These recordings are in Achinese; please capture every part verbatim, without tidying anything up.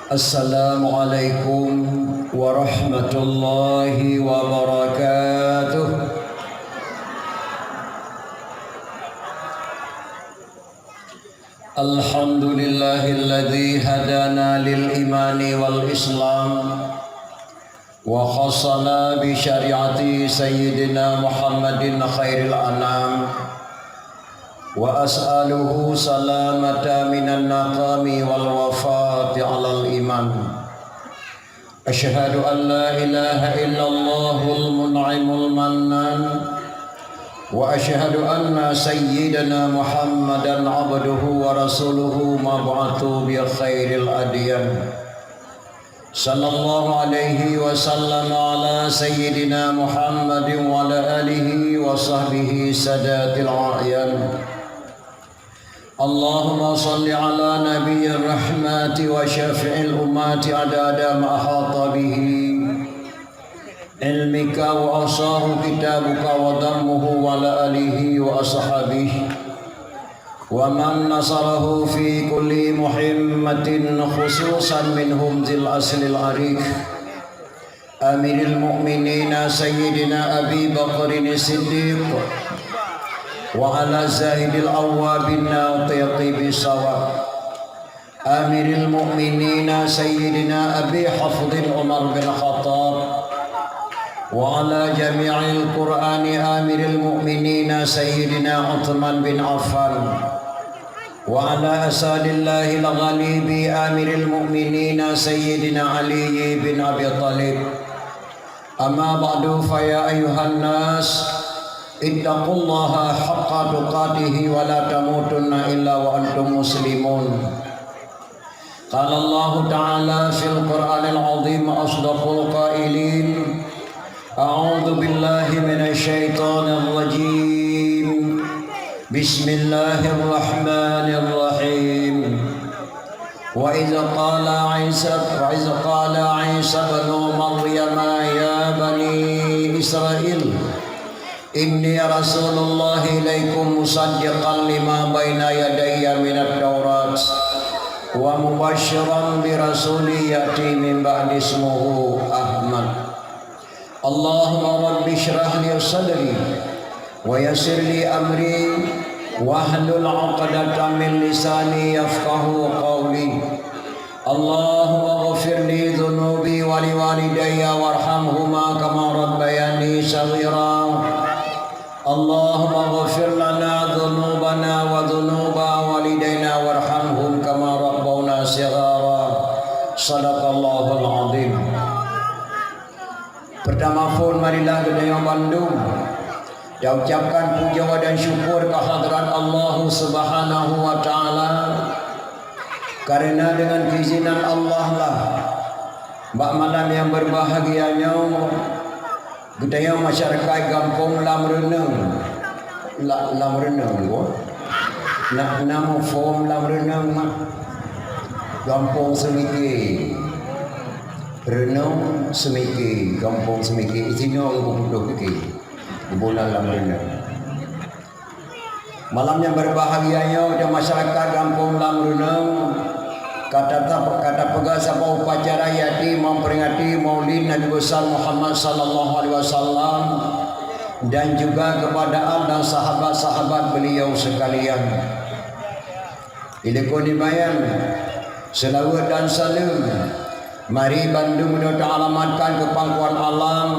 Assalamualaikum warahmatullahi wabarakatuh. Alhamdulillahilladzi hadana lil imani wal islam wa khassana bi syariati sayyidina Muhammadin khairil anam. Wa as'aluhu salamata minan naqami wal wafati alal iman. Asyhadu an la ilaha illallahul mun'imul mannan. Wa asyhadu anna sayyidana Muhammadan abduhu wa rasuluhu mab'atsu bi khairil adyan. Sallallahu alaihi wasallam ala sayyidina Muhammadin wa ala alihi wa sahbihi sadatil a'yan. Allahumma salli ala nabiyyir rahmati wa syafi'il ummati adada ma ahata bihi ilmika wa ahsahu kitabuka wa dammuhu wa ala alihi wa ashabihi wa man nasarahu fi kulli muhimmatin, khususan minhum dzil aslil ariq, Amiril Mukminina Sayyidina Abi Bakrin Siddiq, wa ala Zaidil Awwabin Natiqi Bisawab, Amiril Mukminina Sayyidina Abi Hafsin Umar bin Khattab, wa ala jami'il Qur'ani Amiril Mukminina Sayyidina Utsman bin Affan, wa ala Asadillahil Ghalibi Amiril Mukminina Sayyidina Ali bin Abi Thalib. Amma ba'du, fa ya ayyuhan nas, ittaqullaha haqqa tuqatihi wa la tamutunna illa wa antum muslimun. Qala Allahu ta'ala fil Qur'anil azim, asdaqul qailin, a'udzu billahi minasy syaithanir rajim. Bismillahirrahmanirrahim. Wa idz qala Isa, wa idz qala Isa ibnu Maryam, ya bani Israil, inni rasulullah ilaikum musaddiqan lima baina yadayya minat Taurat wa mubasysyiran bi rasulin ya'ti min ba'di ismuhu Ahmad. Allahumma rabbi shrah li sadri wa yassir li amri wahlul 'uqdatam min lisani yafqahu qawli. Allahumma ghfir li dzunubi wa li walidayya warhamhuma kama rabbayani shaghira. Allahumma ghfir lana dzunubana wa dzunuba walidaina warhamhum kama rabbawna shighara. Sadaqallahul azim. Peurtama phon marilah geutanyoe bandum taucapkan pujoe dan syukur keu hadrat Allah Subhanahu wa Ta'ala, kareuna deungon keuizinan Allah lah bak malam nyang beubahgia nyoe geutanyoe masyarakat gampông Lam Reunong, La-, Lam Reunong, boh. Na, na muphom Lam Reunong mah. Gampông Seumike. Reunong Seumike, gampông Seumike. Sinoe geupeuduek pike. Geuboh na Lam Reunong. Malam nyang beubahgia nyoe, masyarakat gampông Lam Reunong ka tata-, ka tapeugah saboh upacara yaitu memperingati Maulid Nabi Besar Muhammad sallallahu alaihi wasallam dan juga kepada al dan sahabat-sahabat beliau sekalian. Dilikot nibak nyan, seulaweuet dan saleuem mari bandum nyoe taalamatkan keu pangkuan alam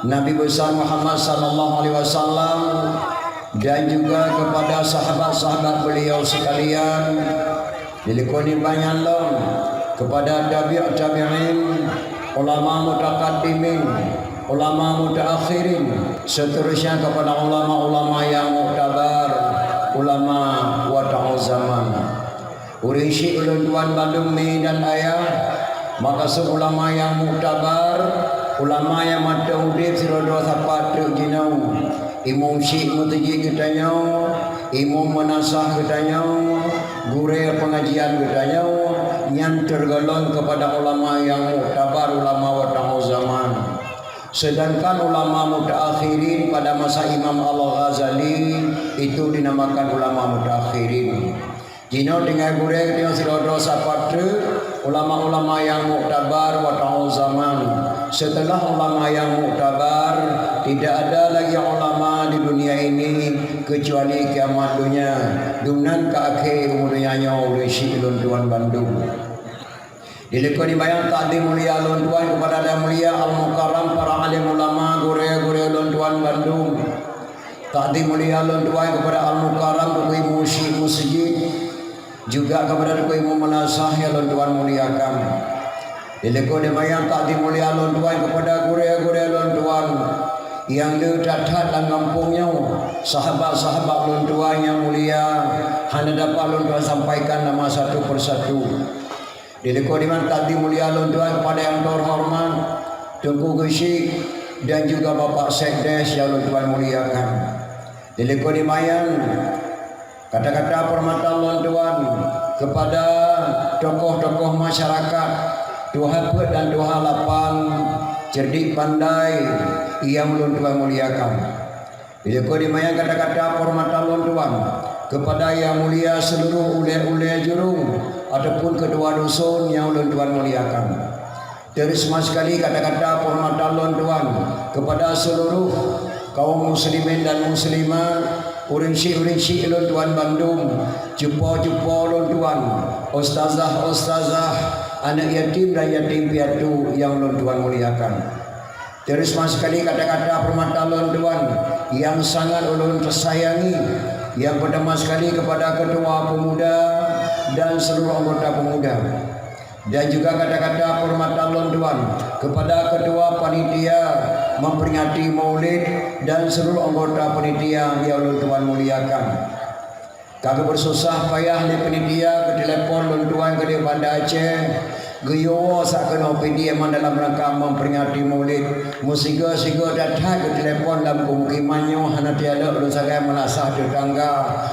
Nabi Besar Muhammad sallallahu alaihi wasallam dan juga kepada sahabat-sahabat beliau sekalian. Dilikot nibak nyan lom kepada tabi' tabi'in, ulama mutaqaddimin, ulama mutaakhirin, seterusnya kepada ulama-ulama yang muktabar, ulama wata'u zaman. Ureuëng syiek ulôn tuan bandum mi dan ayah, maka seuulama nyang muktabar, ulama nyang mantong udeb sidroe-droe sapat treuk jinoe, imum syiek meuseujid geutanyoe, imum meunasah geutanyoe, gurée peungajian geutanyoe, nyan teugolong keupada ulama nyang muktabar, ulama wata'u zaman. Seudangkan ulama mutaakhirin pada masa Imam Al-Ghazali itu dinamakan ulama mutaakhirin. Jinoe tinggai gurée geutanyoe sidroe-droe sapat treuk, Ulama-ulama yang muktabar wata'u zaman. Setelah ulama yang muktabar, tidak ada lagi ulama di dunia ini kecuali kiamat dunia. Dumnan ka akhé umu dunia nyoe, ureuëng syiek lôn tuan bandum. Dilikot dibayang takdim mulia lôn tuan kepada Yang Mulia Al-Mukarram, para alim ulama, gurée-gurée lôn tuan bandum. Takdim mulia lôn tuan kepada Al-Mukarram, Teungku Imum Syiek Meuseujid, juga kepada Teungku Imum Meunasah yang lôn tuan muliakan. Dilikot dibayang takdim mulia lôn tuan kepada gurée-gurée lôn tuan nyang le that-that lam gampông nyoe, sahabat-sahabat lôn tuan nyang mulia, hana dapat lôn tuan sampaikan nama satu persatu. Dilikot dibayang takdim mulia lôn tuan kepada yang terhormat Teungku Geuchik dan juga Bapak Sekdes yang lôn tuan muliakan. Dilikot dibayang kata-kata peurhormatan lôn tuan kepada tokoh-tokoh masyarakat, tuha peuet dan tuha lapan, cerdik pandai, yang lôn tuan muliakan. Dilikot dibayang kata-kata peurhormatan lôn tuan kepada yang mulia seluruh ulée-ulée jurong ataupun ketua dusun yang lôn tuan muliakan. Teurisma sekali kata-kata peurhormatan lôn tuan kepada seluruh kaum muslimin dan muslimat, ureuëng syiek-ureuëng syiek lôn tuan bandum, cupo-cupo lôn tuan, ustazah-ustazah, aneuk yatim dan yatim piatu yang lôn tuan muliakan. Teurisma sekali kata-kata peurhormatan lôn tuan yang sangat ulôn teusayangi, yang peurtama sekali kepada Ketua Pemuda dan seluruh anggota pemuda. Dan juga kata-kata peurhormatan lôn tuan kepada Ketua Panitia memperingati Maulid dan seluruh anggota panitia yang lôn tuan muliakan. Ka geubeursusah payah lé panitia, geutelepon lôn tuan keudéh Banda Aceh, geuyue woe sa keunoe Pidie man dalam rangka memperingati Maulid. Meusigoe-sigoe that-that geutelepon lam pemukiman nyoe, hana tialok lôn sagai, meunasah tetangga,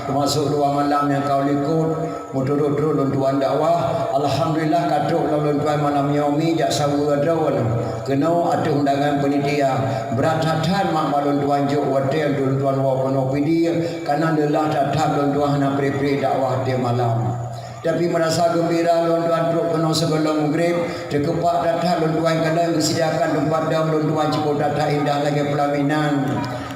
teumasok dua malam nyang ka u likot, meuturot-turot lôn tuan dakwah. Alhamdulillah, ka trok lom lôn tuan malam nyoe mi jak saweue droe keunoe ateueh undangan panitia. Brat that-that mak bak lôn tuan jok watée lôn tuan woe keunoe Pidie. Kana leulah that-that lôn tuan hana pri-pri dakwah tiep malam. Tapi meurasa geumbira lôn tuan trok keunoe sigohlom mugreb, teukepak that-that lôn tuan kalon geusediakan teumpat dong lôn tuan cukôp that-that indah lagée peulaminan.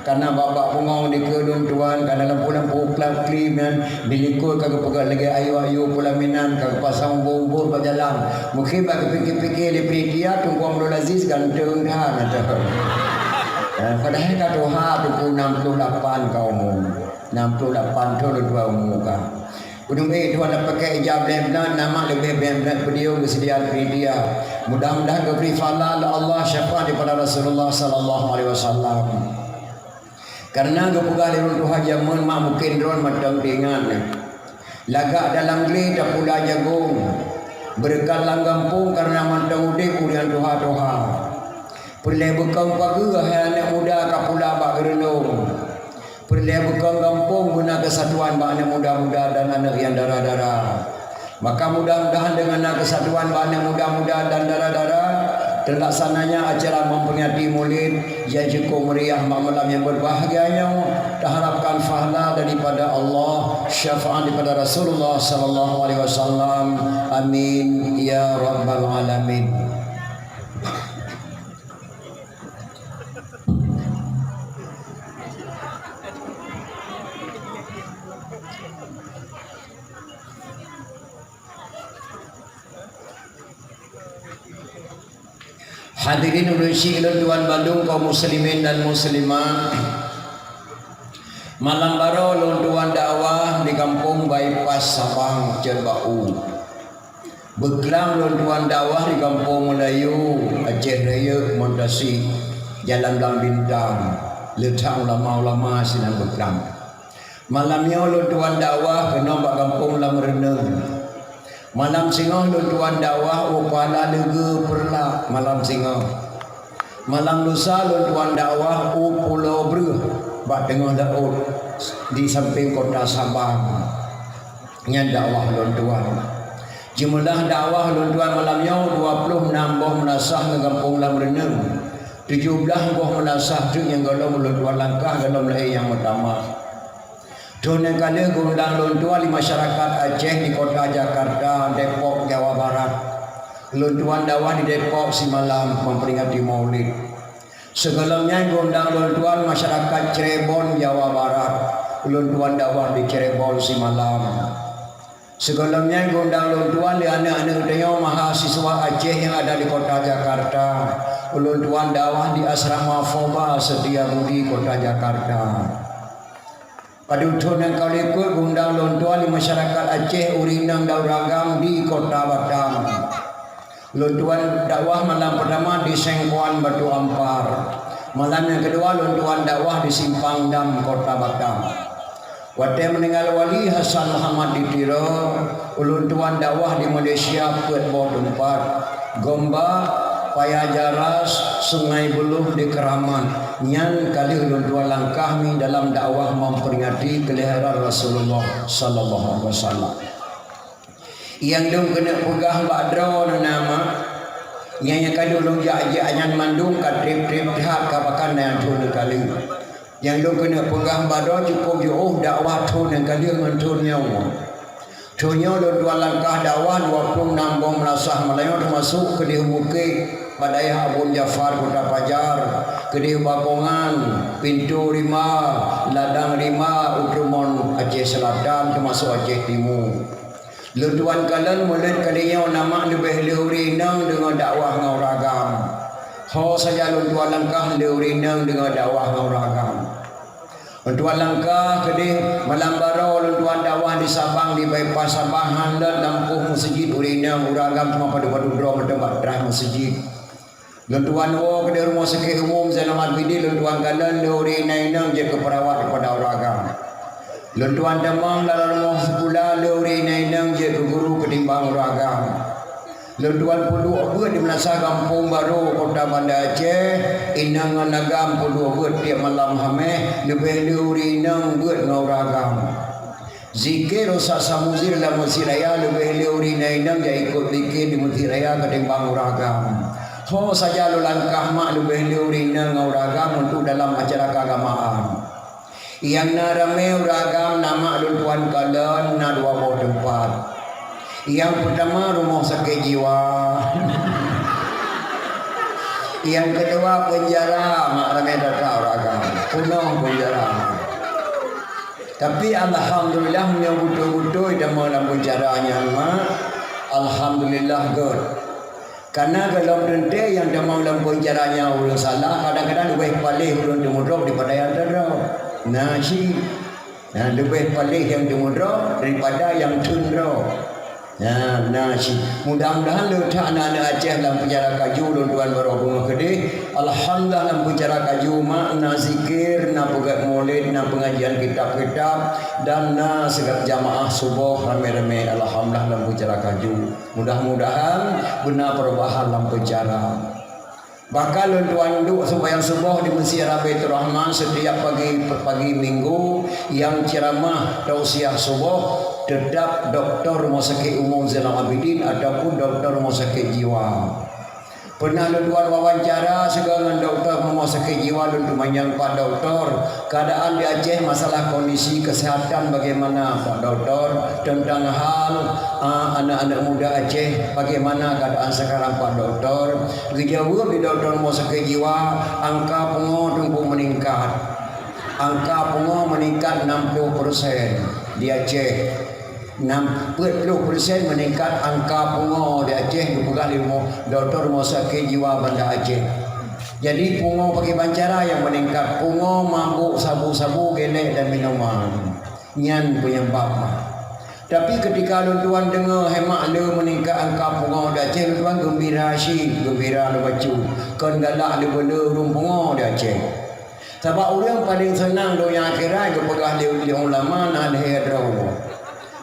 Kana bak-bak bungong dikeue lôn tuan, kana lampu-lampu klap klim nyan, di likot ka geupeugah lagée ayue-ayue peulaminan, ka geupasang umbor-umbor bak jalan. Mungken bak geupike-pike lé panitia, Teungku Abdul Aziz ganteng that, na teuh. Eh, padahai ka tuha, Teungku, nam ploh lapan ka umu. Nam ploh lapan thon lôn tuan umu ka. Peuneueh tuan na pakai ija bleh meunan, nama leubeh bleh meunan peudiyong geuseudia keu dia. Mudah-mudahan geubri pahala lé Allah, syafaat daripada Rasulullah sallallahu alaihi wasallam. Karena geupeugah lé ureuëng tuha jameun mak mungken droen mantong teuingat. Lagak dalam glé tapula jagong. Beureukat lam gampông karena mantong udeb ureuëng tuha-tuha. Peureulée beukong pageue hai aneuk muda ka pula bak geureunong. Peureulée beukong gampông beuna keusatuan bak aneuk muda-muda dan aneuk nyang dara-dara. Maka mudah-mudahan deungon na keusatuan bak aneuk muda-muda dan dara-dara, teulaksananya acara memperingati Maulid nyang cukôp meuriah bak malam nyang beubahgia nyoe, taharapkan pahala daripada Allah, syafaat daripada Rasulullah sallallahu alaihi wasallam. Amin ya rabbal alamin. Hadirin ureuëng syiek lôn tuan bandum kaum muslimin dan muslimat. Malam baroe lôn tuan dakwah di Gampông Bypass Sabang, Cot Bak U. Beuklam lôn tuan dakwah di Gampông Meulayu, Aceh Rayeuk, Montasi, Jalan Blang Bintang, leutak ulama-ulama sinan beuklam. Malam nyoe lôn tuan dakwah keunoe bak Gampông Lam Reuneueng. Malam singoh lôn tuan dakwah u Kuala Leugeue Peureulak malam singoh. Malam lusa lôn tuan dakwah u Pulo Breueh bak teungoh laôt di sampéng kota Sabang. Nyan dakwah lôn tuan. Jeumeuleuh dakwah lôn tuan malam nyoe dua ploh nam boh meunasah ngon Gampông Lam Reuneueng, tujoh blaih boh meunasah teuk nyang gohlom lôn tuan langkah gohlom laén nyang meutamah. Thon nyang ka lheueh geuundang lôn tuan lé masyarakat Aceh di kota Jakarta, Depok, Jawa Barat. Ulôn tuan dakwah di Depok simalam memperingati Maulid. Sigohlom nyan geuundang ulôn tuan masyarakat Cirebon, Jawa Barat. Ulôn tuan dakwah di Cirebon simalam. Sigohlom nyan geuundang ulôn tuan lé aneuëk-aneuëk tanyoe mahasiswa Aceh nyang ada di kota Jakarta. Ulôn tuan dakwah di asrama Foba Setia Budi, kota Jakarta. Padub thon nyang ka likot geuundang ulôn tuan lé masyarakat Aceh ureuëng inong dan ureuëng agam di kota Batam. Ulôn tuan dakwah malam peutama di Sengkuan Batu Ampar. Malam nyang keudua ulôn tuan dakwah di Simpang Dam, kota Batam. Watée meuninggai Wali Hasan Muhammad di Tiro, ulôn tuan dakwah di Malaysia peuet boh teumpat, Gombak, Paya Jaras, Sungai Buloh di Keramat. Nyan ka lheueh ulôn tuan langkah mi dalam dakwah memperingati kelahiran Rasulullah sallallahu alaihi wasallam. Nyang lôn keuneuk peugah bak droeneuh na, mak, nyang, nyang ka lheueh lôn jak-jak nyan mandum ka treb-treb that ka pakan nyang thon nyang ka lheueh. Nyang lôn keuneuk peugah bak droe cukôp jiôh dakwah thon nyang ka lheueh ngon thon nyoe. Thon nyoe lôn tuan langkah dakwah dua ploh nam boh meulasah meulayeue teumasok keudeh Bukét, bak dayah Abon Jafar, Kota Pajar, keudeh Bakongan, Pintoe Rima, Ladang Rima, u Treumon Aceh Selatan teumasok Aceh Timu. Lôn tuan kalon mulod kali nyoe na mak leubeh le ureuëng inong deungoe dakwah ngon ureuëng agam. Ho saja lôn tuan langkah le ureuëng inong deungoe dakwah ngon ureuëng agam. Lôn tuan langkah keudeh malam baroe lôn tuan dakwah di Sabang, di bypass Sabang, han lôt lampôh meuseujid ureuëng inong, ureuëng agam teuma padub-padub droe mantong bak traih meuseujid. Lôn tuan woe keudeh Rumoh Sakét Umum Zainal Abidin, lôn tuan kalon le ureuëng inong-inong jeuet keu peurawat keupada ureuëng agam. Lôn tuan tamong lam rumoh sikula le ureuëng inong-inong jeuet keu guru keutimbang ureuëng agam. Lôn tuan peuduek beuet di Meunasah Gampông Barô, Kota Banda Aceh, inong ngon agam peuduek beuet tieb malam Hamèh, leubeh le ureuëng inong beuet ngon ureuëng agam. Zikir Ustaz Samuzir lam Meuseujid Raya leubeh le ureuëng inong-inong jak ikot zikir di Meuseujid Raya keutimbang ureuëng agam. Ho saja lôn langkah mak leubeh le ureuëng inong ngon ureuëng agam untuk dalam acara keagamaan. Nyang na ramé ureuëng agam na mak lôn tuan kalon na dua boh teumpat. Nyang peutama rumoh sakét jiwa. Nyang keudua peunjara, mak ramé that-that ureuëng agam. Peunoh peunjara. Tapi alhamdulillah meunyoe beutôi-beutôi tamong lam peunjara nyan mak, alhamdulillah gét. Kareuna gohlom teuntée nyang tamong lam peunjara nyan ureuëng salah, kadang-kadang leubeh paléh ureuëng teumudrob daripada nyang teudrob. Na cit. Nah, leubeh paléh nyang teumudrob daripada nyang teudrob. Nah, na cit. Mudah-mudahan le that aneuëk-aneuëk Aceh lam peunjara kaju lôn tuan baroe beungoh keudeh. Alhamdulillah lam peunjara kaju mak na zikir, na peugét mulod, na peungajian kitab-kitab, dan na seugét jamaah suboh ramé-ramé. Alhamdulillah lam peunjara kaju. Mudah-mudahan beuna perubahan lam peunjara. Bahkan lôn tuan duek sumbayang suboh di Meuseujid Raya Baiturrahman setiap pagi, pagi Minggu nyang ceuramah tausiah suboh teutap doktor Rumoh Sakét Umum Zainal Abidin ataupun doktor Rumoh Sakét Jiwa. Pernah lôn tuan wawancara sigoe ngon doktor Rumoh Sakét Jiwa, lôn teumanyong, "Pak Doktor, keadaan di Aceh masalah kondisi kesehatan bagaimana, Pak Doktor? Tentang hal, a, anak-anak muda Aceh, bagaimana keadaan sekarang, Pak Doktor?" Geujaweueb lé doktor Rumoh Sakét Jiwa, "Angka pungoe teungku meuningkat. Angka pungoe meuningkat enam puluh persen di Aceh. Enam, peuet ploh persen meuningkat angka pungoe di Aceh," geupeugah lé rumoh, doktor Rumoh Sakét Jiwa Banda Aceh. Jadi, pungoe pakriban cara nyang meuningkat? Pungoe mabök sabu-sabu, geulék dan minuman. Nyan penyebab, mak. Tapi ketika lôn tuan deungoe hai mak le meuningkat angka pungoe di Aceh, lôn tuan geumbira cit, geumbira lôn bacut. Kon galak lé beu le ureuëng pungoe di Aceh. Sabab ureuëng paleng seunang donya akhirat geupeugah lé, lé ulama na lhée droe.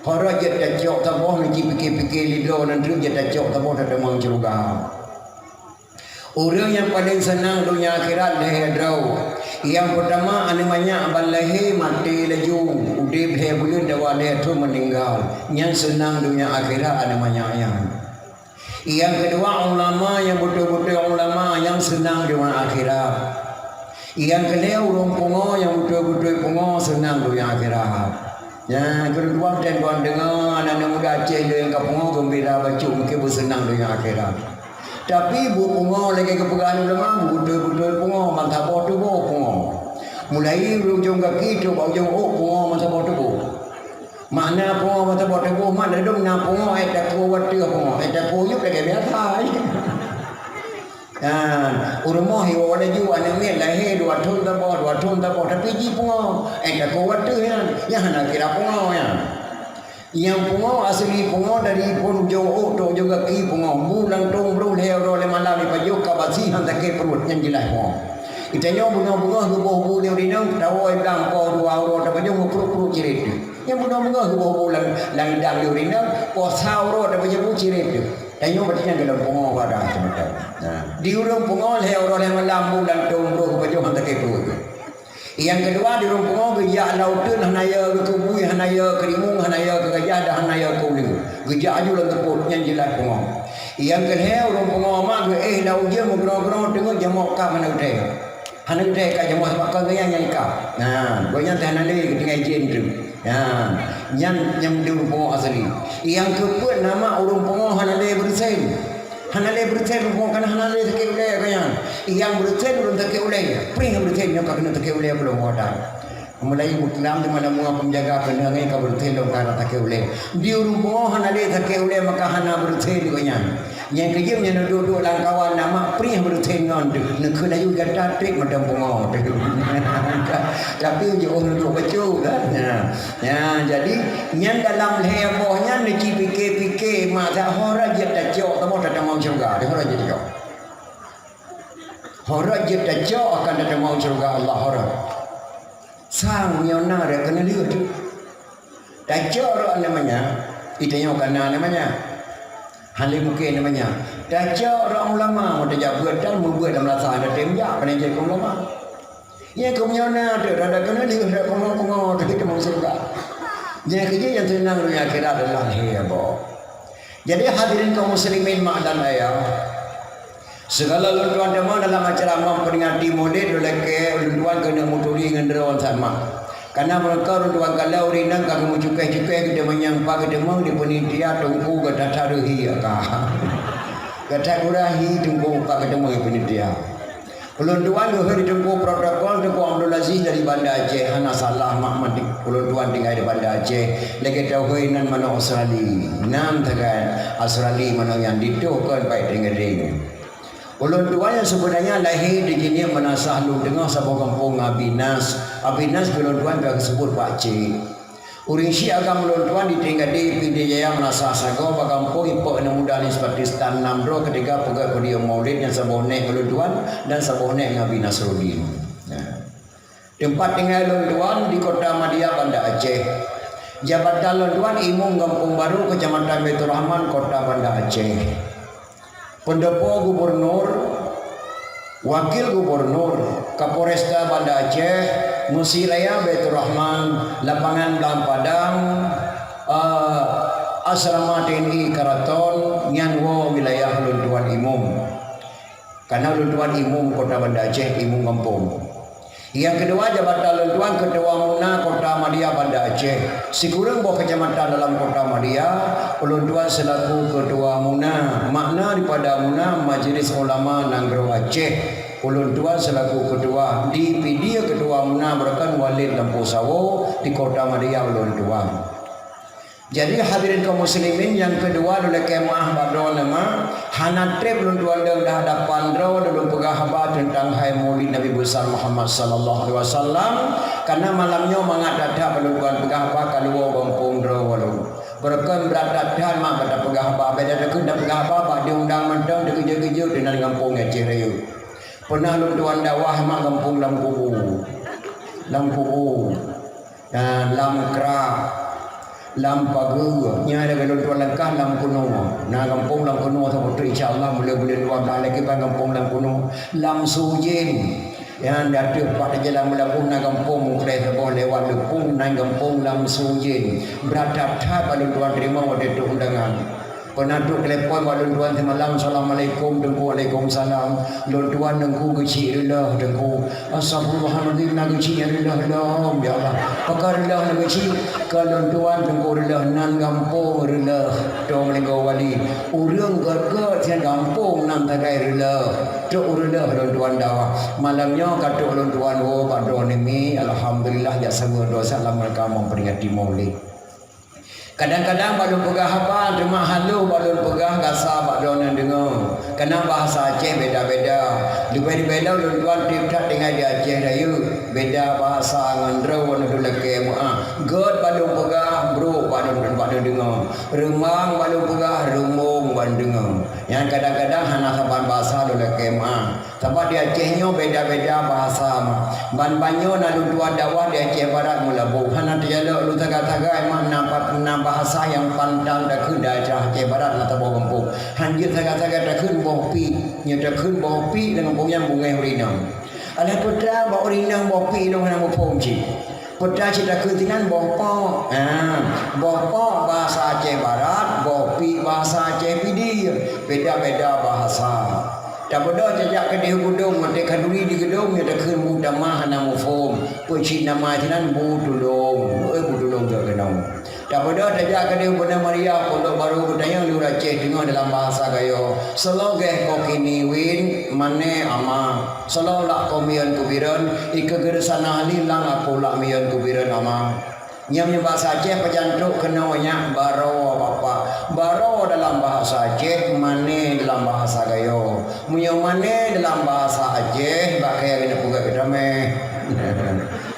Hora jeuet tacok saboh, neuci pike-pike lé droe nan treuk jeuet tacok saboh tateumong syeuruga. Ureuëng nyang paleng seunang donya akhirat lhée droe. Nyang peutama aneuk manyak ban lahé maté laju, udeb lhée buleuen dawa lhée thon meuninggai. Nyan seunang donya akhirat aneuk manyak nyan. Nyang keudua ulama nyang beutôi-beutôi ulama nyang seunang donya akhirat. Nyang keulhée ureuëng pungoe nyang beutôi-beutôi pungoe seunang donya akhirat. Nyan, keu lôn tuan, dan tuan deungoe, aneuk muda Aceh nyang ka pungoe geumbira bacut, mungken beuseunang donya akhirat. Tapi buet pungoe lagèe geupeugah ulama, beutôi-beutôi pungoe, ban saboh tuboh pungoe. Mulai ujông gaki trok bak ujông ôk pungoe ban saboh tuboh. Makna pungoe ban saboh tuboh, makna dum na pungoe, eh, takue watèe pungoe, eh, takue yup lagèe biasa. Nyan, u rumoh iwoe laju aneuk miet lahé dua thôn saboh, dua thôn saboh, tapi jipungoe. Eh, takue watèe nyan, nyan hana kira pungoe nyan. Nyang pungoe asli pungoe dari phôn ujông ôk trok ujông gaki pungoe. Bu lam thôn brôh lhèe uroe lhèe malam ipajoh ka basi han sakét pruet, nyan jeulaih pungoe. Geutanyoe beungoh-beungoh geuboh bu lé ureueng inong, tawoe i blang poh dua uroe tapajoh ngon pruet-pruet cirét teuh. Nyang beungoh-beungoh geuboh bu lam, lam idang lé ureueng inong, poh sa uroe tapajoh bu cirét teuh. Tanyoe berarti nyan golom pungoe wadah seumata. Nah, di ureueng pungoe lhèe uroe lhèe malam bu lam thôn brôh geupajoh han sakét pruet. Nyang keudua, di ureueng pungoe geujak lam uteuen hana yö keu kubui, hana yö keu rimueng, hana yö keu gajah, dan hana yö keu uleue. Geujak aju lam teupot, nyan jeulaih pungoe. Nyang keulhèe, ureueng pungoe mak geuéh lam ujeuen meugroe-groe teungeut jamok kab hana geuthèe. Hana geuthèe kab jamok, sabab kon geuh nyan nyang ikab. Nah, gobnyan teuh hana lé geutinggai jén teuh. Nyan, nyan, nyan di ureueng pungoe asli. Nyang keupeuet, na mak ureueng pungoe hana lé beureusen. Hana lé beureusen ureueng pungoe, kana hana lé sakét ulèe gobnyan. Nyang beureusen ureueng sakét ulèe. Prih beureusen nyoe ka keuneuk sakét ulèe, peulom watèe. Mulai buklam di malam mua penjaga keuneuk ngai ka beureusen lom ka sakét ulèe. Di ureueng pungoe hana lé sakét ulèe maka hana beureusen gobnyan. Nyang keujeuet nyan duek-duek lam kawan na mak prih beureusen ngon deuh. Neukheun laju gata trép mantong pungoe. Tapi jeuet neuduek bacut kan. Nah. Nyan, jadi, nyan dalam lhèe boh nyan neuci pike-pike, masa ho rot jeuet tacok, taboh tatamong syeuruga, di ho rot jeuet tacok. Ho rot jeuet tacok akan tatamong syeuruga Allah, ho rot. Sang nyoe na rot keuneuk lheueh teuh. Tacok rot namanya, itanyoe kana namanya. Hana lé mungken namanya. Tacok rot ulama, meutajak beuet dan meubeuet lam rasa, ada tem jak, pandai jadi ulama. Nyang keu meunyoe na teuk rada keuneuk lheueh rot pungoe-pungoe teuk teuma syeuruga. Nyang keujeuet nyang seunang donya akhirat adalah lhèe boh. Jadi hadirin kaum muslimin mak dan ayah, sigala lôn tuan teuma dalam acara meuperingati Maulid, lôn lakèe lôn tuan keuneuk meuturi ngon droe sama. Kana meureuka lôn tuan kalon ureueng inong ka geumeucukéh-cukéh geuteumanyang pat geuteumong di peunitia teungku gata that reuhi ka. Gata gura hi teungku pat geuteumong di peunitia. Ulôn tuan geuhôi di teungku protokol Teungku Abdul Aziz dari Banda Aceh, hana salah mak mandi. Ulôn tuan tinggai di Banda Aceh, lagèe teuhôi nan manok Australi. Nan tagan Australi manok nyan ditoh kon pai teugadeng. Ulôn tuan nyang seubeunanya lahé di Jeunieb Meunasah Lheuh Teungoh saboh gampông Abinas. Abinas keu ulôn tuan ka geuseubut Pak Cik. Ureueng syiek agam ulôn tuan di Trienggadé, Pidie Jaya, Meunasah sagoe bak gampông ipok aneuk muda Nisbatis Tan nam droe keudroe peugöt podium Maulid nyang saboh nèk ulôn tuan dan saboh nèk ngon Abi Nasruddin. Nah. Teumpat tinggai ulôn tuan di Kota Madia, Banda Aceh. Jabatan ulôn tuan Imum Gampông Barô, Keucamatan Baiturrahman, Kota Banda Aceh. Pendopo gubernur, wakil gubernur, Kapolresta Banda Aceh, Musik Raya Baiturrahman, lapangan Blang Padang, eh, asrama T N I Karaton, nyan woe wilayah ulôn tuan imum. Karena ulôn tuan imum Kota Banda Aceh, imum gampông. Nyang keudua, jabatan lôn tuan Keutua Muna Kota Madia Banda Aceh. Sikureueng boh keucamatan dalam Kota Madia, ulôn tuan seulaku Keutua Muna, makna dipada Muna Majlis Ulama Nanggroe Aceh. Ulôn tuan seulaku keutua, di Pidie Keutua Muna, bahkan Walid Lampôh Sawo di Kota Madia ulôn tuan. Jadi, hadirin kaum muslimin, nyang keudua, lôn lakèe meu'ah bak droeneuh mak, hana trép lôn tuan dong di hadapan droe lôn peugah haba teuntang hai Maulid Nabi Besar Muhammad sallallahu alaihi wasallam, karena malam nyoe mangat that-that lôn tuan peugah haba kaluwoe gampông droe lôn. Beureukan brat that-that mak bak tapeugah haba, beda takheun tapeugah haba bak diundang mantong, teukeujot-keujot teunan gampông Aceh Rayeuk. Peunah lôn tuan dakwah mak gampông Lam Kubu. Lam Kubu. Nah, Lam Krak, Lam Pageue, nyan lagèe lôn tuan langkah Lam Keunoe. Nah, gampông Lam Keunoe saboh teuk, insya Allah, mulai buleuen dua blah lagèe ban gampông Lam Keunoe. Lam Sujen, nyan di ateueh pat jalan meulaboh na gampông, meuklèe saboh lewat Leupông, nan gampông Lam Sujen. Brat that-that bak lôn tuan teurimong watèe trok undangan. Pernah trok telepon bak lôn tuan semalam, "Assalamualaikum Teungku." "Waalaikumsalam." "Lôn tuan Teungku geuchik reuloh Teungku." "Astagfirullahalazim, na geuchik nyang reuloh lom, ya Allah." "Pakon reuloh na geuchik?" "Keu lôn tuan Teungku reuloh nan gampông reuloh." Tho meulinggoe wali. Ureuëng gét-gét sinan gampông nan sagai reuloh. Trok reuloh lôn tuan dakwah. Malam nyoe ka trok lôn tuan woe bak droeneuh mi, alhamdulillah jak saweue droe salam meureuka memperingati Maulid. Kadang-kadang bak lôn peugah haba, teuma haloh bak lôn peugah gasa bak droeneuh deungoe. Kareuna bahasa Aceh beda-beda. Leubeh-leubeh lom lôn tuan tieb that tinggai di Aceh Rayeuk, beda bahasa ngon droe lôn lakée meuáh. Gét bak lôn peugah, brok bak lôn, bak lôn deungoe. Reumang bak lôn peugah, reumong bak lôn deungoe. Nyan kadang-kadang hana saban bahasa lôn lakée meuáh. Sabab di Aceh nyoe beda-beda bahasa mah. Ban-ban nyoe na lôn tuan dakwah di Aceh Barat Meulaboh. Hana teujalok lôn sagai-sagai mah na, na bahasa nyang pantang takheun di Aceh Barat na saboh gampông. Han jeuet sagai-sagai takheun boh pik. Nyoe takheun boh pik lam gampông nyan bungéh ureueng inong. Alah peue teuma bak ureueng inong boh pik lôn hana muphom cit. Peue teuma cit takheun sinan boh pok. Ha, boh pok bahasa Aceh Barat, boh pik bahasa Aceh Pidie. Beda-beda bahasa. Tabeudôh tajak keudeh u geudong, watée khanduri di geudong, nyoe takheun bu tamah hana muphom. Peue cit nama sinan bu tulông. Eh, bu tulông teuh keunoe. Tabeudôh tajak keudeh u Banda Maria, Pondok Baru geutanyong di ureueng Aceh teungoh dalam bahasa Gayo. Seulogeh ko kini win, mané ama. Seulok lak ko miyeuen kubireuen, ikeue geureusana hali lang aku lak miyeuen kubireuen ama. Nyang meunyoe bahasa Aceh pajan trok keunoe nyak baroe bapak. Baroe dalam bahasa Aceh, mané dalam bahasa Gayo. Meunyoe mané dalam bahasa Aceh, bak kayée keuneuk peugah geutameh.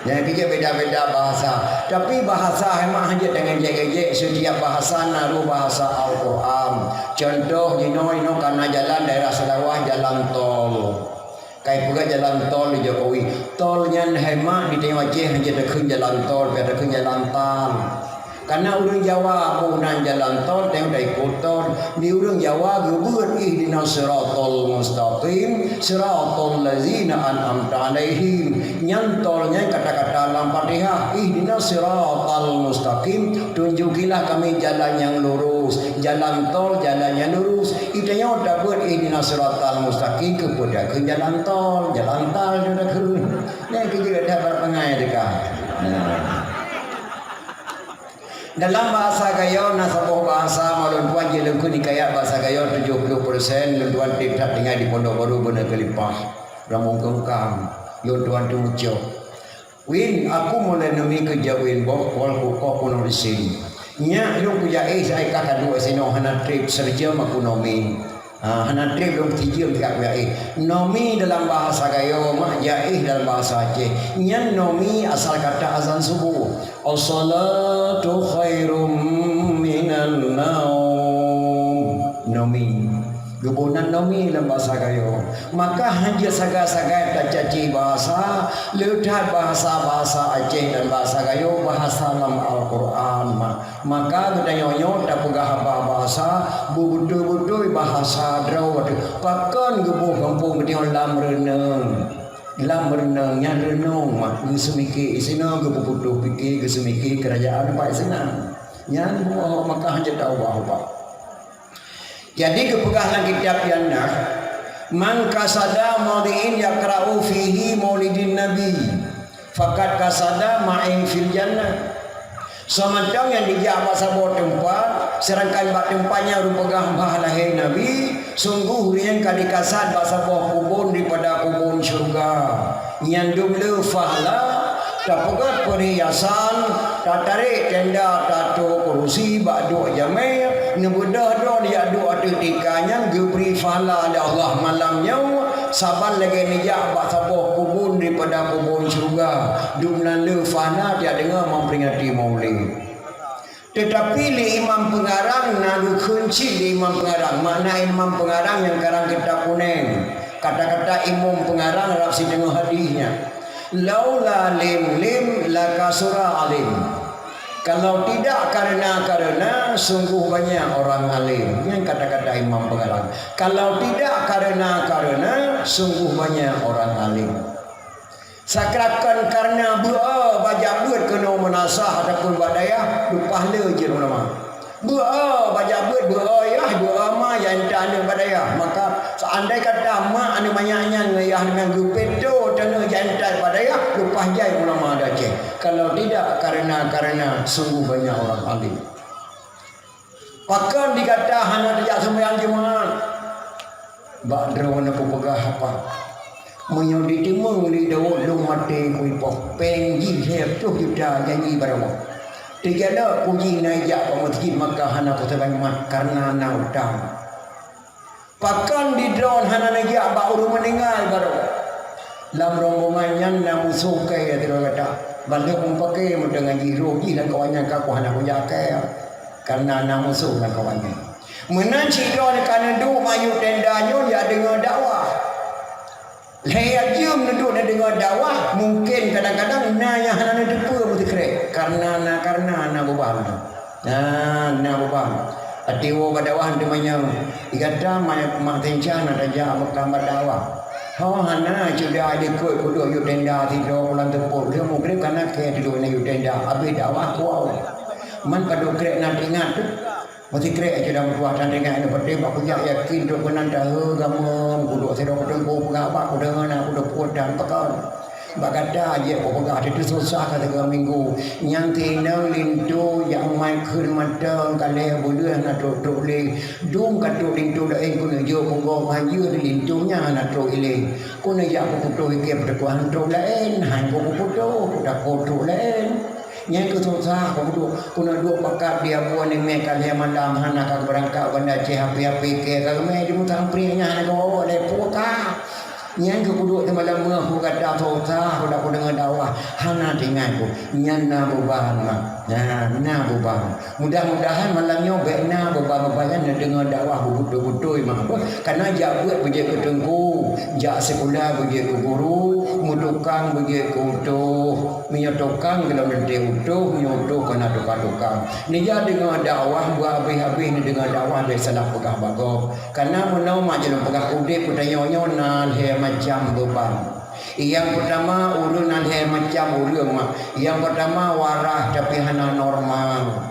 Nyang keu jeuet beda-beda bahasa. Tapi bahasa memang hana jeuet tangai jek-jek, setiap bahasa na roh bahasa Al-Quran. Contoh, jinoe, inoe ka na jalan daerah Seulawah, jalan tol. Kai peugah jalan tol di Jokowi. Tol nyan hai mak di tanyoe Aceh hana takheun jalan tol, ka takheun jalan tal. Kareuna ureueng Jawa boh nan jalan tol, tanyoe taikot tol. Di ureueng Jawa geubeuet ihdinas siratal mustaqim, siratal ladzina an'amta 'alaihim. Nyan tol nyan kata-kata lam Fatihah, ihdinas siratal mustaqim, tunjukilah kami jalan yang lurus. Jalan tol, jalan yang lurus. Itanyoe tabeuet ihdinas siratal mustaqim, keupeue takheun jalan tol, jalan tal takheun. Nyan keu jeuet that bak peungai teuka. Nah. Dalam bahasa Gayo na saboh bahasa, meunyoe lôn tuan jeuet lôn kheun hikayat bahasa Gayo tujoh ploh persen, lôn tuan tieb that tinggai di Pondok Baru Beuneuk Keulimpah, Rambong Keungkam, lôn tuan teumucok. Win, aku mulai nemi keu jak win boh, wal kukoh kuno di sini. Nyak lôn kujaéh sai ka kaduek sinoe hana treb serjam aku nomi. Ha, hana treb lôn sijeuem tingkat kujaéh. Nomi dalam bahasa Gayo, mak jaéh dalam bahasa Aceh. Nyan nomi asal kata azan suboh. As-salatu khairum minan naum. Nomi. Geuboh nan nomi lam bahasa Gayo. Maka hanjeuet sagai-sagai tacaci bahasa, le that bahasa-bahasa Aceh dan bahasa Gayo, bahasa lam Al-Quran. Ma-, maka geutanyoe nyoe tapeugah haba bahasa, beubeutôi-beutôi bahasa droe teuh. Pakon geuboh gampông geutanyoe lam reunong. Lam reunong, nyan reunong, ma-, geuseumike, isinoe geupeuputoh pike, geuseumike keurajaan bak isinan. Nyan bumoe maka hanjeuet taubah-ubah. Jadi geupeugah lam kitab nyan na, "Man qasada maudi'in yaqra'u fihi maulidin nabi, faqad qasada ma'in fil jannah." Soe mantong nyang jijak bak saboh teumpat, seudangkan bak teumpat nyan geupeugah bah lahé Nabi, sunggoh ureueng nyan ka jikasad bak saboh kubon daripada kubon syeuruga. Nyan dum le fahla, tapeugét peuriasan, tatarek tenda, tatoe keurusi bak duek jamé, neubeudôh droe jak duek ateueh tika nyan geubri fahla lé Allah malam nyoe, saban lagée neujak bak saboh kubon daripada kubon syeuruga. Dum nan le fahla tiak deungoe memperingati Maulid. Teutapi lé imam peungarang na geukheun cit lé imam peungarang, makna imam peungarang nyang karang kitab Kuneng. Kata-kata imum peungarang rab siteungoh hadih nyan, "Laula lim lim lakasura alim." Kalau tidak karena-karena, sungguh banyak orang alim. Nyan kata-kata imam peungarang. Kalau tidak karena-karena, sungguh banyak orang alim. Sakra kon kareuna beu-o bajak beuet keunoe meunasah ataupun bak dayah, leupah le jeuet ulama. Beu-o bajak beuet, beu-o yah Jai intat aneuk bak dayah. Maka, seandai kata mak aneuk manyak nyan ngon ayah nyan geupeutoe tanoh jai intat bak dayah, leupah jai ulama di Aceh. Kalau tidak, karena, karena sungguh banyak orang alim. Pakon di gata hana tajak seumayang Jumat? Bak droeneuh kupeugah haba. Meunyoe jiteumeung lé Daud lôn maté kuipoh, péng jih lhèe ploh juta janji bak Allah. Teujalok kuji na jak bak meuseujid Makkah hana kuseumayang Jumat kareuna na utang. Pakon di droeneuh hana neujak bak ureueng meuninggai baroe? Lam rombongan nyan na musoh kèe sidroe gata. Ban lheueh meupaké meuteungaji roh jih lam kawan nyan ka ku hana kujak kèe. Kareuna na musoh lam kawan nyan. Meunan sidroe ka neuduek mayueb tenda nyoe jak deungoe dakwah. Lhèe jeuem neuduek neudeungoe dakwah, mungken kadang-kadang na nyang hana neuteupeue meusikrek. Kareuna na, kareuna na beuban. Na, na beuban. Até woe bak dakwah teumanyong, "Di gata ma-, mak teuncang na tajak beukambat dakwah?" "Ho hana, cuda likot kuduek yue tenda sidroe pulang teupot. Lheueh mugreb kana kèe tiduek na yue tenda. Abéh dakwah kuwoe." Man padub krek na teuingat teuh. Meusikrek cuda meutuah tan teuingat nyoe peudeh bak kujak yakin trok keunan tahe gameum kuduek sidroe teungku peugah bak kudeungoe na kudeupot dan pakon. Bak gata jeuet kupeugah, teutusosah ka sigoe minggu. Nyang teuinong linto jak meumat kheun mantong ka lhèe buleuen na trok-trok lé. Dum ka trok linto laén keuneuk jok keu gob, han jeuet linto nyan hana trok ilée. Keuneuk jak kuputôh iké peuteukon trok laén, han kuputôh, kutakot trok laén. Nyan keuh susah, keuneuk duek, keuneuk duek pakat di Abu Animé ka lhèe malam, hana ka beurangkat Banda Aceh, api-api kèe ka geumé di Meusampreh nyan hana geuwoe lé puka. Nyan keuh kuduek teumalam meuh, ku gata susah, ku dak kudeungoe dakwah, hana teuingat ku. Nyan na beuban, mak. Nyan, na beuban. Mudah-mudahan malam nyoe bèk na beuban-beuban nyan neudeungoe dakwah beubeutôi-beutôi, mak. Apa? Karena jak beuet beujeuet keu teungku, jak sikula beujeuet keu guru, meutukang beujeuet keu utôh. Meunyoe tukang gohlom teuntèe utôh, meunyoe utôh kon na tukang-tukang. Neujak deungoe dakwah, beuhabéh-habéh neudeungoe dakwah, bèk salah peugah bak gob. Kareuna meunoe mak jeuet lôn peugah udép geutanyoe nyoe na lhèe macam beuban. Nyang peurtama, ureueng na lhèe macam ureueng mak. Nyang peurtama, warah tapi hana normal.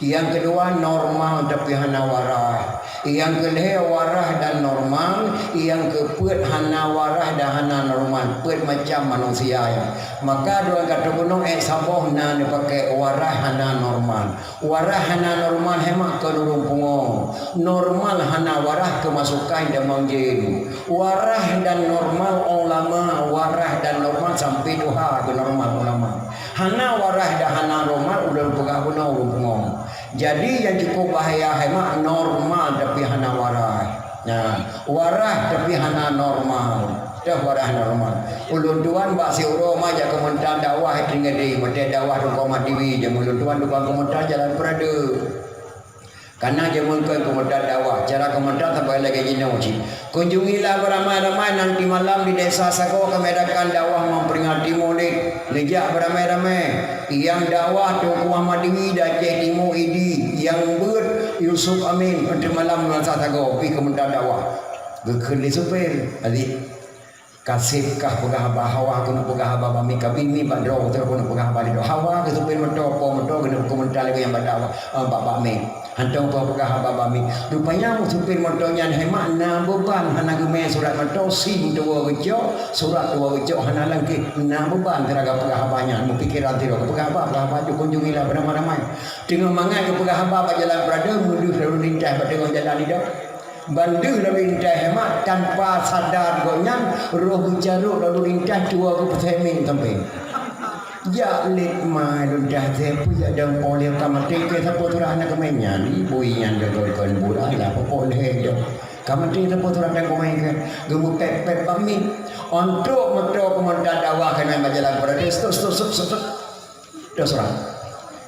Nyang keudua, normal tapi hana warah. Nyang keulhèe, warah dan normal. Nyang keupeuet, hana warah dan hana normal. Peuet macam manusia nyan. Maka droe ka teupeunong ék saboh na neupaké warah hana normal. Warah hana normal, hai mak, keu ureueng pungo. Normal hana warah, keumasukan jamong jén. Warah dan normal ulama, warah dan normal sampai tuha keu normal ulama. Hana warah dan hana normal, ulôn peugah bunoe ureueng pungo. Jadi, nyang cukup bahaya hai mak, normal tapi hana warah. Nah, warah tapi hana normal. Dah warah normal. Ulôn tuan bak siuroe mak jak keumeuntan dakwah di Teunggede, watèe dakwah Teungku Ahmad Tiwi, jameun ulôn tuan tukang keumeuntan Jalan Peurade. Kareuna jameun kon keumeuntan dakwah, cara keumeuntan saban lagèe jinoe cit. Kunjungilah beramai-ramai nanti malam di Desa Sagoe kami adakan dakwah memperingati Maulid. Neujak beramai-ramai. Nyang dakwah Teungku Ahmad Tiwi di Aceh Timu Idi, nyang beuet Yusuf Amin, nanti malam di Desa Sagoe, pih keumeuntan dakwah. Geukheun lé supir, "Adik, kaseb kah peugah haba, hawa keuneuk peugah haba bak mi, ka bi mi bak droe, terus keuneuk peugah haba di droe." Hawa keu supir moto, po moto keuneuk keumeuntan lagèe nyang bak dakwah, eh, bak, bak mi. Hantom peugah haba bak mi. Rupanya supir moto nyan hai mak na beuban, hana geumé surat moto, sim tuwoe geucok, surat tuwoe geucok, hana langkeh, na beuban teuraga peugah haba nyan. Meupikeran sidroe, peugah haba, peugah haba, kunjungilah beramai-ramai. Teungoh mangat geupeugah haba bak Jalan Peurade, meudeuh lalu lintas bak teungoh jalan idong. Ban deuh lalu lintas hai mak, tanpa sadar gobnyan, roh geucarok lalu lintas, tuwoe geupeuseuméng sampéng. Jak lét ma lôn dah teupeu jak dong po lé ka maté keu sapeue surah aneuk keumeung nyan, bui nyan dodoi kon burai lah pokok lhèe dong. Ka maté sapeue surah aneuk keumeung keu geumeutet-tet bak mi. Untuk moto keumeuntan dakwah keunan bak Jalan Peurade, stop, stop, stop, stop, stop. Dah surah.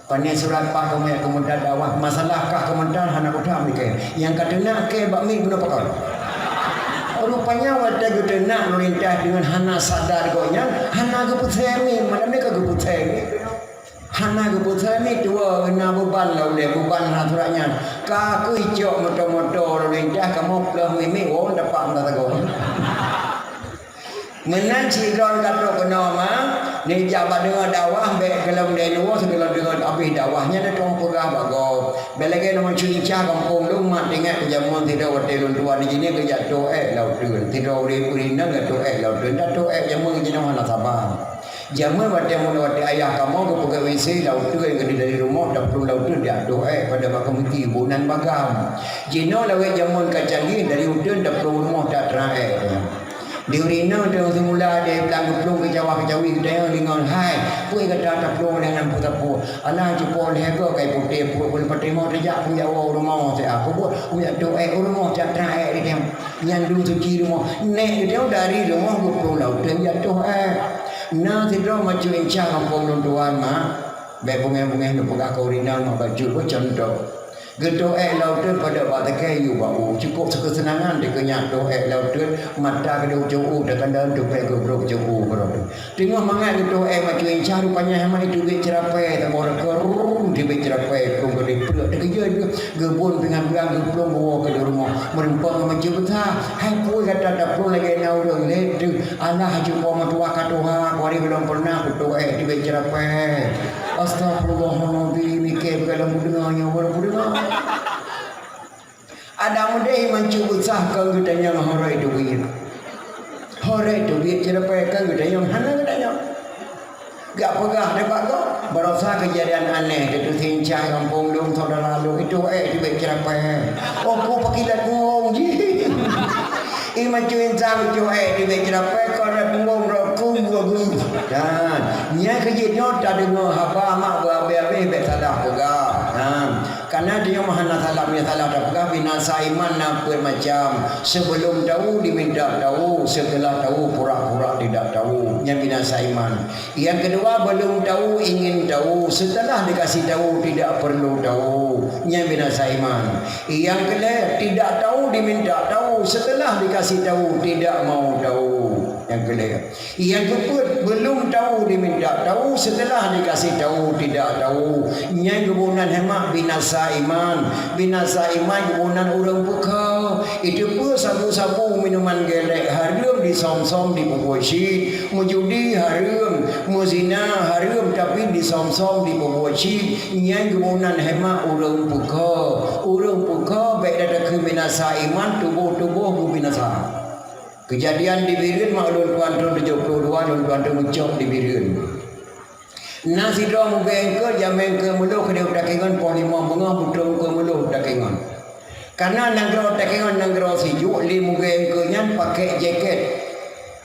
Pané surat pah keumeung keumeuntan dakwah, masalah kah keumeuntan hana kutam dikeu. Nyang ka teunak keu bak mi bunoe pakon. Rupanya watèe geuteunak lôn lintas deungon hana sadar gobnyan, hana geupeuseuméng, malam nyoe ka geupeuseuméng. Hana geupeuseuméng, tuwoe na beuban lom lé, beuban hana surat nyan. Ka keuh icok moto-moto lôn lintas, kamoe plôh mimit, woe dapat meusagoe. Meunan sidroe ka trok keunoe ma, neujak bak deungoe dakwah, bèk gohlom lhèe luwoe, sigohlom deungoe abéh dakwah nyan, na teungoh peugah bak gob. Bèk lagèe nyoe, cuica gampông lôn, mak teuingat keu jameun sidroe watèe lôn tuha di sinoe geujak toh èk lam uteuen. Sidroe ureueng inong geujak toh èk lam uteuen. Dak toh èk jameun jinoe hana saba. Jameun watèe mulo watèe ayah kamoe geupeugöt WC lam uteuen, geudeh dari rumoh taplueng lam uteuen jak toh èk, padahai bak keumici bunan bagam. Jinoe lawét jameun ka canggih, dari uteuen taplueng rumoh that trang èk. Di ureueng inong teungoh seumula di blang geuplueng keucawa-keucawi, geutanyong deungon, "Hai, peue gata taplueng lé lam peue-sapeue? Alah cupo lhèe goe kai putéh, peue, peue leupah teurimong teujak peue jak woe u rumoh siat. Peue buet peue jak toh èk u rumoh, jak trang èk di teuh. Nyan dum suci rumoh." Nèk di teuh dari rumoh geuplueng lam uteuen jak toh èk. Na sidroe macu inca gampông lôn tuan ma, bèk beungèh-beungèh lôn peugah keu ureueng inong mak bacut, beucontoh. Geutoh èk lam uteuen padub bak teukai yue bak u. Cukôp keuseunangan dikeue nyan toh èk lam uteuen, mata keudéh ucok u, teukandan tupèe geubrôk ucok u keudroe teuh. Teungoh mangat geutoh èk macu inca, rupanya hana iteubiet ceurapèe, saboh reukeu rung teubiet ceurapèe, plueng keudéh preuk teukeujeuet geuh, geubon pingan bulang geuplueng geuwoe keu di rumoh. Meureumpok ngon macu beusa, "Hai peue gata taplueng lagèe na ureueng lé teuh? Alah cupo meutuah ka tuha, keuhari gohlom pernah kutoh èk teubiet ceurapèe." Astagfirullahalazim, ikèe beugalom kudeungoe nyoe baru kudeungoe. Adak meudeh macu beusa kon geutanyong horoi teubiet. Horoi teubiet ceurapèe kon geutanyong, hana geutanyong. Gak peugah deh bak gob, barosa keujadian aneh, teutusin cah gampông lôn, saudara lôn, itoh èk teubiet ceurapèe. Oh, ku pakilat ngong jih. I macu inca itoh èk teubiet ceurapèe, kon rat ngong rot ku dua geuh. Dan, nyan keu jinoe tadeungoe haba mak beuabéh-abéh bèk salah peugah. Nah, Kana tanyoe meuhana salah, meunyoe salah tapeugah, binasa iman na peuet macam. Sebelum tahu, diminta tahu. Setelah tahu, pura-pura tidak tahu. Nyan binasa iman. Yang kedua, belum tahu, ingin tahu. Setelah dikasih tahu, tidak perlu tahu. Nyan binasa iman. Yang kelhèe, tidak tahu, diminta tahu. Setelah dikasih tahu, tidak mau tahu. Yang kelhèe. Nyang keupeuet, belum tahu diminta tahu, setelah dikasih tahu tidak tahu. Nyan geuboh nan hemat binasa iman. Binasa iman geuboh nan ureueng peukha. Itu pun sabu-sabu minuman gelek hareuem disöm-söm dipeubuet syik. Meujudi hareuem, meuzina hareuem tapi disöm-söm dipeubuet syik. Nyan geuboh nan hemat ureueng peukha. Ureueng peukha bèk tateukheun binasa iman, tuboh-tuboh geubinasa. Keujadian di Bireuen, mak lôn tuan thôn tujoh ploh dua, lôn tuan thôn meucok di Bireuen. Na sidroe mugée eungkôt jamèe eungkôt muloh keudéh u Takengon poh limong beungoh, beutôi eungkôt muloh u Takengon. Karena nanggroe Takengon nanggroe sijuek, lé mugée eungkôt nyan pakèk jakét.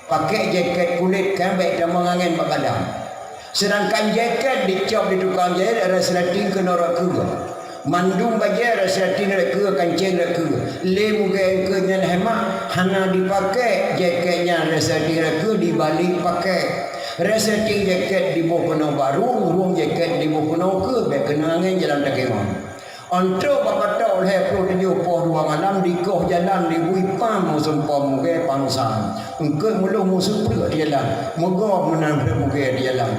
Pakèk jakét kulét, kan bèk tamong angén bak badan. Seudangkan jakét dicop di tukang jahét, resleting keunoe rot keue. Mandum bajèe resleting rot keue, kancèng rot keue. Lé mugée eungkôt nyan hemat, hana dipakèk jakét nyan, resleting rot keue dibalek pakèk. Resleting jakét diboh keunoe bak rueng, rueng jakét diboh keunoe keue, bèk keuneuk angén jalan Takengon. Ôh trôk bak patok lhèe ploh tujoh poh dua malam, dikoh jalan dibui pam meusumpom mugée pansan. Eungkôt muloh meuseupreuk di jalan, meugob meunan mugée di jalan.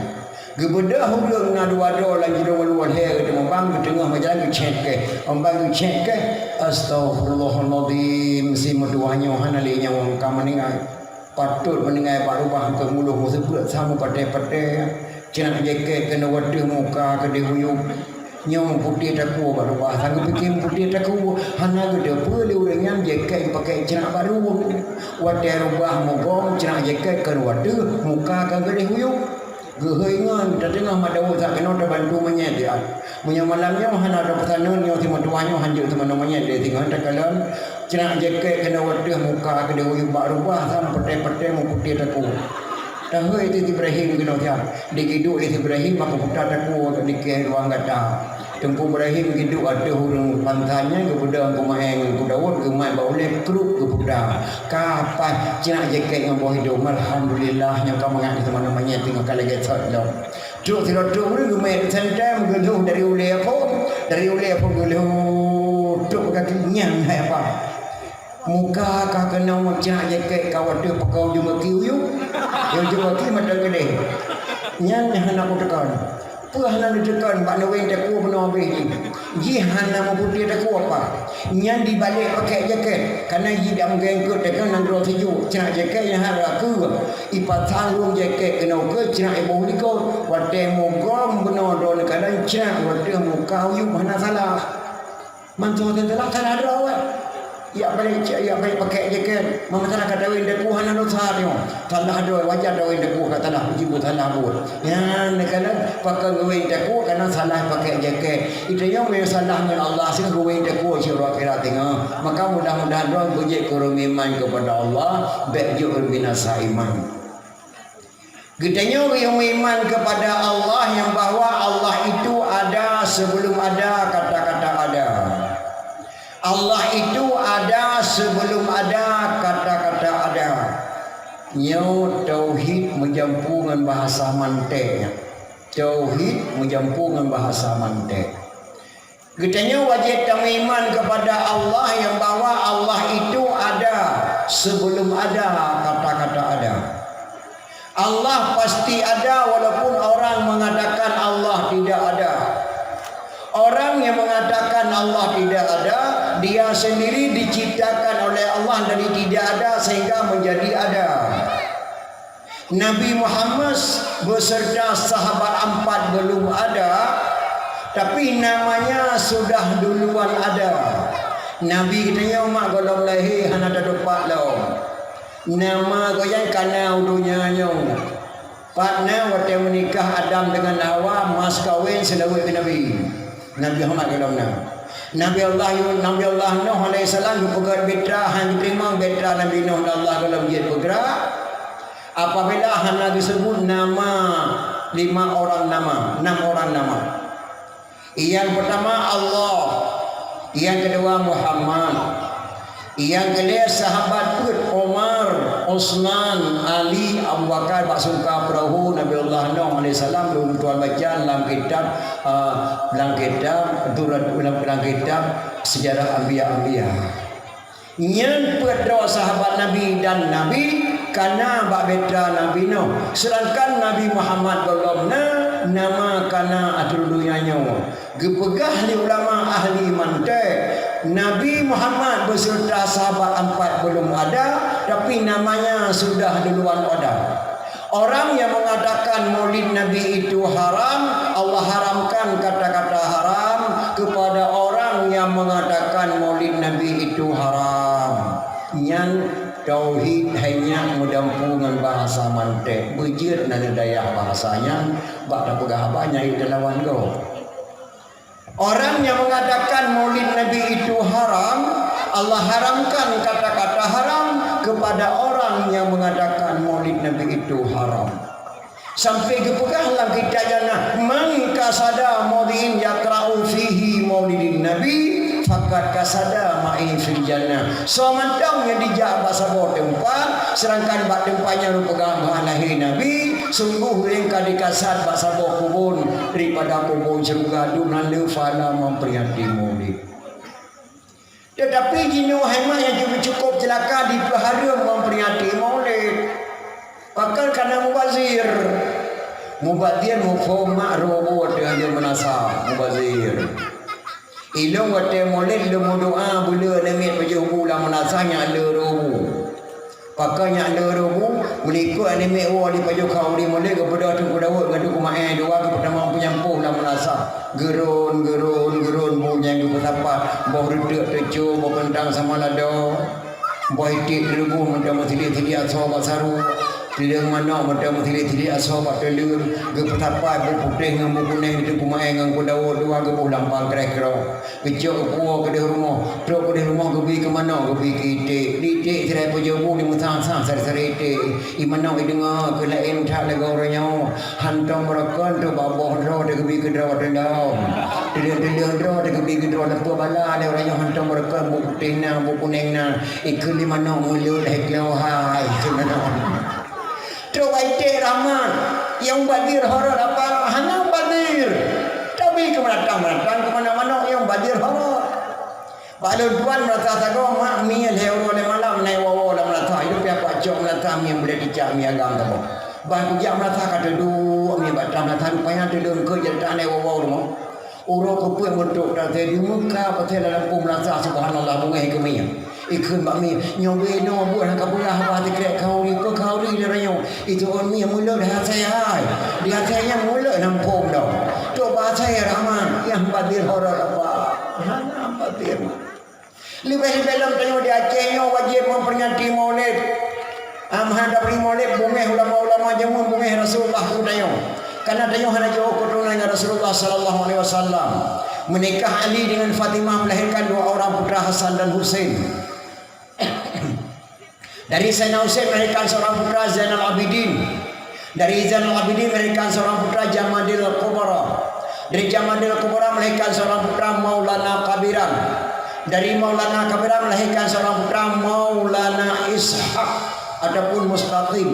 Geubeudôh ureueng na dua droe lam jinoe luwa lhèe geuteumé bang geuteungoh meujalan geucék kèe. Bang geucék kèe, astagfirullahalazim, si meutuwah nyoe hana lé nyawöng ka meuninggai. Patôt meuninggai bak rubah keu muloh meuseubeut samu patéh-patéh. Ceunak jakét keunoe wateuh muka keudéh huyub. Nyoe meuputéh takue bak rubah, sanggoe pike meuputéh takue, hana geuteupeue lé ureueng nyan jakét geupakèk ceunak bak rueng. Watèe rubah mugom ceunak jakét keunoe wateuh muka ka keudéh huyub. Geuhôi ngon, tateungoh mat Daud sa keunoe tabantu monyét siat. Meunyoe malam nyoe hana tapeusaneut nyoe si meutuwah nyoe hanjeuet teumanoe monyét lé singoh takalon. Ceunak jakét keunoe wateuh muka keudéh huyub bak rubah sam peuté-peuté meuputéh takue. Tahôi si Ibrahim keunoe siat. Digiduek lé si Ibrahim bak keuputa takue dikèe ruang gata. Teungku Ibrahim giduek ateueh ureueng pansan nyan geupeudong keu maé ngon keu Daud geumai bak ulèe krup geuputa. Ka paih ceunak jakét ngon boh idong, alhamdulillah nyoe ka mangat teumanoe monyét teungoh ka lagèe sot lom. Trok sidroe trok ureueng geumè sentém geulhôh dari ulèe phôn, dari ulèe phôn geulhôh trok kaki nyan hai apa. Muka ka keunoe ceunak jakét ka wateuh peuka ujong gaki uyuek. Ujong gaki mata keudéh. Nyan hana kuteukon. Peue hana neuteukon bak neuweng takue bunoe abéh jih. Jih hana meuputéh takue apa. Nyan dibalek pakèk jakét. Kana jih dak meugeungkot takue nanggroe sijuek. Crak jakét nyang hara keue. Ipasang rhueng jakét keunoe keue crak iboh likot. Watèe mugom bunoe droeneuh kadang crak watèe muka uyueb hana salah. Mantong teunteulah salah droe. Yak balek, yak balek pakèk jakét. Mamasalah ka tawén takue hana dosa nyoe. Salah droe, wajar tawén takue ka salah, jipeusalah buet. Nyan, neukalon pakon tawén takue kana salah pakèk jakét. Geutanyoe meunyoe salah ngon Allah, seuh tawén takue syuruh akhirat teungoh. Maka mudah-mudahan droe beujeuet keu ureueng iman keupada Allah, bèk jeuet keu binasa iman. Geutanyoe ureueng iman keupada Allah nyang bahwa Allah itu ada sebelum ada kata-kata ada. Allah itu ada sebelum ada kata-kata ada. Nyoe tauhid meujampu ngon bahasa mantek nyan. Tauhid meujampu ngon bahasa mantek. Geutanyoe wajéb tameuiman keupada Allah nyang bahwa Allah itu ada sebelum ada kata-kata ada. Allah pasti ada walaupun orang mengatakan Allah tidak ada. Orang yang mengatakan Allah tidak ada, dia sendiri diciptakan oleh Allah dari tidak ada sehingga menjadi ada. Nabi Muhammad beserta sahabat empat belum ada, tapi namanya sudah duluan ada. Nabi geutanyoe mak gohlom lahé hana tatupat lom. Nama gobnyan kana u donya nyoe. Pat na watèe meunikah Adam dengan Hawa, mas kawén seulaweuet keu Nabi. Nabi Muhammad gohlom na. Nabi Allah Yun-, Nabi Allah Nuh alaihissalam geupeugèt bahtera, han geuteurimong bahtera Nabi Nuh dan Allah gohlom jeuet peugrak. Apabila hana geusebut nama lima orang nama, enam orang nama. Nyang pertama Allah, nyang kedua Muhammad, nyang keulhèe sahabat peuet Umar, Utsman, Ali, Abu Bakar bak sungka peurahô Nabi Allah Nuh alaihissalam lôn tuan baca lam kitab, ah, lam kitab Durrat-, lam, lam kitab Sejarah Anbiya-Anbiya. Nyan peuet droe sahabat Nabi dan Nabi kana bak bahtera Nabi Nuh, seudangkan Nabi Muhammad gohlom na nama kana ateueh donya nyoe. Geupeugah lé ulama ahli mantek, Nabi Muhammad beserta sahabat empat belum ada, tapi namanya sudah duluan ada. Orang yang mengatakan maulid Nabi itu haram, Allah haramkan kata-kata haram kepada orang yang mengatakan maulid Nabi itu haram. Nyan tauhid hai nyan meudampu ngon bahasa mantek. Beujeuet na neudayah bahasa nyan bak tapeugah haba nyang lawan gob. Orang yang mengatakan maulid Nabi itu haram, Allah haramkan kata-kata haram kepada orang yang mengatakan maulid Nabi itu haram. Sampai geupeugah lam kitab jannah, "Man qasada maudhi'in yaqra'u fihi maulidin Nabi, faqad qasada ma'i fil jannah." Soe mantong nyang jijak bak saboh teumpat, seudangkan bak teumpat nyan geupeugah bak lahé Nabi, sungguh ureueng ka dikasad bak saboh kubon daripada kubon syeuruga dum nan le pahala memperingati Maulid. Tetapi jinoe hai mak nyang cukup ceulaka dipeuhareuem memperingati Maulid. Pakon kana mubazir. Mubazir muphom mak robo teuh meunasah mubazir. Ilôn watèe Maulid lôn meudoa beuleu aneuk miet pajoh bu lam meunasah nyak le robo. Pakon nyak le robo, meulikot aneuk miet woe di pajoh khauri Maulid geupeudong Teungku Daud ngon Teungku Maé dua geupeutamong peunyampôh lam meunasah. Geuron, geuron, geuron bu nyang geupeusapat, boh reuteuk teucô, boh keuntang sama lado. Boh iték teureubôh mantong meusilik-silik asoe bak saru. Teuleueng manok mantong meusilik-silik asoe bak teuleueng. Geupeusapat bu putéh ngon bu kunéng di Teungku Maé ngon Teungku Daud dua geuboh lam pang kreh-kroh. Geucok geupuwoe keudeh rumoh. Trok keudeh rumoh geubi keu manok, geubi keu iték. Di iték sirai pajoh bu di meusang-sang sari-sari iték. I manok i deungoe keu laén that lagèe uroe nyoe. Hantom beurakon trok bak boh droe teuh geubi keu droe teundom. Teuleueng-teuleueng droe teuh geubi keu droe, neupeu bala lé uroe nyoe hantom beurakon bu putéh na, bu kunéng na. Ikheun lé manok meuleuet hai keunoe hai, ikheun manok. Trok bak iték Rahmat, nyang mubazir horot apa? Hana mubazir. Tapi keu meunatang-meunatang keu manok-manok nyang mubazir horot. Bak lôn tuan meurasa sagoe mak mie lhèe uroe lhèe malam na iwoe-woe lam meunasah. Ilôn pih apak cok meunasah mie beulèe ticak mie agam saboh. Ban kujak meunasah ka teuduek mie bak meunasah rupanya teudeung keu jeuet na iwoe-woe rumoh. Uroe keupeuet meutrok teuntèe di Mekah, watèe lam gampông meurasa, subhanallah, beungèh keu mie. Ikheun bak mie, "Nyoe binoe buet hana kapeugah haba teukrek khauri, peue khauri di uroe nyoe?" Itu ôn mie meuleuet di asèe hai. Di asèe nyang meuleuet lam phon dong. Trok bak asèe Rahman, nyang badir horot apa? Hana badir. Leubeh-leubeh lom tanyoe di Aceh nyoe wajéb memperingati Maulid. Ah, meuhadab ri Maulid, beungèh ulama-ulama jameun, beungèh Rasulullah keu tanyoe. Karena tanyoe hana jiôh keuturonan ngon Rasulullah sallallahu alaihi wasallam. Menikah Ali dengan Fatimah melahirkan dua orang putra Hasan dan Husain. Dari Sayyidina Husain melahirkan seorang putra Zainal Abidin. Dari Zainal Abidin melahirkan seorang putra Jamadil Kubra. Dari Jamadil Kubra melahirkan seorang putra Maulana Kabiran. Dari Maulana Kabiran melahirkan seorang putra Maulana Ishak ataupun Mustaqim.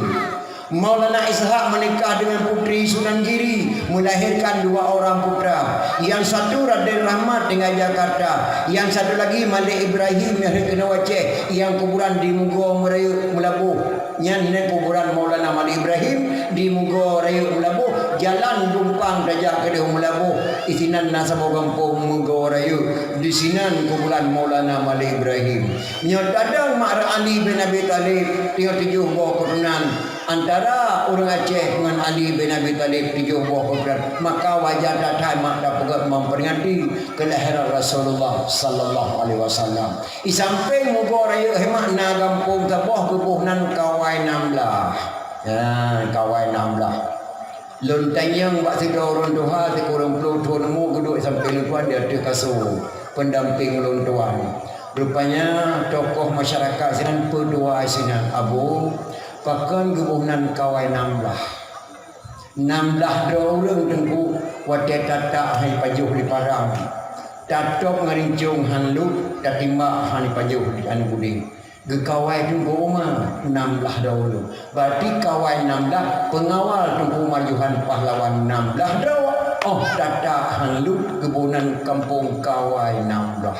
Maulana Ishak menikah dengan putri Sunan Giri, melahirkan dua orang putra. Yang satu Raden Rahmat tinggal Jakarta, yang satu lagi Malik Ibrahim nyang rhot keunoe Aceh, nyang kuburan di Mugo Merayeuk Meulaboh. Nyan, nyan kuburan Maulana Malik Ibrahim di Mugo Rayeuk Meulaboh, jalan Dumpang tajak keudéh Meulaboh. Di sinan na saboh gampông Mugo Rayeuk. Di sinan kuburan Maulana Malik Ibrahim. Nyoe tadong mak Ali bin Abi Thalib, nyoe tujoh boh keuturonan. Antara ureueng Aceh ngon Ali bin Abi Thalib tujoh boh keuturonan, maka wajar that-that mak tapeugah memperingati kelahiran Rasulullah sallallahu alaihi wasallam. Di sampéng Mugo Rayeuk, hai mak, na gampông saboh geuboh nan Kawai Nam Blah. Ya, Kawai Nam Blah. Lôn tanyong bak sidroe ureueng tuha sikureueng ploh thon umu geuduek sampéng lôn tuan di ateueh kasô, pendamping lôn tuan. Rupanya tokoh masyarakat sinan peudua sinan, "Abu, pakon geuboh nan Kawai Nam Blah?" Nam blah droe ureueng Teungku, watèe tatak hana pajoh di parang, tatôb ngon rincong hana lôt, tatimbak hana pajoh di aneuk udeb. Geukawai Teungku Umar nam blah droe ureueng. Berarti kawai nam blah, pengawal Teungku Umar Johan Pahlawan nam blah droe. Oh, tatak hana lôt geuboh nan kampung kawai nam blah.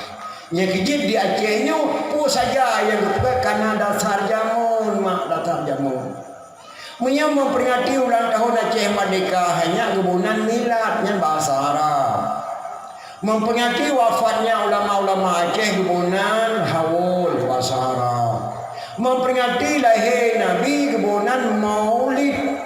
Nyang keujeuet di Aceh nyoe, peue saja nyang geupeugah kana dasar jameun, mak, dasar jameun. Meunyoe memperingati ulang tahun Aceh Merdeka, hanya geuboh nan milad, nyan bahasa Arab. Memperingati wafatnya ulama-ulama Aceh geuboh nan haul, bahasa Arab. Memperingati lahé Nabi geuboh nan maulid,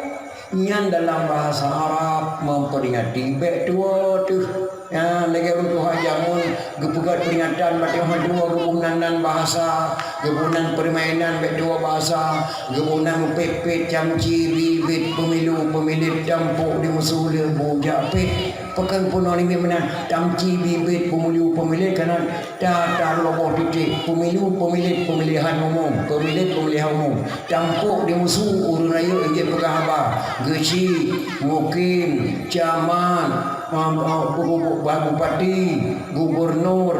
nyan dalam bahasa Arab memperingati bèk tuwoe teuh. Ya, lagèe ureueng tuha jameun geupeugöt peuringatan bak teungoh dua geuboh nan, nan bahasa, geuboh nan peurmainan bèk tuwoe bahasa, geuboh nan meupet-pet camci bibit peumilu peumilet tampok di musoh lheueh bu jak pet. Pakon peunoh limit meunan, camci bibit peumilu peumilet kana ta, ta lôn boh titik, peumilu peumilet pemilihan umum, peumilet pemilihan umum. Tampok di musoh ureueng rayeuk jeuet peugah haba, geuchik, mukim, camat, Bupati, gubernur,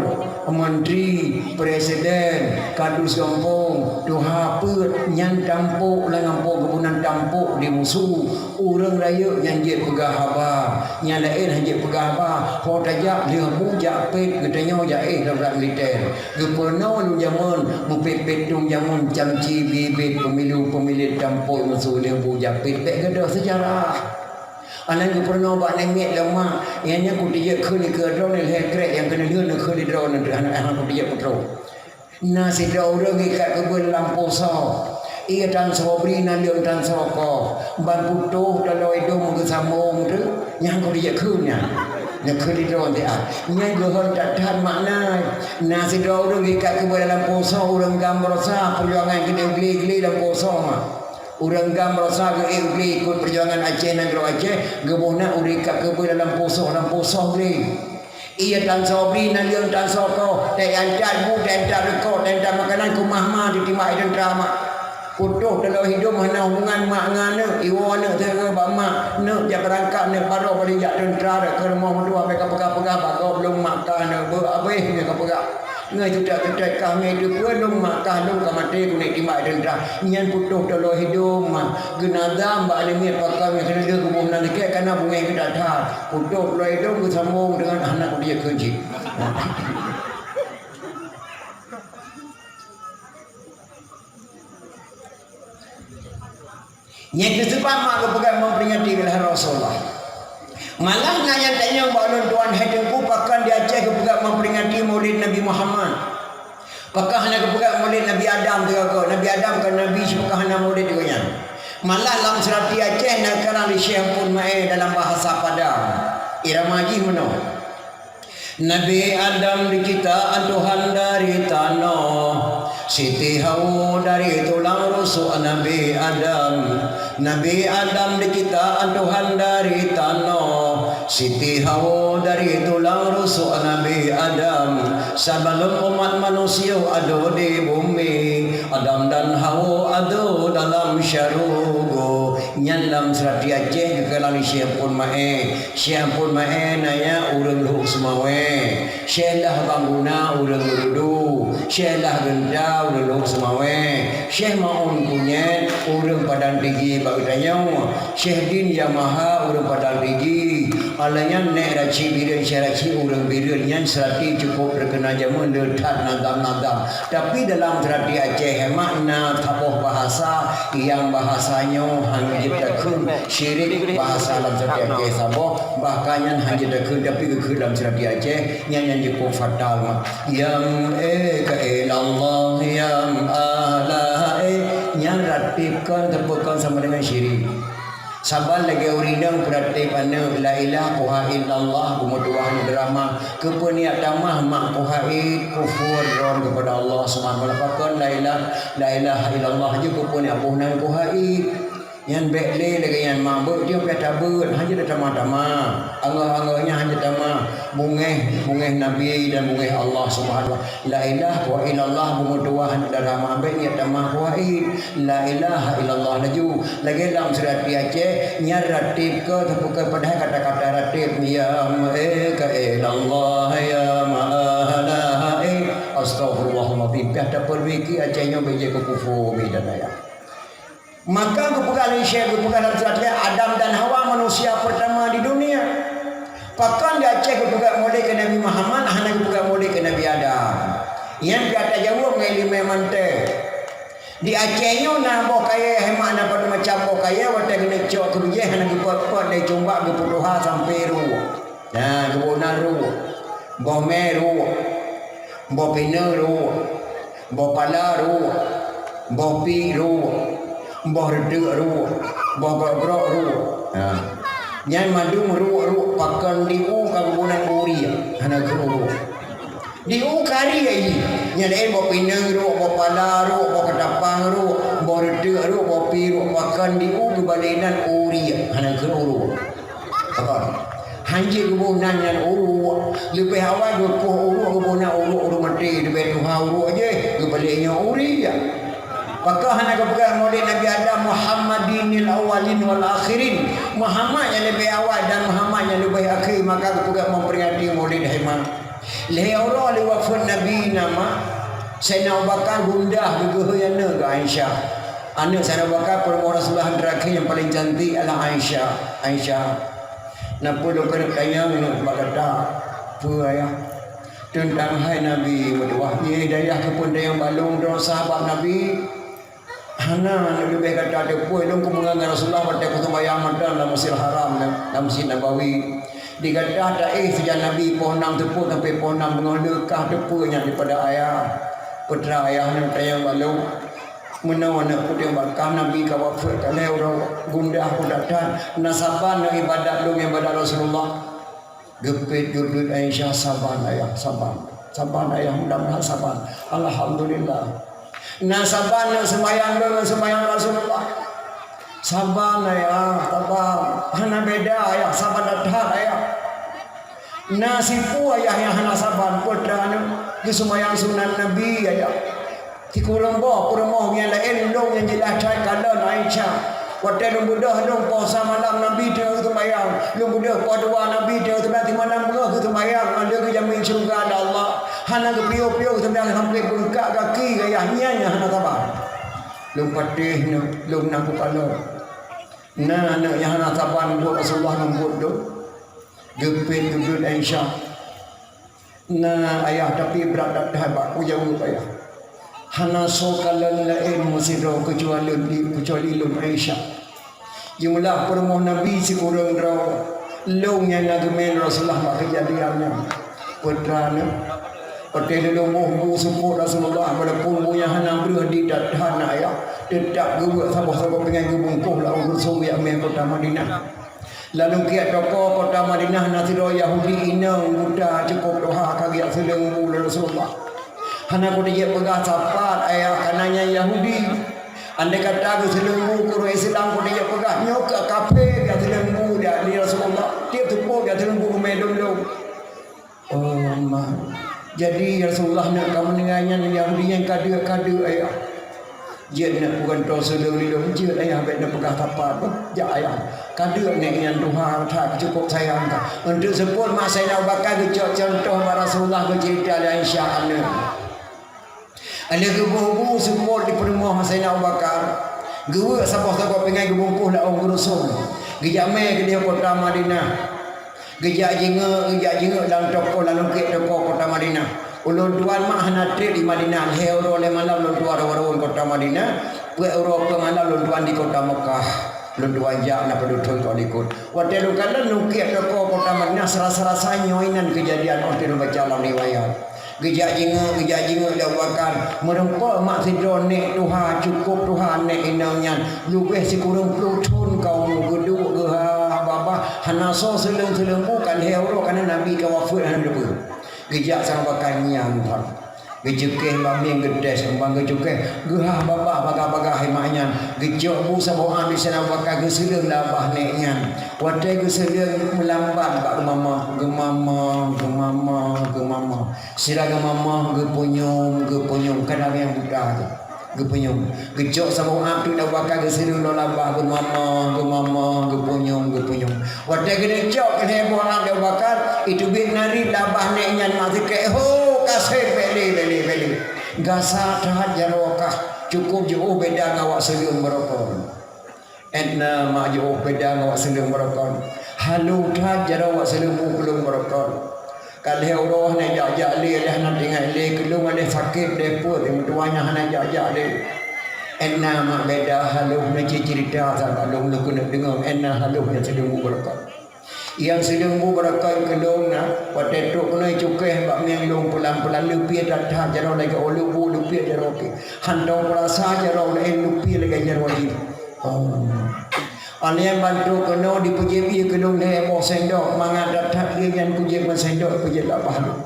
menteri, presiden, kadus gampông, tuha peuet, nyan tampok lam gampông geuboh nan tampok di musoh. Ureueng rayeuk nyang jeuet peugah haba, nyang laén hana jeuet peugah haba. Ho tajak lheueh bu jak pet geutanyoe jak éh lam brat militer. Geupeurunoe lôn jameun, meupet-pet tueng jameun, camci bibit pemilu pemilet tampok musoh lheueh bu jak pet. Bèk gadôh seujarah. Aneuk geupeurunoe bak namiet lom mak, nyan nyan kuteujeuet kheun dikeue droeneuh lhèe krek nyang keuneulheueh neukheun lé droeneuh hana, hana kuteujeuet putroe. Na sidroe ureueng ikat keubeue lam poso. Ié tan sobri na leueng tan soko. Ban putôh taloe idong geusambong teuk, nyan kuteujeuet kheun nyan. Neukheun lé droeneuh siat. Nyan geuhon that-that makna. Na sidroe ureueng ikat keubeue dalam poso, ureueng GAM baroesa peujuangan keudéh glé-glé lam poso mak. Ureueng GAM baroesa geuék glé ikot peujuangan Aceh nanggroe Aceh, geuboh na ureueng ikat keubeue dalam poso, lam poso glé. Ié tan sobri na leueng tan soko, teuintat bu, teuintat reukok, teuintat makanan keu mah-mah ditimbak teuntra mak. Putôh taloe hidong hana hubungan mak ngon aneuk, iwoe aneuk teuh bak mak, neuk jak beurangkat, neuk baroe balik jak teuntra, keu rumoh meutuah bèk kapeugah-peugah bak gob lôn mak kah neuk beu abéh nyang kapeugah. Ngon teutek-teutek kah mé teupeue lôn mak kah lôn ka maté keuneuk timbak teuntra. Nyan putôh taloe hidong mak. Geunazam bak namiet pakon nyang keuneulheueh geuboh nan likek kana beungéh geudat that. Putôh taloe hidong geusambong deungon hana kuteujeuet kheun cit. Nyang keuseubat mak geupeugah memperingati kelahiran Rasulullah. Malah na nyang tanyong bak ulôn, "Tuan hai Teungku, pakon di Aceh geupeugah memperingati Maulid Nabi Muhammad? Pakon hana geupeugah Maulid Nabi Adam teuka? Nabi Adam kon nabi, pakon hana maulid geuh nyan?" Malah lam seurati Aceh na karang di Syekh Ampôn Maé dalam bahasa Padang. Irama jih meunoe. Nabi Adam diciptaan Tuhan dari tanoh, Siti Hawa dari tulang rusuk Nabi Adam. Nabi Adam diciptaan Tuhan dari tanoh, Siti Hawa dari tulang rusuk Nabi Adam. Sebelum umat manusia ada di bumi, Adam dan Hawa ada dalam syurga. Nyan lam seurati Aceh geukalon Syekh Ampôn Maé. Syekh Ampôn Maé na nyan ureuëng Lhok Seumawé. Syekh Lah Bangguna ureuëng Ludu. Syekh Lah Geunta ureuëng Lhok Seumawé. Syekh Maun Kunyét ureuëng Padang Tiji bak geutanyoe. Syekh Din Yamaha ureuëng Padang Tiji. Alai nyan Nèk Rachid Bireuen, Syekh Rachid ureuëng Bireuen, nyan seurati cukup terkenal jameun le that nazam-nazam. Tapi dalam seurati Aceh, hemak na saboh bahasa nyang bahasa nyoe hana jeuet takheun, syirik bahasa lam seurati Aceh saboh, bahkan nyan hana jeuet takheun, tapi geukheun lam seurati Aceh, nyan nyang cukup fatal mah. Yam eh ka ilallah, yam ala eh, nyan ratib kon, tapi kon sama dengan syirik. Saban lagée ureuëng inong peuratéb aneuëk, la ilaha illallah, beumeutuwah aneuëk drama. Keupeue neujak tamah mak keuhai kufur droe keupada Allah Subhanahu wa Taala. Pakon la ilah-, la ilaha illallah jih keupeue neujak boh nan keuhai. Nyan bék lé lagée nyan mak beuet jih piah tabeuet, hana jeuet tamah-tamah. Angoh-angoh nyan hana jeuet tamah. Bungéh, bungéh Nabi dan bungéh Allah Subhanahu wa Taala. La ilaha illallah beumeutuwah aneuëk drama, bék neujak tamah keuhai. La ilaha illallah laju. Lagée lam seurati Aceh, nyan ratib kon, tapi kon padahai kata-kata ratib. Yam eh ka ilallah, yam ala eh. Astagfirullahalazim. Piah tapeurbaiki Aceh nyoe bék jeuet keu kufur, mi dan ayah. Maka geupeugah lé Syekh, geupeugah lam seurati Aceh, Adam dan Hawa manusia pertama di dunia. Pakon di Aceh geupeugah maulid keu Nabi Muhammad, hana geupeugah maulid keu Nabi Adam? Nyan ka tajaweueb ngon ileumèe manté. Di Aceh nyoe na boh kayèe, hemak na padum macam boh kayèe, watèe geuneuk cok keu bijèh hana geupot-pot lé cumbak, geupeutuha sampoe ruek. Na geuboh nan ruek, boh mè ruek, boh pineung ruek, boh pala ruek, boh piek ruek, boh reuteuek ruek, boh grok-grok ruek. Ha. Nyan mandum ruek-ruek pakon di u ka geuboh nan urie, hana geuruek. Di u kari ai jih. Nyan laén boh pineung ruek, boh pala ruek, boh keutapang ruek, boh reuteuek ruek, boh piek ruek, pakon di u geubalek nan urie, hana geuruek. Pakon? Hanjeuet geuboh nan nyan uruek. Leubeh awai geupoh uruek geuboh nan uruek ureueng maté, leubeh tuha uruek jih, geubalek nyoe urie. Pakon hana geupeugah Maulid Nabi Adam Muhammadinil awwalin wal akhirin? Muhammad nyang leubeh awai dan Muhammad nyang leubeh akhé, maka geupeugah memperingati Maulid Haiman. Lhèe uroe lheueh wafeuet Nabi na mak, Saidina Abu Bakar gundah geugeuhôi aneuk keu Aisyah. Aneuk Saidina Abu Bakar peurumoh Rasulullah terakhir nyang paleng cantik adalah Aisyah. Aisyah, na peue lôn keuneuk tanyong bak gata? Peue, Ayah? Teuntang hai Nabi meutuwah, nyoe dayah keupeue tanyong bak lôn droe sahabat Nabi? Hana, leubeh gata teupeue lôn keumeungan ngon Rasulullah watèe kuseumbahyang mantong lam Masjidil Haram, lam Masjid Nabawi. Di gata taéh sijak Nabi poh nam teupeu sampoe poh nam beungoh le kah teupeue nyan daripada ayah. Peue teuma ayah nyoe tanyong bak lôn. Meunoe aneuk putéh bak kah Nabi ka wafeuet ka lhèe uroe, gundah kudat that. Na saban nyoe ibadat lôn ngon ibadat Rasulullah. Geupet geuduek Aisyah, saban ayah, saban. Saban ayah, mudah-mudahan saban. Alhamdulillah. Na saban ngon seumayang lôn ngon seumayang Rasulullah. Saban ayah, saban. Hana beda ayah, saban that ayah. Na sipeue ayah nyang hana saban, peue teuma aneuk, geuseumayang sunat Nabi ayah. Sikureueng boh peurumoh nyang laén lôn nyang jeulaih that kalon Aisyah. Watèe lôn beudôh lôn poh sa malam Nabi teungoh geuseumayang, lôn beudôh poh dua Nabi teungoh geuseumayang, simalam beungoh geuseumayang, mandum geujamin syeuruga lé Allah. Hana geupiôh-piôh geuseumayang sampoe beungkak gaki gayah nyan nyang hana saban. Lôn patéh nyoe, lôn na kukalon. Na aneuk nyang hana saban buet Rasulullah ngon buet lôn. Geupet geuduek Aisyah. Na ayah, tapi brat that bak kujaweueb ayah. Hana soe kalon laén meusidroe keucuali, keucuali lôn Aisyah. Jeumeulah peurumoh Nabi sikureueng droe. Lôn nyang na geumé Rasulullah bak keujadian nyan. Peue teuma nyoe? Watèe lôn boh bu seupôt Rasulullah, walaupun bu nyan hana breuh di that-that na ayah, teutap geuweuek saboh-saboh pingai geubungkôh lam ongkrusong geujak mé kota Madinah. Lam lungkiek toko kota Madinah na sidroe Yahudi inong buta cukôp tuha ka geujak seuleueng bu lé Rasulullah. Hana kuteujeuet peugah sapat ayah, kareuna nyan Yahudi. Andai kata geuseuleueng bu keu ureueng Islam, kuteujeuet peugah nyoe ka kafé, geuseuleueng bu di Rasulullah. Tiep seupôt geuseuleueng bu geumé dum-dum. Oh, ma. Jadi, ya Rasulullah, neuk ka meuninggai nyan Yahudi nyan ka deuek-ka deuek, ayah. Jeuet neuk peugantoe seuleueng lé lôn, jeuet, ayah, bèk neupeugah sapat, beuh. Jak, ayah. Ka deuek nèk nyan tuha that cukôp sayang ka. Untuk seupôt mak Saidina Abu Bakar geucok cuntoh bak Rasulullah geuceurita lé Aisyah aneuk. Lheueh geuboh bu seupôt di peurumoh Saidina Abu Bakar, geuweuek saboh-saboh pingai geubungkôh lam ongkrusong, geujak mé keudéh kota Madinah. Geujak jingeuk, geujak jingeuk lam toko, lam lungkiek toko kota Madinah. Ulôn tuan mak hana trép di Madinah, lhèe uroe lhèe malam lôn tuan rawon-rawon kota Madinah. Peuet uroe peuet malam lôn tuan di kota Mekah. Lôn tuan jak na padub thôn ka likot. Watèe lôn kalon lungkiek toko kota Madinah, serasa-rasa nyoe inan keujadian 'oh lheueh lôn baca lam riwayat. Geujak jingeuk, geujak jingeuk lé Abu Bakar. Meurumpok mak sidroe nèk tuha, cukôp tuha nèk inong nyan. Leubeh sikureueng ploh thôn ka umu, geuduek geuhah babah, hana soe seuleueng-seuleueng bu, ka lhèe uroe ka na Nabi ka wafeuet hana geuteupeue. Geujak sang Abu Bakar nyan that. Geucukéh bak mieng geutés, ban geucukéh, geuhah babah bagah-bagah imak nyan. Geucok bu saboh am di Saidina Abu Bakar geuseuleueng lé babah nèk nyan. Watèe geuseuleueng meulambat bak geumama, geumama, geumama, geumama. Sira geumama, geupunyueng, geupunyueng, kadang nyang buta tu. Geupunyueng. Geucok saboh ap teuk Abu Bakar geuseuleueng lom babah, geumama, geumama, geupunyueng, geupunyueng. Watèe geuneuk cok keuhai boh ap Abu Bakar, iteubiet nari babah nèk nyan mak sikét, ho, ka sép bèk lé, bèk lé, bèk lé. Gasa that jaroe kah, cukôp jiôh beda ngon awak seuleueng beurokon. Edna mak jiôh beda ngon awak seuleueng beurokon. Halôh that jaroe awak seuleueng bu keu lôn beurokon. Ka lhèe uroe hana jak-jak lé, lheueh hana teuingat lé, keu lôn lheueh sakét, lheueh peuet, meutuwah nyan hana jak-jak lé. Edna mak beda halôh na cit ceurita saban lôn, lôn keuneuk deungoe, Edna halôh nyang seuleueng bu beurokon. Nyang seuleueng bu beurokon keu lôn na, watèe trok keunoe cukéh bak mieng lôn peulan-peulan, leupie that-that jaroe lagèe ôk leubu, leupie jaroe pih. Hantom peurasa jaroe laén, leupie lagèe jaroe jih. Oh. Alèh nyan ban trok keunoe dipeujieb ié keu lôn lhèe boh sendok, mangat that-that ié nyan kujieb ngon sendok, peujieb lam babah lôn.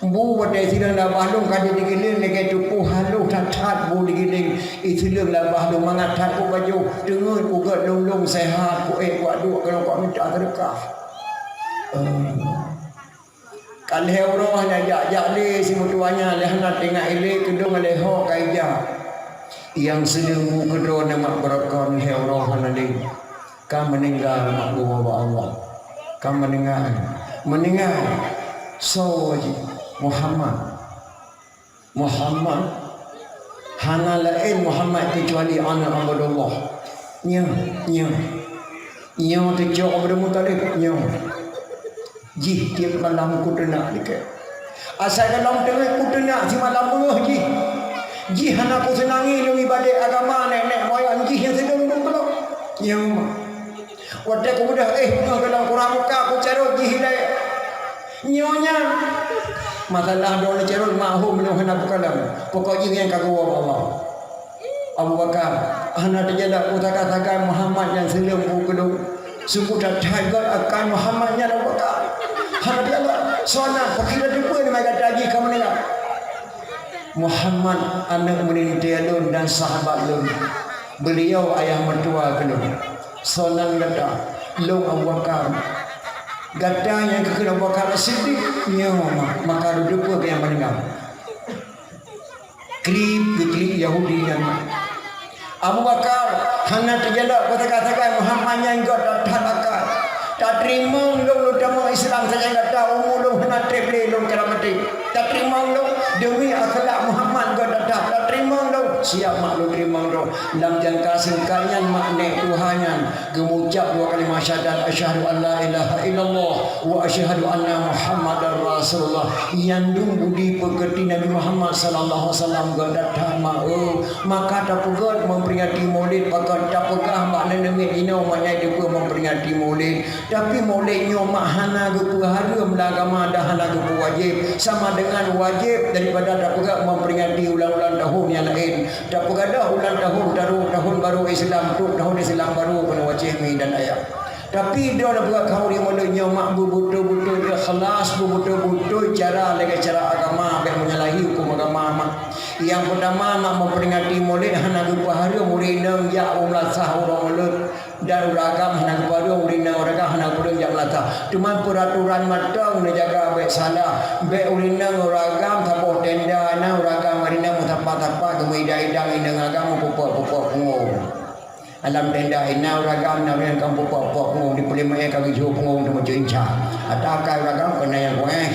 Bu watèe seuleueng lam babah lôn ka digiléng lagèe tupeue, halôh that-that bu digiléng, iseuleueng lam babah lôn mangat that kupajoh, teungeut kugöt lôn-lôn seuhat, kuék kuduek keunoe kuminta seudeukah. Eh. Ka lhèe uroe hana jak-jak lé, si meutuwah nyan lé hana teuingat ilé, keudong lé ho ka ijak. Nyang seuleueng bu keudroe nyan mak beurokon lhèe uroe hana lé. Ka meuninggai mak geuwoe bak Allah. Ka meuninggai. Meuninggai. Soe jih? Muhammad. Muhammad. Hana laén Muhammad keucuali aneuk Abdullah. Nyoe, nyoe. Nyoe teucok Abdul Muthalib. Nyoe. Jih tiep malam kuteunak dikée. Asai gohlom teungoh kuteunak simalam beungoh jih. Jih hana kuseunangi lôn ibadat agama nèk-nèk moyang jih nyang sidong dum keulok. Nyoe. Watée kubeudôh éh beungoh gohlom kurang muka kucarôt jih ilée. Nyoe nyan. Masalah droeneuh carôt mahom lôn hana kukalon. Pokok jih nyang ka geuwoe Allah. Abu Bakar, hana teujalak peue sagai-sagai Muhammad nyang seuleueng bu keu lôn. Sungguh that-that gét akai Muhammad nyan Abu Bakar. Hana teujalak. Soe na pakira teupeue nibak gata jih ka meuninggai. Muhammad aneuk meulintée lôn dan sahabat lôn. Beuliau ayah meutuwa keu lôn. Soe nan gata? Lôn Abu Bakar. Gata nyang keukeuen Abu Bakar As-Siddiq? Nyoe ma-, maka teupeue keu nyang meuninggai. Krieb geuklik Yahudi nyan. Abu Bakar, hana teujalak peue sagai-sagai Muhammad nyan gét that-that akai. Tateurimong lôn lôn tamong Islam sajan gata, umu lôn hana treb lé lôn kira maté. Tateurimong lôn deumi akhlak Muhammad gét that-that. Tateurimong lôn Siap mak lôn teurimong droe. Lam jangka singkat nyan mak nèk tuha nyan geumucab dua kalimah syahadat, "Asyhadu an la ilaha illallah wa asyhadu anna Muhammadar Rasulullah." Nyandum budi peugöt Nabi Muhammad sallallahu alaihi wasallam geuh that-that mak, oh. Maka tapeugöt memperingati Maulid pakon tapeugah mak neuneumiet inoe mak nyan teupeue memperingati Maulid. Tapi Maulid nyoe mak hana geupeuhareuem lam agama dan hana geupeuwajéb, sama dengan wajéb daripada tapeugah memperingati ulang-ulang tahun nyang laén. Tapeugah dah ulang tahun taru, tahun baru Islam, trok tahun Islam baru keunoe Aceh mi dan ayah. Tapi droe tapeugah khanuri Maulid nyoe mak beubeutôi-beutôi ikhlas, beubeutôi-beutôi cara lagèe cara agama, bèk menyalahi huköm agama mak. Nyang peutama mak memperingati Maulid hana geupeuhareuem ureueng inong jak u meulasah uroe Maulid. Dan ureueng agam hana geupeudong, ureueng inong ureueng agam hana geupeudong jak meulasah. Teuma peuratoran mantong neujaga bèk salah. Bèk ureueng inong ureueng agam saboh tenda na ureueng agam ureueng inong meusapa-sapa geumeuidang-idang inong agam meupeuphok-peuphok punggong. Alam tenda na ureueng agam na ureueng agam peuphok-peuphok punggong di puléh manyèt ka geujok punggong teuma ceuinca. Ata akai ureueng agam keunan nyang kuéh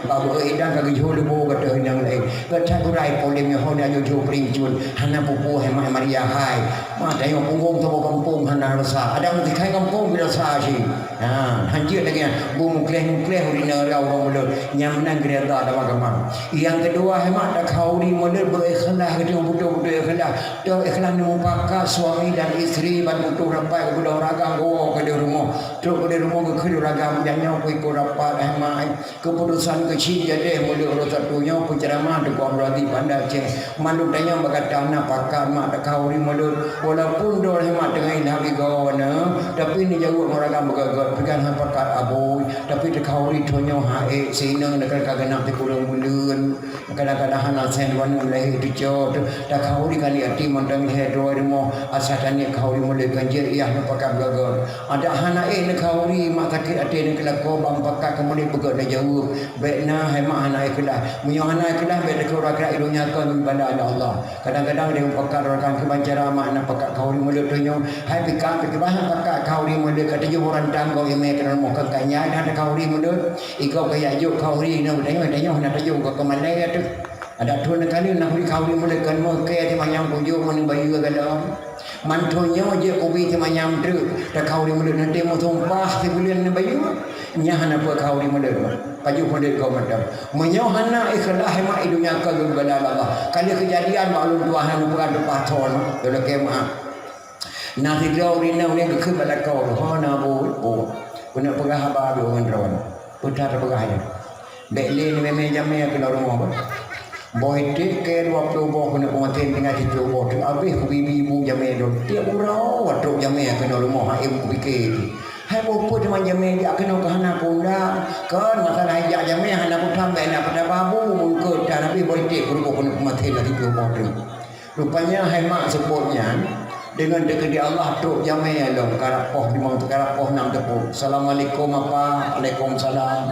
bak beuet idang ka geujok leubo ka teuh inong laén. Gata geurai polém nyoe hana jok-jok peulincun hana peupuh hemat Maria hai. Mak tanyoe punggong saboh gampông hana rasa. Ada meusikai gampông rasa cit. Ha, hanjeuet lagèe nyan. Beumukléh-mukléh ureueng inong rau ureueng Maulid. Nyang meunan geureda dalam agama. Nyang keudua, hemat takhanuri Maulid beuikhlas, geutanyoe beutôi-beutôi ikhlas. Toh ikhlas neumupakat suami dan isteri ban putôh rapat geupeudong ragam geuwoe keudéh rumoh. Trok keudéh rumoh geukheun ragam, nyan nyoe ku ikot rapat, hemat. Keuputusan keuchik jadeh Maulid uroe Sabtu nyoe peuceramah Teungku Abdul Aziz Banda Aceh. Mandum tanyoe bak gata na pakat mak takhanuri Maulid. Walaupun droe mak teungoh ilham igoe na, tapi neujaweueb ngon ragam beugöt-göt, pikan han pakat abui, tapi takhanuri tanyoe han ék, sineueng neukalon ka geunap sikureueng buleuen. Kadang-kadang hana sen wan lahé teucok, takhanuri kali até mantong lhèe droe rumoh, asa taniet khanuri Maulid kan jeuet yah neupakat beugöt. Adak hana ék neukhanuri mak sakét até neukeulakoe bang pakat keu Maulid beugöt neujaweueb. Bèk na hai mak hana ikhlas. Meunyoe hana ikhlas, bèk takheun uroe akhirat i donya kon bala lé Allah. Kadang-kadang deuh pakat ureueng kan keuban cara mak na pakat khanuri Maulid tanyoe. Hai pih ka pih keuban pakat khanuri Maulid ka teujoh ureueng tanggoe imè keunoe rumoh keu kanya na takhanuri Maulid. Igoe ka jak jok khanuri na tanyoe, tanyoe hana tajok ka keumalèe teuh. Adak thôn kali na khanuri Maulid kan meuke teuma nyang kujok ngon bayeue galom. Mantong nyoe jeuet kubi teuma nyang treuk, takhanuri Maulid nanti meusumpah sibuleuen neubayeue. Nyan hana peue khanuri Maulid. Pajoh Maulid gob mantong. Meunyoe hana ikhlas, hemat i donya ka geubala Allah. Ka lheueh keujadian bak lôn tuha hana peugah teupah thon, lôn lakèe meu'ah. Na sidroe ureueng inong geukheun bak lakoe, "Ho na bu, bu. Keuneuk peugah haba lôn ngon droeneuh." Peue that tapeugah nyan. Bèk lé neumè-mè jamèe keunoe rumoh bah. Boh iték kèe dua ploh boh keuneuk peumaté tinggai siplôh boh teuk abéh kubi ibu jamèe lôn. Tiep uroe trok jamèe keunoe rumoh hana kupiké. Hai boh peue teuma jamèe jak keunoe keu hana kuundang. Kon masalah jak jamèe hana kutam bèk na pada babu meungkot tan abéh boh iték keuruboh keuneuk peumaté lagèe siplôh boh teuk. Rupanya hai mak seupôt nyan deungon teukeudi Allah trok jamèe lom karab poh limong karab poh nam teupôt. "Assalamualaikum apa?" "Waalaikumsalam."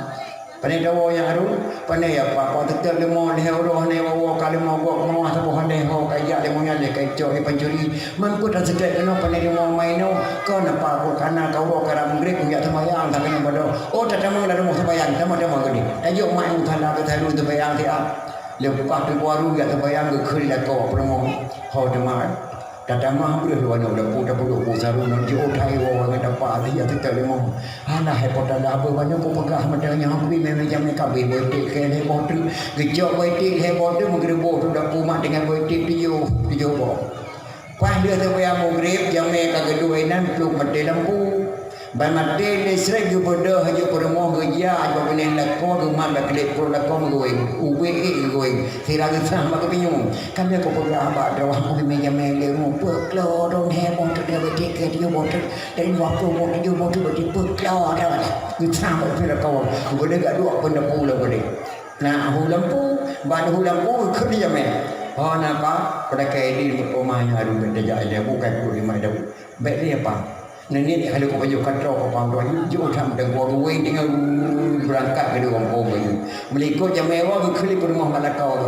"Pane tawoe nyang arung?" "Pane ya apa?" "Apa teutap leumo lhèe uroe hana woe ka leumo gok meuah saboh handai ho ka jak leumo nyan lé ka icok lé pancuri. Man peue taseutap keunoe pane leumo mainoe?" "Kon apa pun kana ka uroe karab Maghrib kujak seumayang takeuneuk badoe." "Oh tatamong lam rumoh seumayang tamong-tamong keudéh." Tajok mak musala keu seumayang siat. Leupah teupeu arung jak seumayang geukheun lakoe peurumoh. Ho teuma. Tatamah breuh dua nyoe lampu tapeuduek bu saru ngon jiôh thai woe ngon tapa lheueh jak teuka leumo. Alah hai po tanda abeuh banyoe kupeugah meuteunyoe kubi mé-mé jamé kabeh boh iték keu lhèe boh teuk. Geucok boh iték lhèe boh teuk meugeureuboh tu dapu mak tinggai boh iték tujoh, tujoh boh. Pas lheueh seumayang Maghrib jamé ka geuduek inan pluek maté lampu. Ban maté listrik geubeudôh haju peurumoh geujak bak binéh lakoe geumat bak klep pruet lakoe meugueng. Ubé ék geugueng. Sira geusah bak geupinyueng. Kan lheueh kupeugah bak droe, ubé mé jamé lé rumoh peuet klo droe heboh teuk lé tiket tujoh boh teuk. Dari dua ploh boh tujoh boh teuk berarti peuet klo droe. Geusah bak pih lakoe. Ubé lé gak duek peuneupue lom udeh. Nah, hu lampu, ban hu lampu geukheun jamé. Ho na pa, pada kayak di rumah yang ada benda jadi bukan pun lima ribu. Bèk lé apa? Nenek ka lheueh kupajoh ka troh ka pam droe, jôk tham teungku geuwéng tinggai beurangkat keu dua gampông baju. Meulikot jamé woe geukheun lé peurumoh bak lakoe.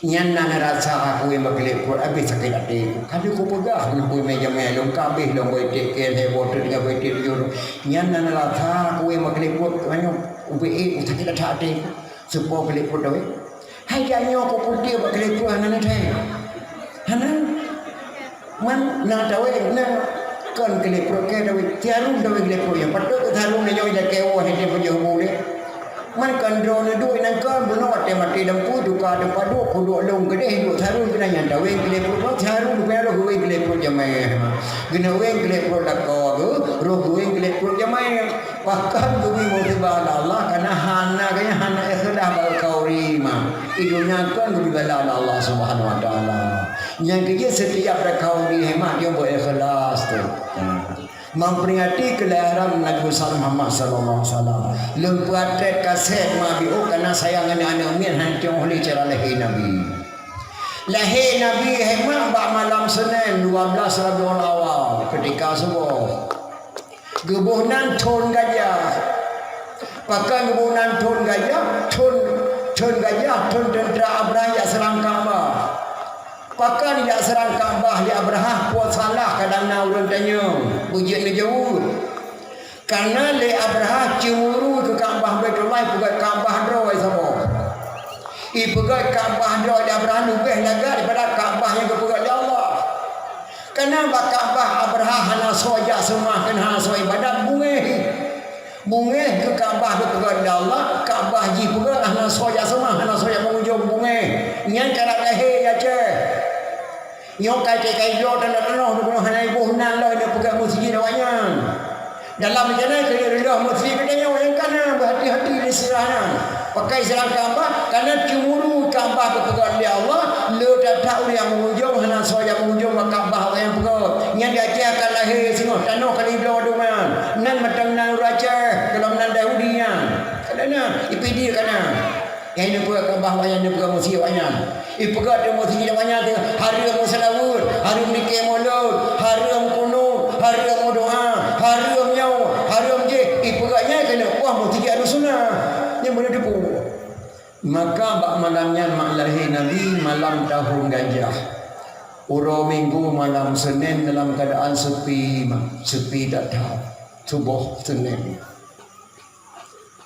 Nyan na neurasa aku nyang bak klep pruet abéh sakét até. Ka lheueh kupeugah keuneuk beuet mé jamé lôn ka abéh lôn beuet iték keu lhèe boh teuk tinggai beuet iték tujoh. Nyan na neurasa aku nyang bak klep pruet, nyoe ubé ék sakét that até. Seupôt klep pruet dawé. Hai jak nyoe kupeuteuh bak klep pruet hana neuthèe. Hana. Man na taweng, na kon keu lhèe pruet keu taweng. Tiarun taweng keu lhèe pruet nyan. Patôt keu tiarun nyoe ilakèe woe hana teupeujeuet bu lé. Man kon droeneuh duek nyan kon bunoe watèe maté lampu tuka teumpat duek, peuduek lôn keudeh duek tiarun keunan nyan taweng keu lhèe pruet. Tiarun keunan roh weng keu lhèe pruet jamèe. Geuneuk weng keu lhèe pruet lakoe geuh, roh weng keu lhèe pruet jamèe. Pakon geubri musibah lé Allah, karena hana, geuh nyan hana ikhlas bak khauri ma. Di donya kon geubri bala lé Allah Subhanahu wa Taala. Nyang keujeuet setiap dakau di hemat nyoe beu ikhlas teuh. Memperingati kelahiran Nabi besar Muhammad sallallahu alaihi wasallam. Lôn peuatrét kasét ma biôh karena sayang aneuk-aneuk miet hanco lé cara lahé Nabi. Lahé Nabi hemat bak malam Senin dua belas Rabiul Awal ketika suboh. Geuboh nan thon gajah. Pakon geuboh nan thon gajah? Thon, thon gajah, thon teuntra Abrahah jak seurang Ka'bah. Pakon jak seurang Ka'bah lé Abrahah? Peue salah kadang na ureuëng tanyong, beujeuet neujaweueb. Karena lé Abrahah ceumuru keu Ka'bah Baitullah, peugöt Ka'bah droe saboh. Ipeugöt Ka'bah droe lé Abrahah leubeh lagak daripada Ka'bah nyang geupeugöt lé Allah. Karena bak Ka'bah Abrahah hana soe jak seumah, keunan hana soe ibadat, bungéh. Bungéh keu Ka'bah geupeugöt lé Allah, Ka'bah jih peugöt hana soe jak seumah, hana soe jak meungunjong, bungéh. Nyan karab lahé di Aceh. Nyoe ka iték ka idroe tanoh-tanoh, hana iboh nan lom, ipeugöt meuseujid awaknyan. Dalam rencana keu reuloh meuseujid geutanyoe nyang ka na, beuhati-hati di sirah nyan. Pakon seurang Ka'bah, karena ceumuru Ka'bah geupeugöt lé Allah, le that-that ureuëng nyang meungunjong, hana soe nyang meungunjong bak Ka'bah awaknyan peugöt. Nyan di Aceh akan lahé singoh tanoh kali bloe dum nyan. Nan mantong nan ureuëng Aceh, golom nan Yahudi nyan. Kadang na, di Pidie ka na. Nyang ineuk peugöt Ka'bah awaknyan, ineuk peugöt meuseujid awaknyan. Ipeugöt teuk meuseujid awaknyan teuh, hareuem meuseulaweuet, hareuem likée mulod, hareuem kunut, hareuem meudoa, hareuem nyoe, hareuem jéh. Ipeugöt nyan keuneuk poh meuseujid Ahlussunnah. Nyan beuna teupeue. Maka bak malam nyan mak lahé Nabi malam tahun gajah. Uroe Minggu malam Senin dalam keuadaan seupi, sepi that-that. Suboh Senin.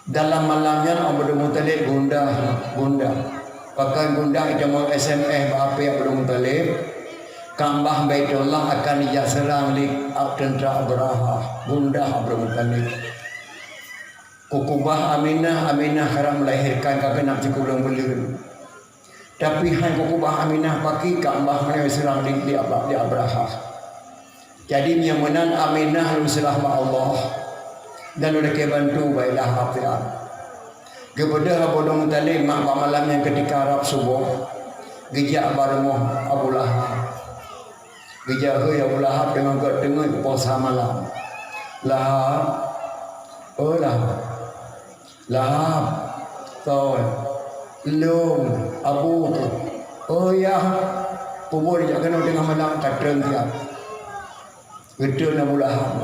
Dalam malam nyan Abdul Muthalib gundah, gundah. Pakon gundah, itamong S M S bak H P Abdul Muthalib, Ka'bah Baitullah akan ijak seurang lé teuntra Abrahah. Gundah Abdul Muthalib. Kukubah Aminah, Aminah karab meulahirkan ka keuneuk sikureueng buleuen. Tapi han kukubah Aminah pakri Ka'bah meunyoe seurang di, di Abra-, di Abrahah. Jadi meunyoe meunan Aminah lôn seurah bak Allah dan lôn lakée bantu bak Lahab siat. Geubeudôh Abdul Muthalib mak bak malam nyan keutika rab suboh, geujak bak rumoh Abu Lahab. Geujak hôi Abu Lahab deungon gét teungeut keu poh sa malam. "Lahab, oh Lahab." "Lahab, kon, lôn, Abu tu." "Oh yah, peue buet jak keunoe teungoh malam?" "Ka treun siat." Geutreun Abu Lahab.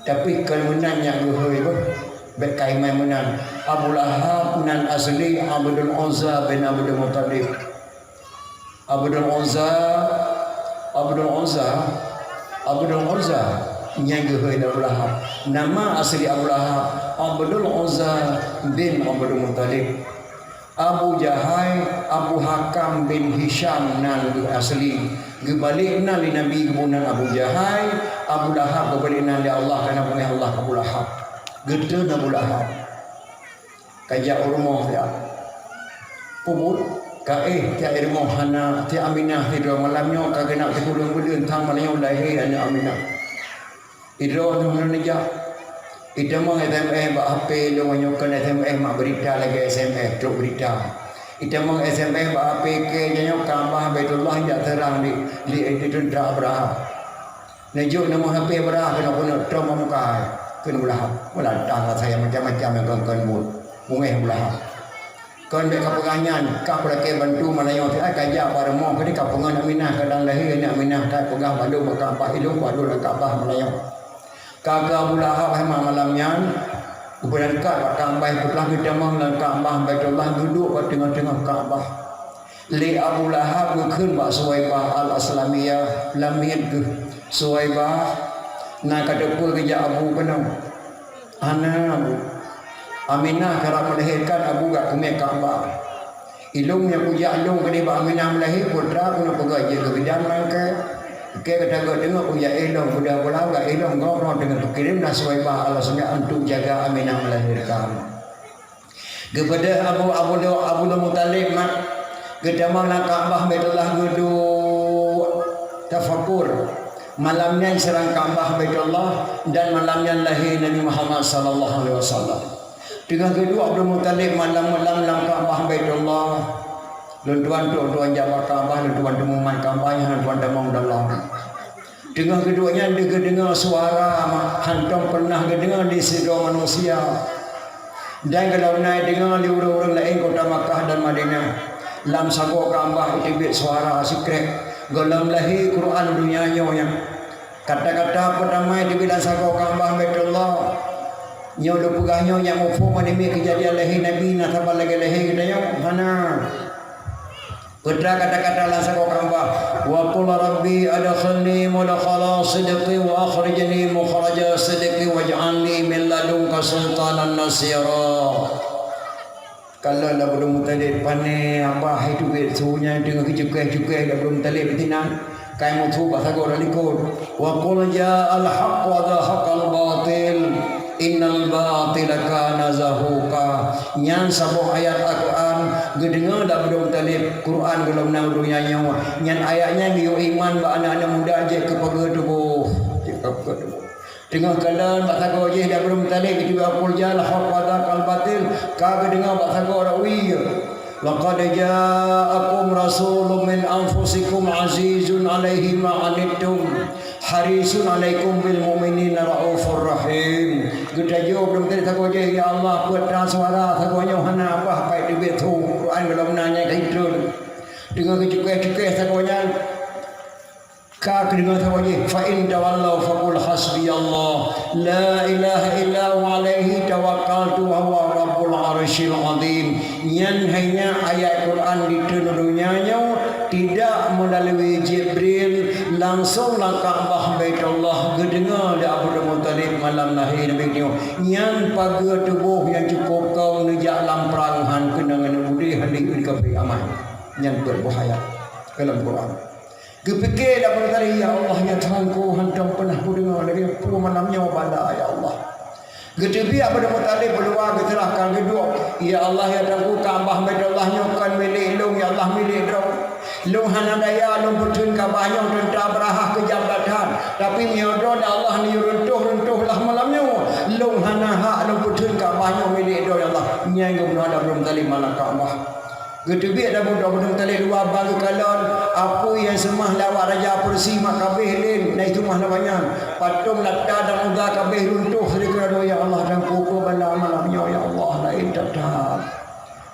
Tapi kon meunan nyang geuhôi beuh, bék ka imai meunan. Abu Lahab nan asli Abdul Uzza bin Abdul Muthalib. Abdul Uzza, Abdul Uzza, Abdul Uzza, nyang geuhôi Abu Lahab. Nama asli Abu Lahab, Abdul Uzza bin Abdul Muthalib. Abu Jahai, Abu Hakam bin Hisham nan geuh asli. Geubalek nan lé Nabi geuboh nan Abu Jahai, Abu Lahab geubalek nan lé Allah, kareuna beungéh Allah Abu Lahab. Geutreun Abu Lahab. Ka jak u rumoh siat. Peue buet? Ka éh, tiep rumoh hana, tiep Aminah sidroe malam nyoe ka keuneuk sikureueng buleuen, sang malam nyoe lahé aneuk Aminah. Sidroe nyoe hana neujak. Itamong S M S bak H P lôn, nyoe kon S M S mak, beurita lagée S M S, trok beurita. Itamong S M S bak H P keu nyoe Ka'bah Baitullah jak seurang di, di, di teuntra Abrahah. Neujok nomor H P Abrahah keunoe, keunoe trok bak muka, kheun Abu Lahab. Meulatang rasa nyang macam-macam nyang kon-kon buet. Beungéh Abu Lahab. Kon bék kapeugah nyan, ka kulakée bantu malam nyoe, ka jak bak rumoh, keudeh kapeungon Aminah kadang lahé, aneuk Aminah ka peugah bak lôn bak Ka'bah, ilôn bak lôn lam Ka'bah malam nyoe. Ka keu Abu Lahab hai mak malam nyan, geubeurangkat bak Ka'bah, peuteulah geutamong lam Ka'bah Baitullah, geuduek bak teungoh-teungoh Ka'bah. Lé Abu Lahab geukheun bak Suwaibah Al-Aslamiyah, lamiet geuh, "Suwaibah, na ka teupeue geujak Abu keunoe?" "Hana, Abu. Aminah karab meulahirkan, Abu gak keumè Ka'bah." Ilôn nyang kujak lôn keudeh bak Aminah meulahé, putra keuneuk peugah jeuet keu bidan meurangkai. Oke, gata geuh deungoe kujak ilôn, kuda beulau gak ilôn, goh droe teungoh peukirém na Suwaibah Al-Asmiya untuk jaga Aminah melahirkan. Geupeudeh Abu, Abu, Abdul Muthalib mak geutamong lam Ka'bah Baitullah geuduek tafakur. Malam nyan seurang Ka'bah Baitullah dan malam nyan lahé Nabi Muhammad sallallahu alaihi wasallam. Teungoh geuduek Abdul Muthalib malam-malam lam Ka'bah Baitullah. Lôn tuan trok tuan jak bak Ka'bah, lôn tuan teumeumat Ka'bah nyan, lôn tuan tamong dalam. Teungoh geuduek nyan, geudeungoe suara ma-, hántom peureunah geudeungoe di sidroe manusia. Dan gohlom na deungoe lé ureuëng-ureuëng laén kota Makkah dan Madinah. Lam sagoe Ka'bah teubiet suara sikrek, gohlom lahé Quran donya nyoe nyan. Kata-kata peutama teubiet lam sagoe Ka'bah Baitullah. Nyoe lôn peugah nyoe nyang muphom meunyoe keujadian lahé Nabi na saban lagée lahé geutanyoe? Hana. Peue teuma kata-kata lam sagoe Ka'bah, "Wa qul rabbi adkhilni mudkhala sidqin wa akhrijni mukhraja sidqin waj'alni min ladunka sultanan nasira." Kalon Abdul Muthalib pané abah itu gét su nyan teungoh geucukéh-cukéh Abdul Muthalib sinan. Kai musu bak sagoe rot likot. "Wa qul ja'al haqq wa zahaqal batil, innal batila kana zahuqa." Nyan saboh ayat Al-Quran geudeungoe lé Abdul Muthalib, Quran gohlom na u donya nyoe. Nyan ayat nyan geuyue iman bak aneuëk-aneuëk muda jeuet keu peugét tuboh. Jeuet keu peugét tuboh. Teungoh kalon bak sagoe jih lé Abdul Muthalib, geucuba, "Qul ja'al haqq wa zahaqal batil." Ka geudeungoe bak sagoe rot wie. "Laqad ja'akum rasulun min anfusikum azizun 'alaihi ma 'anittum, harisun 'alaikum bil mu'minina raufur rahim." Geutajoe Abdul Muthalib sagoe jih, "Ya Allah, peue teuma suara sagoe nyoe hana abah pai teubiet su Quran gohlom na nyang ka hitrön." Teungoh geucukéh-cukéh sagoe nyan. Ka geudeungoe saboh jih, "Fa in tawallau faqul hasbiyallah, la ilaha illa huwa alaihi tawakkaltu wa huwa rabbul arsyil azim." Nyan hai nyan ayat Quran di donya nyoe tidak melalui Jibril, langsong lam Ka'bah Baitullah geudeungoe lé Abdul Muthalib malam lahé Nabi nyoe. Nyan pageue tuboh nyang cukôp kong neujak lam prang hán keunong aneuk udeh hadi di kafé aman. Nyan peuet boh ayat dalam Quran. Geupike lam beuneueh, "Ya Allah, ya Tuhanku, hántom peunah kudeungoe lagée peue malam nyoe bala, ya Allah." Geuteubiet Abdul Muthalib keuluwa geuseurah ka geuduek, "Ya Allah, ya Tuhanku, Ka'bah Baitullah nyoe kon milék lôn, ya Allah, milék droe. Lôn hana daya lôn peutheun Ka'bah nyoe, teuntra beurahah keujam that. Tapi meunyoe droe, ya Allah, neuyue reuntoh-reuntoh lah malam nyoe, lôn hana hak lôn peutheun Ka'bah nyoe milék droe, ya Allah." Nyan geubunoe Abdul Muthalib malam Ka'bah. Geuteubiet Abu Abdul Muthalib luwa bak geukalon, apui nyang seumah lé awak raja Persia mak kabeh lén, na itu mah lawan nyan. Patong Lata dan Uzza kabeh runtoh sidroe-droe, "Ya Allah, dan peue bala malam nyoe, ya Allah, laén that-that.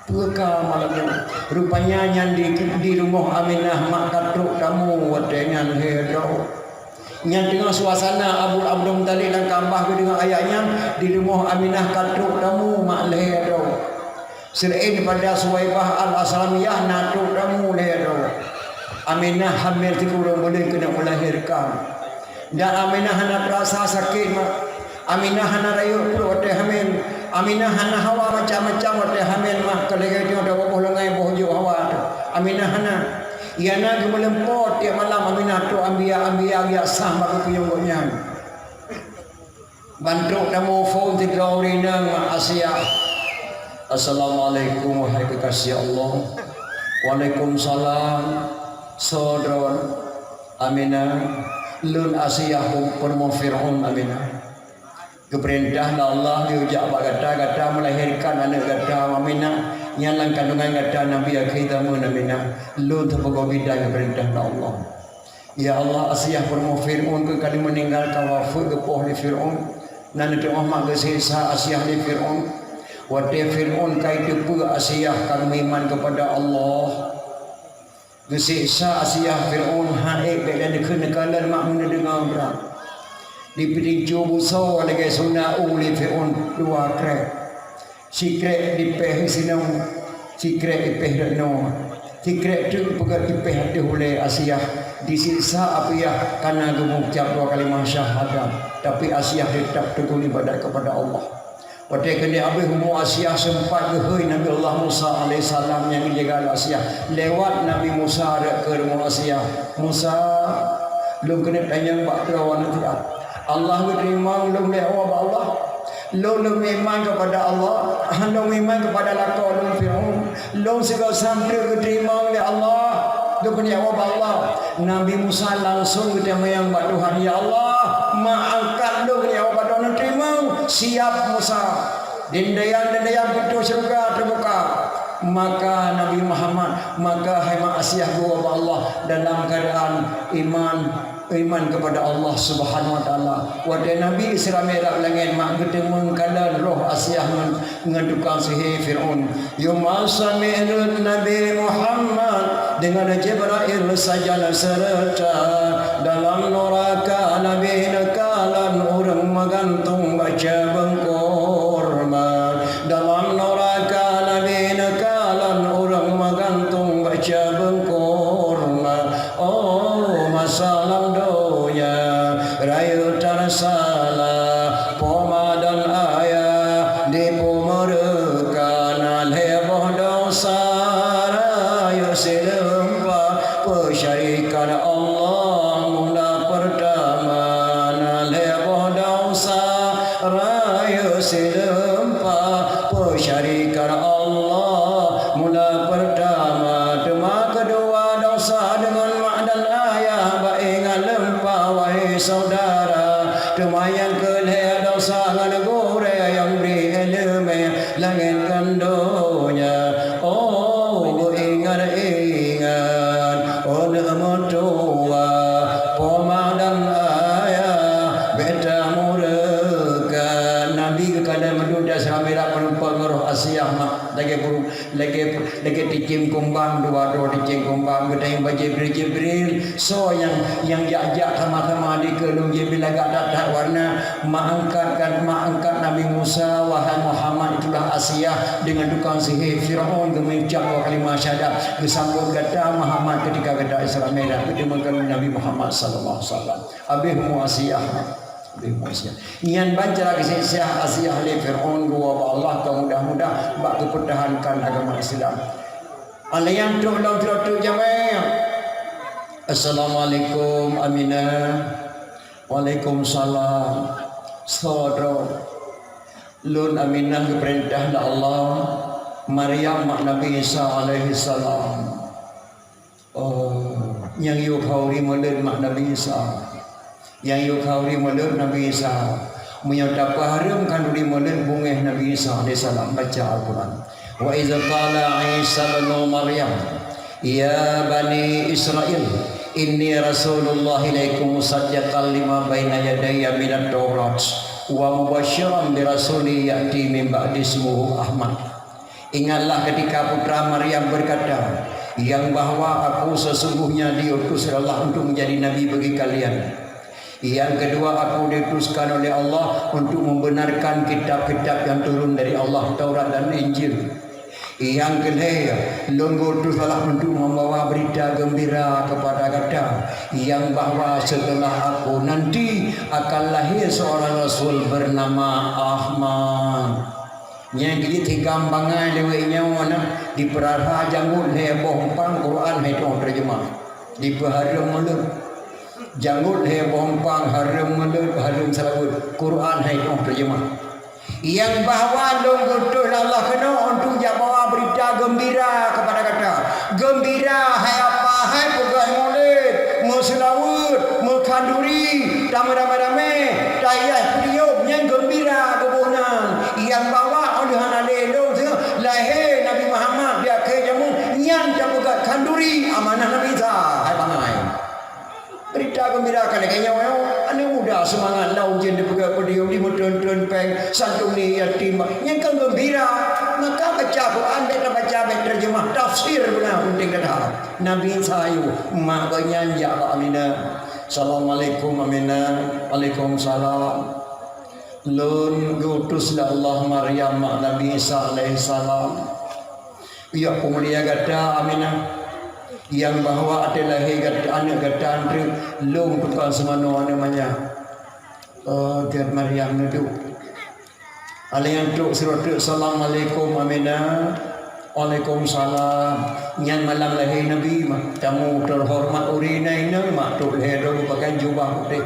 Peue ka malam nyoe?" Rupanya nyan di, di rumoh Aminah mak ka trok tamu watée nyan lhée droe. Nyan teungoh suasana Abu Abdul Muthalib lam Ka'bah geudeungoe ayat nyan, di rumoh Aminah ka trok tamu mak lhée droe. Selain daripada Suwaibah Al-Aslamiyah na trok tamu lhée droe. Aminah hamil sikureueng buleuen keuneuk melahirkan. Dan Aminah hana terasa sakit mak. Aminah hana rayeuk pruet watée hamil. Aminah hana hawa macam-macam watée hamil mak. Keu lagée nyoe taboh-boh leungai boh jôk hawa teuh. Aminah hana. Ia na geumeuleumpot tiep malam Aminah trok ambia-ambia geujak sam bak geupeuyong gobnyan. Ban trok tamu phon sidroe ureuëng inong Asiah. "Assalamualaikum, wahai kekasih Allah." "Waalaikumsalam." "Soe droe?" "Aminah." "Lôn Asiah, peurumoh Fir'aun, Aminah. Geupeurintah lé Allah lôn jak bak gata, gata melahirkan aneuëk gata, Aminah, nyang lam kandungan gata Nabi akhé zaman, Aminah. Lôn teupeugoe bidan geupeurintah lé Allah." "Ya Allah, Asiah peurumoh Fir'aun keu ka lheueh meuninggai ka wafeuet geupoh lé Fir'aun. Na neuteumah mak geuseksa Asiah lé Fir'aun. Watée Fir'aun ka jiteupeue Asiah ka meuiman keupada Allah. Geuseksa Asiah Fir'aun han ék bék lé neukheun neukalon mak meuneudeungoe brat. Dipeutincu busoe lagée suna u lé Fir'aun dua krek." Sikrek dipéh sinoe, sikrek dipéh rot noe, sikrek teuk peugét dipéh ateueh ulée Asiah, disiksa Asiah kana geumucab dua kalimah syahadat, tapi Asiah teutap teukun ibadat keupada Allah. Watée keuneuk habéh umu Asiah, seumpat geuhôi Nabi Allah Musa alaihissalam nyang geujaga lé Asiah. Lewat Nabi Musa rot keu rumoh Asiah, "Musa, lôn keuneuk tanyong bak droe aneuëk Tuhan. Allah geuteurimong lôn lé Allah bak Allah? Lôn, lôn meuiman keupada Allah, lôn meuiman keupada lakoe lôn Fir'aun. Lôn sigoe santri geuteurimong lé Allah, lôn keuneuk bak Allah." Nabi Musa langsong geutanyong bak Tuhan, "Ya Allah, ma angkat lôn keuneuk bak Droeneueh teurimong." "Siap, Musa." Dendayang-dendayang pintoe syeuruga teubuka. Maka Nabi Muhammad, maka hai mak Asiah geuwoe bak Allah dalam keuadaan iman, iman keupada Allah Subhanahu wa Taala. Watée Nabi Isra Mi'raj langét, mak geuteumeung kalon roh Asiah ngon, ngon tukang sihé Fir'aun. Yôh masa Mi'raj Nabi Muhammad deungon Jibrail sajan seureuta, dalam nuraka Nabi neukalon ureuëng meugantung bak cabeueng kurma. Dalam nuraka Nabi neukalon ureuëng meugantung bak cabeueng kurma. Oh, masa lam donya rayeuk tasalah, poma dan ayah dipeumeureukana lhée boh desya, rayeuk sileumpa peusyarikat Allah mula peurtama. Na lhée boh desya rayeuk sileumpa peusyarikat Allah mula peurtama, teuma keudua desya deungon mak dan ayah bak ingat leumpa, wahai syedara. Teuma nyang keu lhée desya ngon gurée nyang bri iéleumé langét ngon donya. Oh, beuingat-ingat, oh, aneuëk meutuwah, poma dan ayah, bék tameureukana. Nabi geukalon meududek Isra Mi'raj meurumpok ngon roh Asiah mak, lagée burung, lagée, lagée cicém kumbang, dua droe cicém kumbang, geutanyong bak Jibril, "Jibril, soe nyang, nyang jak-jak sama-sama di keulôn?" Jibril lagak that-that warna. Mak angkat kan, mak angkat Nabi Musa, "Wahai Muhammad, itulah Asiah deungon tukang sihé Fir'aun," geumeucab dua kalimah syahadat, "Geusambot gata Muhammad ketika gata Isra Mi'raj, geuteumé kami Nabi Muhammad sallallahu alaihi wasallam." Habéh umu Asiah. Habéh umu Asiah. Nyan ban cara geusiksa Asiah lé Fir'aun, geuwoe bak Allah, ka mudah-mudah bak geupeutahankan agama Islam. Alaian trok lom trok jamé. "Assalamualaikum, Aminah." "Waalaikumsalam." "Soe droe?" "Lôn Aminah geupeurintah lé Allah, Maryam mak Nabi Isa alaihi salam." "Oh, nyang yue khanduri mulod mak Nabi Isa. Nyang yue khanduri mulod Nabi Isa. Meunyoe tapeuhareuem khanduri mulod beungéh Nabi Isa alaihi salam baca Al-Quran." "Wa idz qala Isa ibnu Maryam, ya bani Israil, inni rasulullah ilaikum musaddiqan lima baina yadayya minat Taurat, wa mubasyiran bi rasulin ya'ti min ba'di ismuhu Ahmad." Ingatlah ketika putra Maryam berkata, yang bahwa aku sesungguhnya diutus oleh Allah untuk menjadi nabi bagi kalian. Yang kedua, aku diutuskan oleh Allah untuk membenarkan kitab-kitab yang turun dari Allah, Taurat dan Injil. Yang kelhée, lôn geuutus Allah untuk membawa berita gembira kepada gata, yang bahwa setelah aku nanti akan lahir seorang rasul bernama Ahmad. Nyang jeuet hikam bangai lé wée nyoe na, dipeurara janggot lhée boh umpang, Quran hai tu'oh teurjeumah. Dipeuhareuem mulod. Janggot lhée boh umpang, hareuem mulod, hareuem seulaweuet, Quran hai tu'oh teurjeumah. Nyang bahwa lôn geuutus lé Allah keunoe untuk jak bawa berita gembira kepada gata. Geumbira hai apa, hai peugah mulod, meuseulaweuet, meukhanduri, tameuramé-ramé, tayah peuriôb nyang geumbira geuboh nan. Nyang bahwa óh lheueh hana lé lôn seuh lahé Nabi Muhammad di akhé jameun, nyan tapeugah khanduri amanah Nabi Isa, hai bangai. Berita gembira ka lagée nyoe, aneuëk muda seumangat lam ujeuen dipeugah peudiyong, dimeuteun-teun péng, santuni yatim, nyang ka gembira. Maka baca Quran bék tabaca, bék terjemah, tafsir beuna penting that. Nabi Isa yôh, mak geuh nyan jak bak Aminah. "Assalamualaikum, Aminah." "Waalaikumsalam." "Lôn geuutus lé Allah Maryam, mak Nabi Isa alaihissalam." "Yôh peumulia gata, Aminah, nyang bahwa até lahé gata, aneuëk gata treuk lôn tukang seumanoe aneuëk manyak." Oh, gét Maryam neuduek. Alèh nyan trok sidroe teuk, "Assalamualaikum, Aminah." "Waalaikumsalam." Nyan malam lahé Nabi, mak. Tamu teuhoreumat ureueng inong, mak, trok lhèe droe pakai jubah putéh.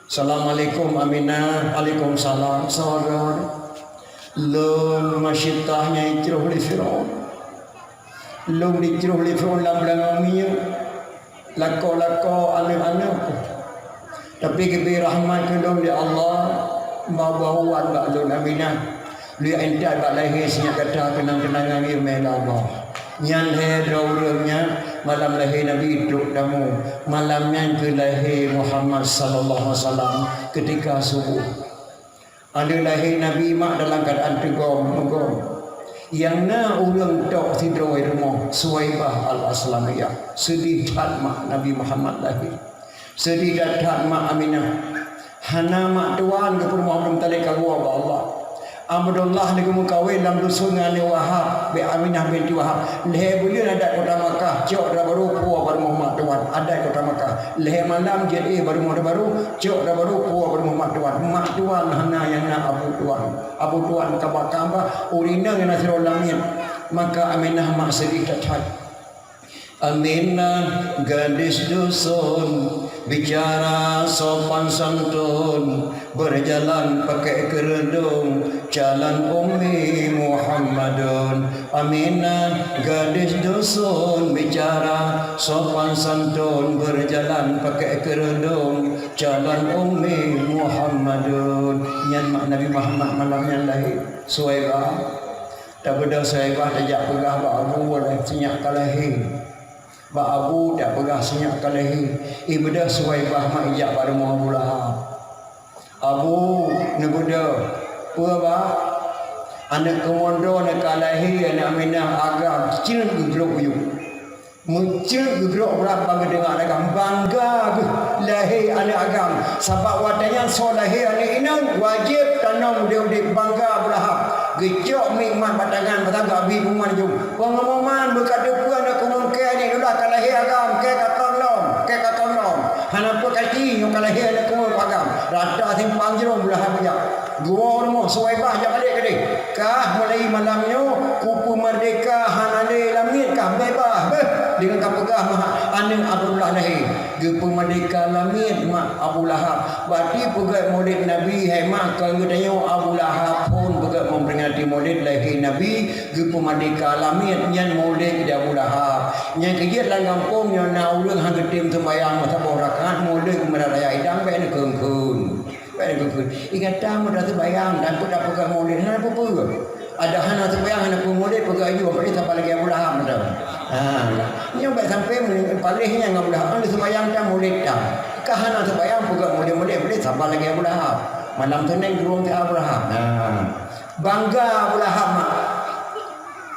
"Assalamualaikum, Aminah." "Waalaikumsalam." "Saudara, lôn meusyitah nyang jijroh lé Firaun. Lôn jijroh lé Firaun lam beulangong minyeuk. Lakoe-lakoe aneuk-aneuk. Tapi geubri rahmat keu lôn lé Allah, ba-, ba uwan bak lôn, Aminah. Lôn intat bak lahé sinyak gata keunang-keunangan, ya Allah." Nyan lhèe droe ureueng nyan malam lahé Nabi trok tamu. Malam nyan keuh lahé Muhammad sallallahu alaihi wasallam keutika suboh. Aneuk lahé Nabi, mak, dalam keuadaan teugom, meugom. Nyang na ureueng tok sidroe rumoh, Suwaibah Al-Aslamiyah. Seudeh that, mak, Nabi Muhammad lahé. Seudeh that, mak, Aminah. Hana mak tuan, geupeurumoh Abdul Muthalib ka geuwoe bak Allah. Abdullah lé geumeukawen lam dusun ngon aneuk Wahab, bak Aminah binti Wahab. Lhèe buleuen adat kota Makkah, cok dara barô puwoe bak rumoh mak tuan, adat kota Makkah. Lhèe malam jeuet éh bak rumoh dara barô, cok dara barô puwoe bak rumoh mak tuan. Mak tuan hana nyang na abu tuan. Abu tuan ka bak Ka'bah, ureueng inong nyang na sidroe lamiet. Maka Aminah mak seudeh that-that. Aminah gadis dusun, bicara sopan santun, berjalan pakai kerudung, calon Ummi Muhammadun. Aminah gadis dusun, bicara sopan santun, berjalan pakai kerudung, calon Ummi Muhammadun. Nyan mak Nabi Muhammad malam nyan lahé. Suwaibah. Tabeudôh Suwaibah tajak peugah bak abu, sinyak ka lahé. Bak abu tapeugah sinyak ka lahé. Ibeudôh Suwaibah mak ijak bak rumoh Abu Lahab. "Abu, neubeudôh, peue bah? Aneuk keumoe droeneuh ka lahé, aneuk Aminah agam." Ceuet geugrok yub. Meuceuet geugrok brat bang geudeungoe agam. Bangga geuh lahé aneuk agam. Sabab watèe nyan soe lahé aneuk inong, wajéb tanom udép-udép, bangga Abu Lahab. Geucok miet mat bak tangan, bak tangan abi bungan jong. Wong ngomongan beuka teupeue aneuk keumeung kèe ni, dula ka lahé agam, kèe ka kon lom, kèe ka kon lom. Hana peue ka ci nyoe ka lahé aneuk keumeung agam. Rata simpang jroh Abu Lahab jak. Geuwoe rumoh Suwaibah jak balek keudeh. Kah mulai malam nyoe kupeumeurdeka hana lé lamiet kah beubaih beuh deungon kapeugah meuhat aneuk Abdullah lahé. Geupeumeurdeka lamiet mak Abu Lahab. Bati peugét Maulid Nabi hai mak keu geutanyoe Abu Lahab phon peugét memperingati Maulid lahé Nabi geupeumeurdeka lamiet nyan Maulid di Abu Lahab. Nyang keujeuet lam gampông nyoe na ureueng han geutem seumbahyang meusaboh rakaat Maulid keumeuraya idang bèk neukheun-kheun. Bèk neukheun-kheun. Ih gata meudroe seumbahyang dan peugah-peugah Maulid hana peue-peue. Ada hana seumbahyang hana peue Maulid peugah ayue paléh saban lagèe Abu Lahab mantong. Ha. Nyoe bèk sampai paléh nyan ngon Abu Lahab. Hana seumbahyang tan Maulid tan. Ka hana seumbahyang peugah Maulid-Maulid paléh saban lagèe Abu Lahab. Malam Senin geuruwong keu Abu Lahab. Ha. Bangga Abu Lahab mak.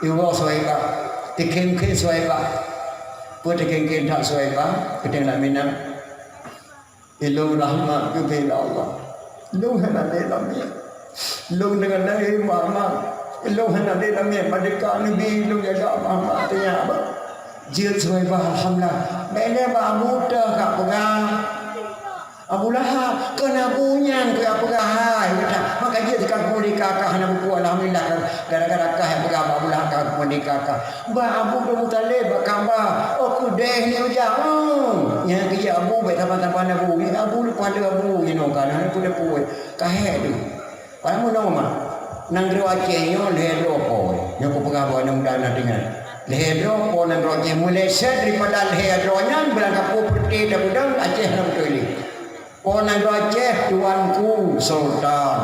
Iwoe Suwaibah. Teukhém-khém Suwaibah. Peue teukhém-khém that Suwaibah? Keudeung lam minang. Ilôn rahmat geubri lé Allah. Lôn hana lé lamiet. Lôn deungon lahé mak-mak. Ilôn hana lé lamiet, meurdeka neubi lôn jaga mak-mak teunyab. Jeuet Suwaibah, alhamdulillah. Bèk lé bak abu teuh ka peugah. Abu Lahab, keu abu nyan keu peugah hai. Maka jeuet ka meurdeka ka hana buku, alhamdulillah. Gara-gara ka peugah bak Abu Lahab ka meurdeka ka. Bah Abu Abdul Muthalib bak Ka'bah, oh keudeh ni ujang. Oh, nyang keu abu bèk saban-saban abu. Ni abu leupah lé abu jinoe ka na peue-peue. Ka hék tu. Pai meunoe mak. Nanggroe Aceh nyoe lhèe droe po. Nyoe kupeugah bak aneuk muda na deungoe. Lhèe droe po nanggroe Aceh, meuleset daripada lhèe droe nyan, beulang kapeue peureuté tapeudong Aceh na beutôi lé. Po nanggroe Aceh, tuanku sultan.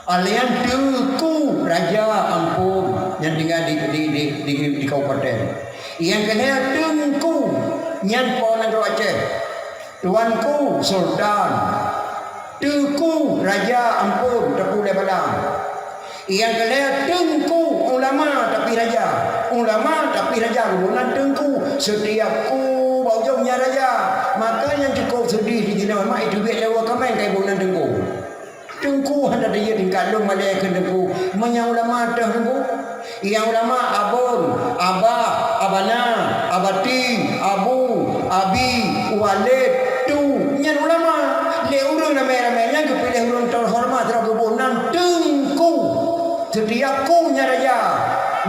Alèh nyan teungku raja, ampôn, nyang tinggai di, di, di, di, di kabupaten. Nyang keulhèe teungku, nyan po nanggroe Aceh. Tuanku sultan. Teungku raja, ampôn, teupeu lé balang. Nyang keulhèe teungku ulama tapi raja. Ulama tapi raja, geuboh nan teungku. Setiap ku bak ujong nyan raja. Maka nyang cukôp seudeh di jinoe mak, itu biet lewat kamen kai boh nan teungku. Teungku hana tajeuet tingkat lôn malèe keu teungku. Meunyoe ulama teuh teungku. Nyang ulama abon, abah, abana, abati, abu, abi, waled, tu. Nyan ulama. Lé ureueng ramé-ramé nyan geupiléh ureueng teuhoreumat sidroe geuboh nan teungku.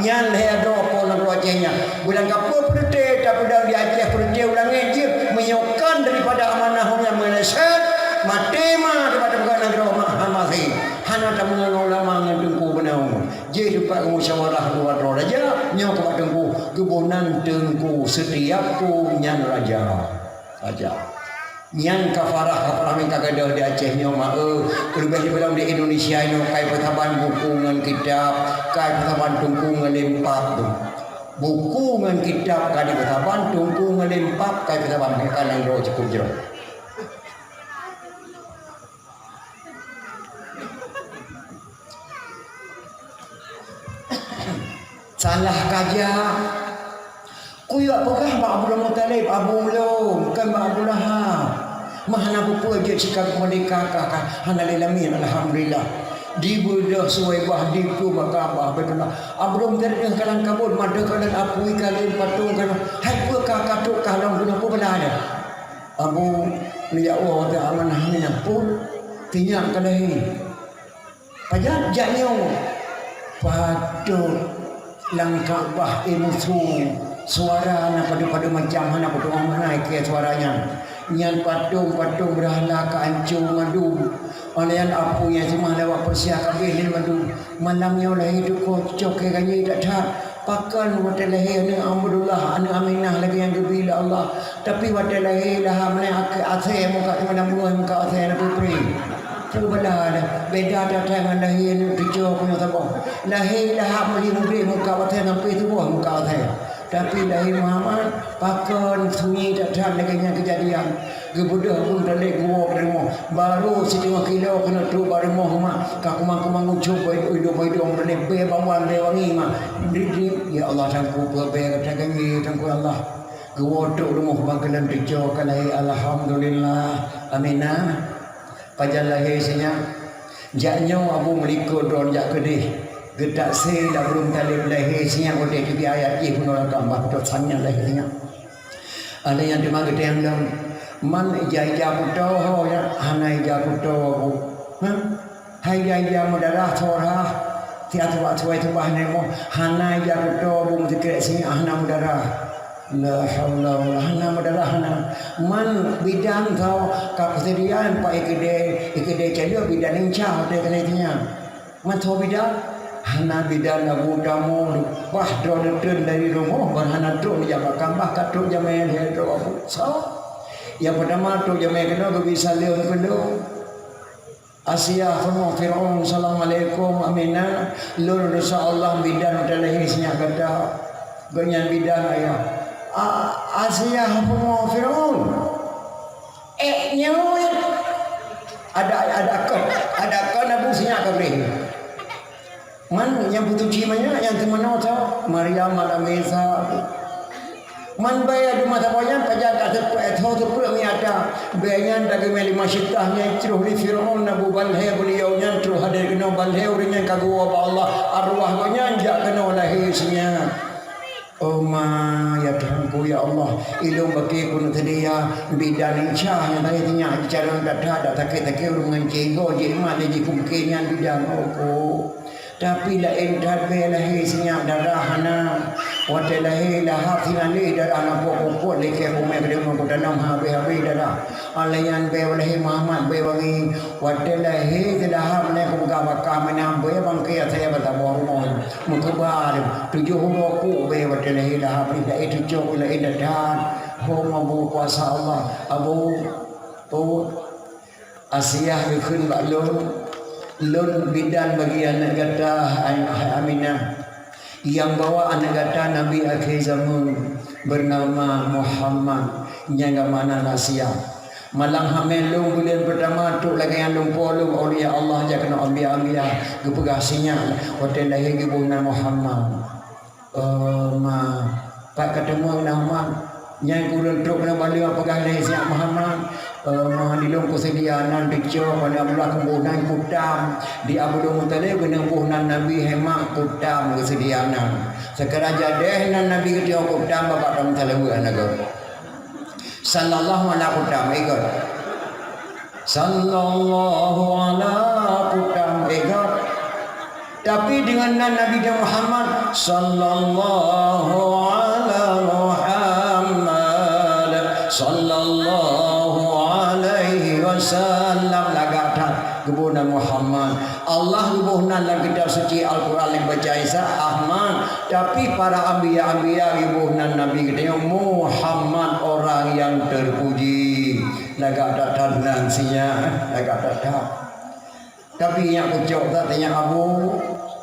Nyan lhée droe po nanggroe Aceh nyan. Bulan kapeuet peureuté tapeudong di Aceh peureuté u langét jeuet, meunyoe kon daripada amanah nyan meuleset, maté ma daripada peugah nanggroe ma-, hamaséh. Hana tameungon ulama ngon teungku beuna. Jih teumpat musyawarah dua droe raja, nyoe keu bak teungku, geuboh nan teungku seutiap ku nyan raja. Raja. Nyan kafarah, kafarah nyang ka gadôh di Aceh nyoe, ma, eh, leubeh dibilang di Indonesia nyoe, kai peusaban buku ngon kitab, kai peusaban teungku ngon lempap tu. Buku ngon kitab ka dipeusaban, teungku ngon lempap kai peusaban, ka nanggroe cukôp jroh. Salah kaja. Kuyue peugah bak Abdul Muthalib, abu lôn, kon bak Abu Lahab. Meuhana peue-peue jeuet sika meurdeka ka, ka hana lé lamin, alhamdulillah. Dibeudôh Suwaibah, dipeu bak Ka'bah, Baitullah. Abdul Muthalib deuh kalang kabut, madeuh kalon apui, kalon patong, kalon, hai peue ka, ka trok ka lom guna peue bala nyan. Abu, neujak woe watèe amanah nyan, peue? Sinyak ka lahé. Pajan jak nyoe? Patôt lam Ka'bah, eh, musoh. Suara na padub-padub macam, hana peutuah meuhai keu suara nyan. Nyan patong-patong beurhala ka ancô mandum. Óh lheueh nyan apui nyang seumah lewat Persia ka abéh lé mandum. Malam nyoe lahé teuko cok keu ganyée that-that. Pakon watèe lahé aneuëk Abdullah, aneuëk Aminah lagèe nyang geubi lé Allah. Tapi watèe lahé Lahab nyan asèe muka, teuma na beungoh muka asèe na peue-peue. Peue bala dah, beda that-that ngon lahé aneuëk teucok nyoe saboh. Lahé Lahab meuli mubrek muka watèe sampai tuboh muka watèe. Tapi lahé Muhammad pakon sunyi that-that lagèe nyan keujadian. Geubeudôh pun talèk geuwoe keu rumoh. Barô siteungoh kilo keuneuk trok bak rumoh mak. Ka kumang-kumang ucok bak idong-idong talèk bèe bawan bèe wangi mak. Drik-drik, ya Allah Tuhanku, peue bèe gata ganyée Tuhanku Allah. Geuwoe trok rumoh bang keunan teucok ka lahé, alhamdulillah. Aminah. Pajan lahé sinyak. Jak nyoe Abu meulikot droe jak keudeh. Geutak se lam Abdul Muthalib lahé sinyak watèe teubiet ayat jih bunoe lam Ka'bah, beutôi sang nyan lahé sinyak. Ada nyang teuma geutanyong lom, man ija-ija kuto ho nyan, hana ija kuto Abu. Hah? Hai ija-ija meudarah, soe rhah, siat subak suwai subah nyan mo, hana ija kuto Abu meusikrek sinyak hana meudarah. La haula wala, hana meudarah hana. Man bidan tho ka peuseudia, pak ikeudée, ikeudée caleuek bidan inca watée keuneuk sinyak. Man tho bidan? Hana bidan Abu, tamong leupah droe neuteun dari rumoh, ban hana trok neujak bak Ka'bah, ka trok jamé lhée droe Abu. Soe? Nyang peutama trok jamé keunoe geubi saleuem keunoe. Asiah, rumoh Fir'aun, "Assalamualaikum, Aminah. Lôn, insya Allah, bidan watée lahé sinyak gata." Gobnyan bidan ayah. A-, Asiah, rumoh Fir'aun. Eh, nyoe. Ada, ada kon, ada kon Abu sinyak ka bri. Man nyang peutuci manyak nyang teumanoe tho, Maryam, Maryam Isa. Man bèe di masa boh nyan pajan ka seupeuet tho seupeuet meunyata. Bèe nyan tageumé lima syitah nyan troh lé Fir'aun, Abu, ban lhée beuliau nyan troh hadé keunoe, ban lhée ureuëng nyan ka geuwoe bak Allah, arwah gobnyan jak keunoe lahé sinyak. Oh ma, ya Tuhanku, ya Allah, ilôn bakée keuneuk seudia bidan inca nyang lahé sinyak, jicarông that-that, dak sakét-sakét ureuëng ngon cégo jih mat lé jipeuke nyan bidan, oh ko. Tapi laén that bèe lahé sinyak darah hana. Watée lahé Lahab sinaleh darah na pok-pok likée kumé keudeueng ku tanom habéh-habéh darah. Alai nyan bèe lahé Muhammad bèe wangi. Watée lahé si Lahab nyan kupeugah bak kah meunan bèe bangke asai bak saboh rumoh. Meukeubah tujoh uroe kuk bèe watée lahé Lahab nyan, eh, tujoh laén that-that. Ho Abu, kuasa Allah. Abu, oh. Asiah geukheun bak lôn, lôn bidan bagi aneuëk gata, hai, hai Aminah, nyang bawa aneuëk gata Nabi akhé zaman, beunama Muhammad, nyang geumakna Asiah. Malam hamé lôn buleuen peurtama trok lagée nyang lôn po lôn, aulia Allah jak keunoe, aulia-aulia, geupeugah sinyak watée lahé geuboh nan Muhammad. Eh, ma, pat ka teumé na, ma. Nyan ku lôn trok keunoe bak lôn peugah lé sinyak Muhammad. Eh, ma, di lôn kuseudia nan teucok, aneuk Abdullah kuboh nan kutam. Di Abdul Muthalib keuneuk boh nan Nabi, hai mak, kutam geuseudia nan. Seukara jadeh nan Nabi geutanyoe kutam, babah tam saleuweue aneuk. Sallallahu ala kutam, ikot. Sallallahu ala kutam, ikot. Tapi deungon nan Nabi Muhammad, Sallallahu ala Muhammad, sallallahu alaihi wasallam. Lagak that geuboh nan Muhammad. Allah geuboh nan lam kitab suci Al-Quran lé baca Isa Ahmad, tapi para anbiya-anbiya geuboh nan Nabi geutanyoe Muhammad, orang yang terpuji. Lagak that nan sinyak, lagak that. Tapi nyak kucok that tanya abu,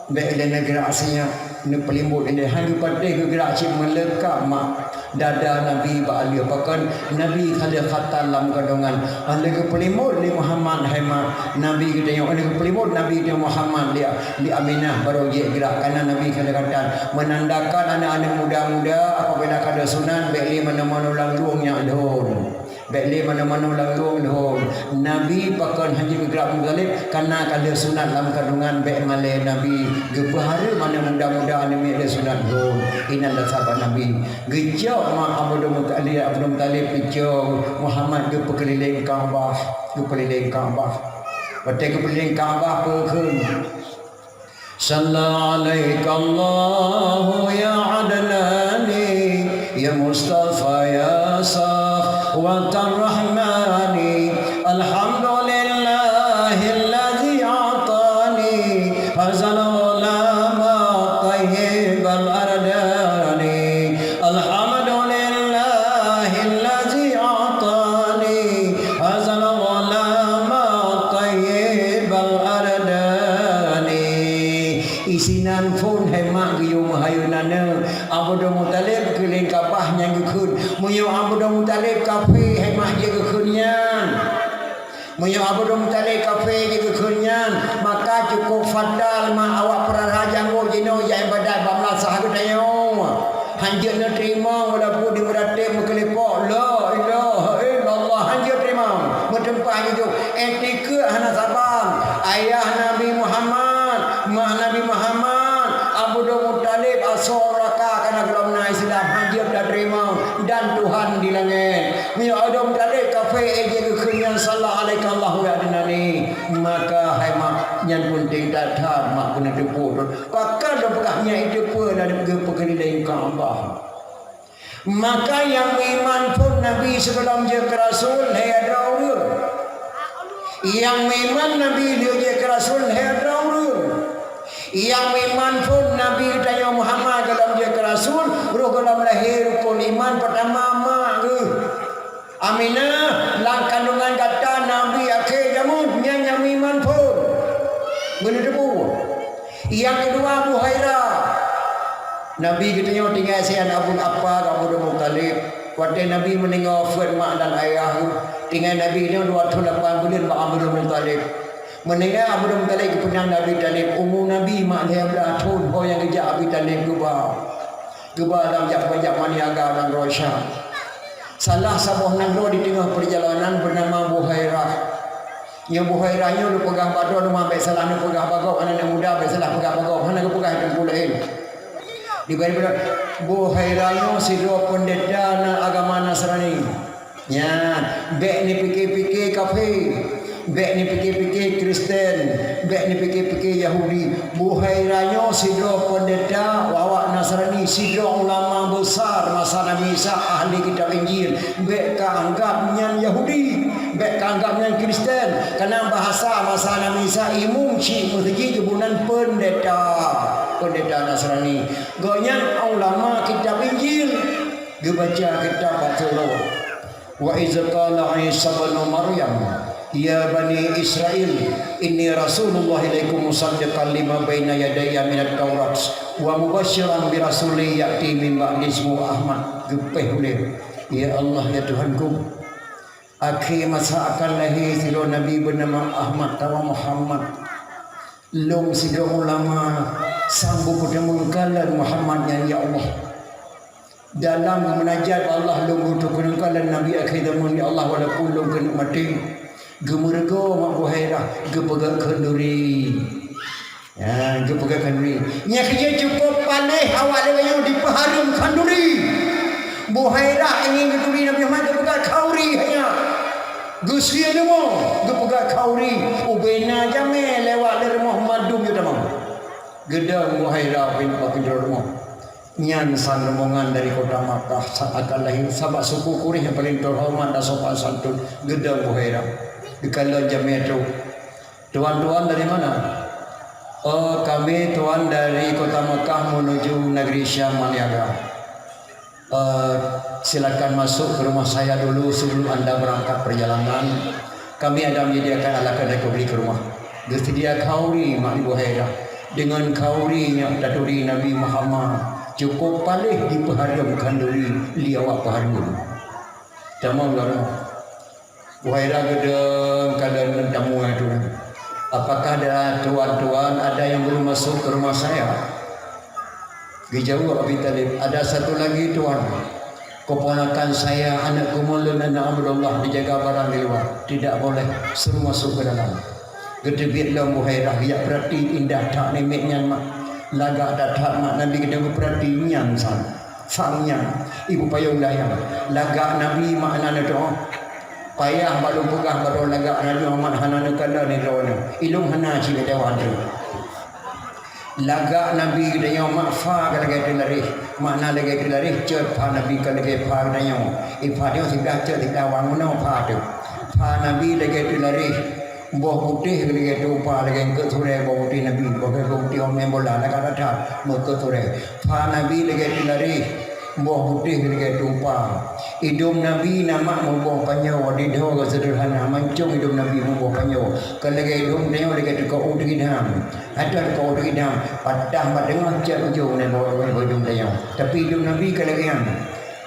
bèk lé neugrak sinyak, neupeulimbot indeh, han geupatéh geugrak cit meuleukab mak. Dada Nabi bak lheueh pakon, Nabi ka lheueh khatan lam kandungan. Hana lé geupeulimot lé Muhammad hai mak. Nabi geutanyoe, hana lé geupeulimot Nabi geutanyoe Muhammad lé, lé Aminah barô jeuet grak, kareuna Nabi ka lheueh khatan. Meunandakan aneuk-aneuk muda-muda apabila ka lheueh sunat, bèk lé manoe-manoe lam lueng nyak lhôn. Bèk lé manoe-manoe lam lueng lhôn. Nabi pakon han jeuet geugrak Muthalib, kareuna ka lheueh sunat lam kandungan, bèk malèe Nabi. Geupeuhareuem aneuk muda-muda aneuk miet lheueh sunat lhôn. Inan dasar bak Nabi. Geucok mak Abdul Muthalib, Abdul Muthalib geucok Muhammad geupeukeulileng Ka'bah, geupeukeulileng Ka'bah. Watèe geupeukeulileng Ka'bah peue kheun? Salla alaikallahu ya Adnani, ya Mustafa, ya Safwatar Rahmani. Alhamdulillahilladzi a'tani hazal ghulama tayyibal ardani. Alhamdulillahilladzi a'tani hazal ghulama tayyibal ardani. Isinan phôn hai mak geuyue meuhayeu naneuk. Abdul Muthalib keulileng Ka'bah nyan geukheun. Meunyoe Abdul Muthalib kafé hai mak jeuet geukheun nyan. Meunyoe Abdul Muthalib kafé jeuet geukheun nyan, maka cukup fatal mak awak peurara janggoe jinoe jak ibadat bak meulasah geutanyoe. Han jeuet neuteurimong walaupun di meuratéb meukeulipok, "La ilaha illallah," han jeuet teurimong. Meutumpah jijok, "Eh, tikeuek hana saban." Ayah Nabi Muhammad, mak Nabi Muhammad, Abdul Muthalib, asoe raka kana gohlom na Islam, han jeuet tateurimong, dan Tuhan di langét. Meunyoe Abdul Muthalib kafé, eh, jeuet geukheun nyan, "Salla alaikallahu ya Adnani." Maka hai mak, nyan peunteng that-that mak keuneuk teupeu. Pakon lôn peugah nyan, itu peue dan geupeukeulileng Ka'bah. Maka nyang meuiman phon Nabi sigohlom jeuet keu Rasul lhèe droe ureueng. Nyang meuiman Nabi lheueh jeuet keu Rasul lhèe droe ureueng. Nyang meuiman phon Nabi geutanyoe Muhammad gohlom jeuet keu Rasul, roh gohlom lahé rukon iman peutama mak geuh. Aminah, lam kandungan gata Nabi akhé jameun, nyan nyang meuiman phon. Beuneuteupeu. Nyang keudua, Buhairah. Nabi geutanyoe tinggai sian Abu, apa, Abdul Muthalib. Watèe Nabi meudeungoe wafeuet mak dan ayah, tinggai Nabi nyoe dua thon lapan buleuen bak Abdul Muthalib. Meudeungoe Abdul Muthalib geupeunang lé Abi Thalib, umu Nabi mak lhèe blah thon, ho nyang geujak Abi Thalib geuba. Geuba lam jak-jak maniaga nanggroe Syam. Salah saboh nanggroe di teungoh peurjalanan beunama Buhairah. Nyoe Buhairah nyoe neupeugah bak droe, teuma bèk salah neupeugah bak gob, aneuk muda bèk salah peugah bak gob, hana geupeugah teungku laén. Diberi Buhairah nyoe sidroe peundeta na agama Nasrani. Nyan, bèk neupike-pike kafé, bèk neupike-pike Kristen, bèk neupike-pike Yahudi. Buhairah nyoe sidroe peundeta awak Nasrani, sidroe ulama besar masa Nabi Isa, ahli kitab Injil. Bèk ka anggap nyan Yahudi, bèk ka anggap nyan Kristen. Karena bahasa masa Nabi Isa, imum chik meuseujid geuboh nan peundeta, peundeta Nasrani. Gobnyan ulama kitab Injil, geubaca kitab Taurat. Wa iz qala Isa ibnu Maryam, "Ya bani Israil, inni rasulullah ilaikum musaddiqan lima baina yadayya minat Taurat, wa mubasyiran bi rasulin ya'ti min ba'di ismuhu Ahmad." Geupéh ulèe, "Ya Allah, ya Tuhanku, akhé masa akan lahé sidroe nabi beunama Ahmad, tawa Muhammad." Lôn sidroe ulama sanggob peuteumongkalan Muhammad nyan, ya Allah. Dalam meumunajat bak Allah, lôn peuteumongkalan Nabi akhé zaman, ya Allah, walaupun lôn keuneuk maté. Geumeureugoe mak Buhairah, geupeugah khanduri. Ya, geupeugah khanduri. Nyang keujeuet cukôp paléh awak lagèe nyoe dipeuhareuem khanduri. Buhairah ingin geuturi Nabi Muhammad, geupeugah khauri hanya. Geusue leumô, geupeugah khauri, ubena jamé lewat lé rumoh mandum jeuet tamong. Geudong Buhairah bin Bakr Jurmah. Nyan san rombongan dari kota Makkah saat akan lahir, sabab suku Quraisy nyang paling teuhormat dan sopan santun. Geudong Buhairah. Geukalon jamé trok. "Tuan-tuan dari mana?" "Oh, kami, Tuan, dari kota Makkah menuju negeri Syam, Maniaga." "Eh, silakan masuk ke rumah saya dulu sebelum anda berangkat perjalanan. Kami ada menyediakan alat dan kopi ke rumah." Geuseudia khauri mak di Buhairah. Deungon khauri nyan taturi Nabi Muhammad. Cukup paléh dipeuhareuem khanduri lé awak peuhareuem. Tamong dalam Buhairah geudong kalon tamu tu. "Apakah ada tuan-tuan ada yang belum masuk ke rumah saya?" Geujaweueb Abi Thalib, "Ada satu lagi, Tuan. Keponakan saya, aneuk keumuen lôn, aneuk Abdullah, dijaga barang di luar. Tidak boleh, suruh masuk ke dalam." Geuteubiet lom Buhairah, geujak peurati indah that namiet nyan mak. Lagak that-that mak Nabi geudong geupeurati nyan sang. Sang nyan, ibu payong dayang. Lagak Nabi mak na neudoa. Payah bak lôn peugah baroe lagak Nabi Muhammad hana neukalon droeneuh. Ilôn hana cit lagèe droeneuh. Lagak Nabi geutanyoe mak pha ka lagèe teularéh. Makna lagèe teularéh, cot pha Nabi ka lagèe pha geutanyoe. Ipha tanyoe siblah cot siblah wan meunoe pha teuh. Pha Nabi lagèe teularéh. Boh putéh lagèe teuh upa, lagèe eungkôt surèe boh putéh Nabi. Boh keuh boh putéh ôn meubola, lagak that-that, meukôt surèe. Pha Nabi lagèe teularéh. Boh putéh lagèe teuh upa. Idông Nabi na mak meuboh panyoe, didho seudeurhana, mancông idông Nabi meuboh panyoe. Kon lagèe idông tanyoe lagèe teuka u teuridam. Ateueh teuka u teuridam, patah bak teungoh cot ujông nyan bak, bak, bak idông tanyoe. Tapi idông Nabi kon lagèe nyan.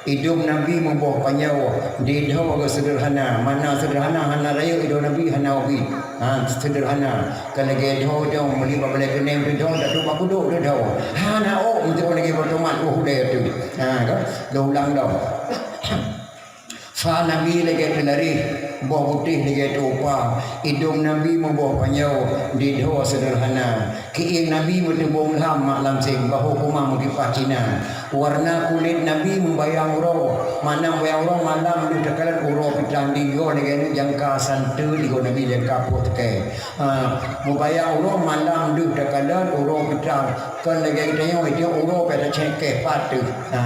Idông Nabi meuboh panyoe, didho seudeurhana. Makna seudeurhana, hana rayeuk idông Nabi, hana ubit. Ha, seudeurhana. Kon lagèe dho, dho meuli bak balèe keuneng teuh dho, taduek bak kudok teuh dho. Hana ôk meuteuôt lagèe bak tomat, oh, udeb teuh. Ha, ka? Lôn ulang dong. Pha Nabi lagèe teularéh, boh putéh lagèe teuh upa. Idông Nabi meuboh panyoe, didho seudeurhana. Keuieng Nabi meuteubông lham mak lam seng, bahô puma meukipah Cina. Warna kulét Nabi meubayang uroe, makna meubayang uroe malam deuh takalon uroe pih trang digoe lagèe aneuk jangka santeut digoe Nabi jangka peuet teukai. Ha, meubayang uroe malam deuh takalon uroe pih trang. Kon lagèe geutanyoe, geutanyoe uroe pih tacék kèe pat teuh. Ha,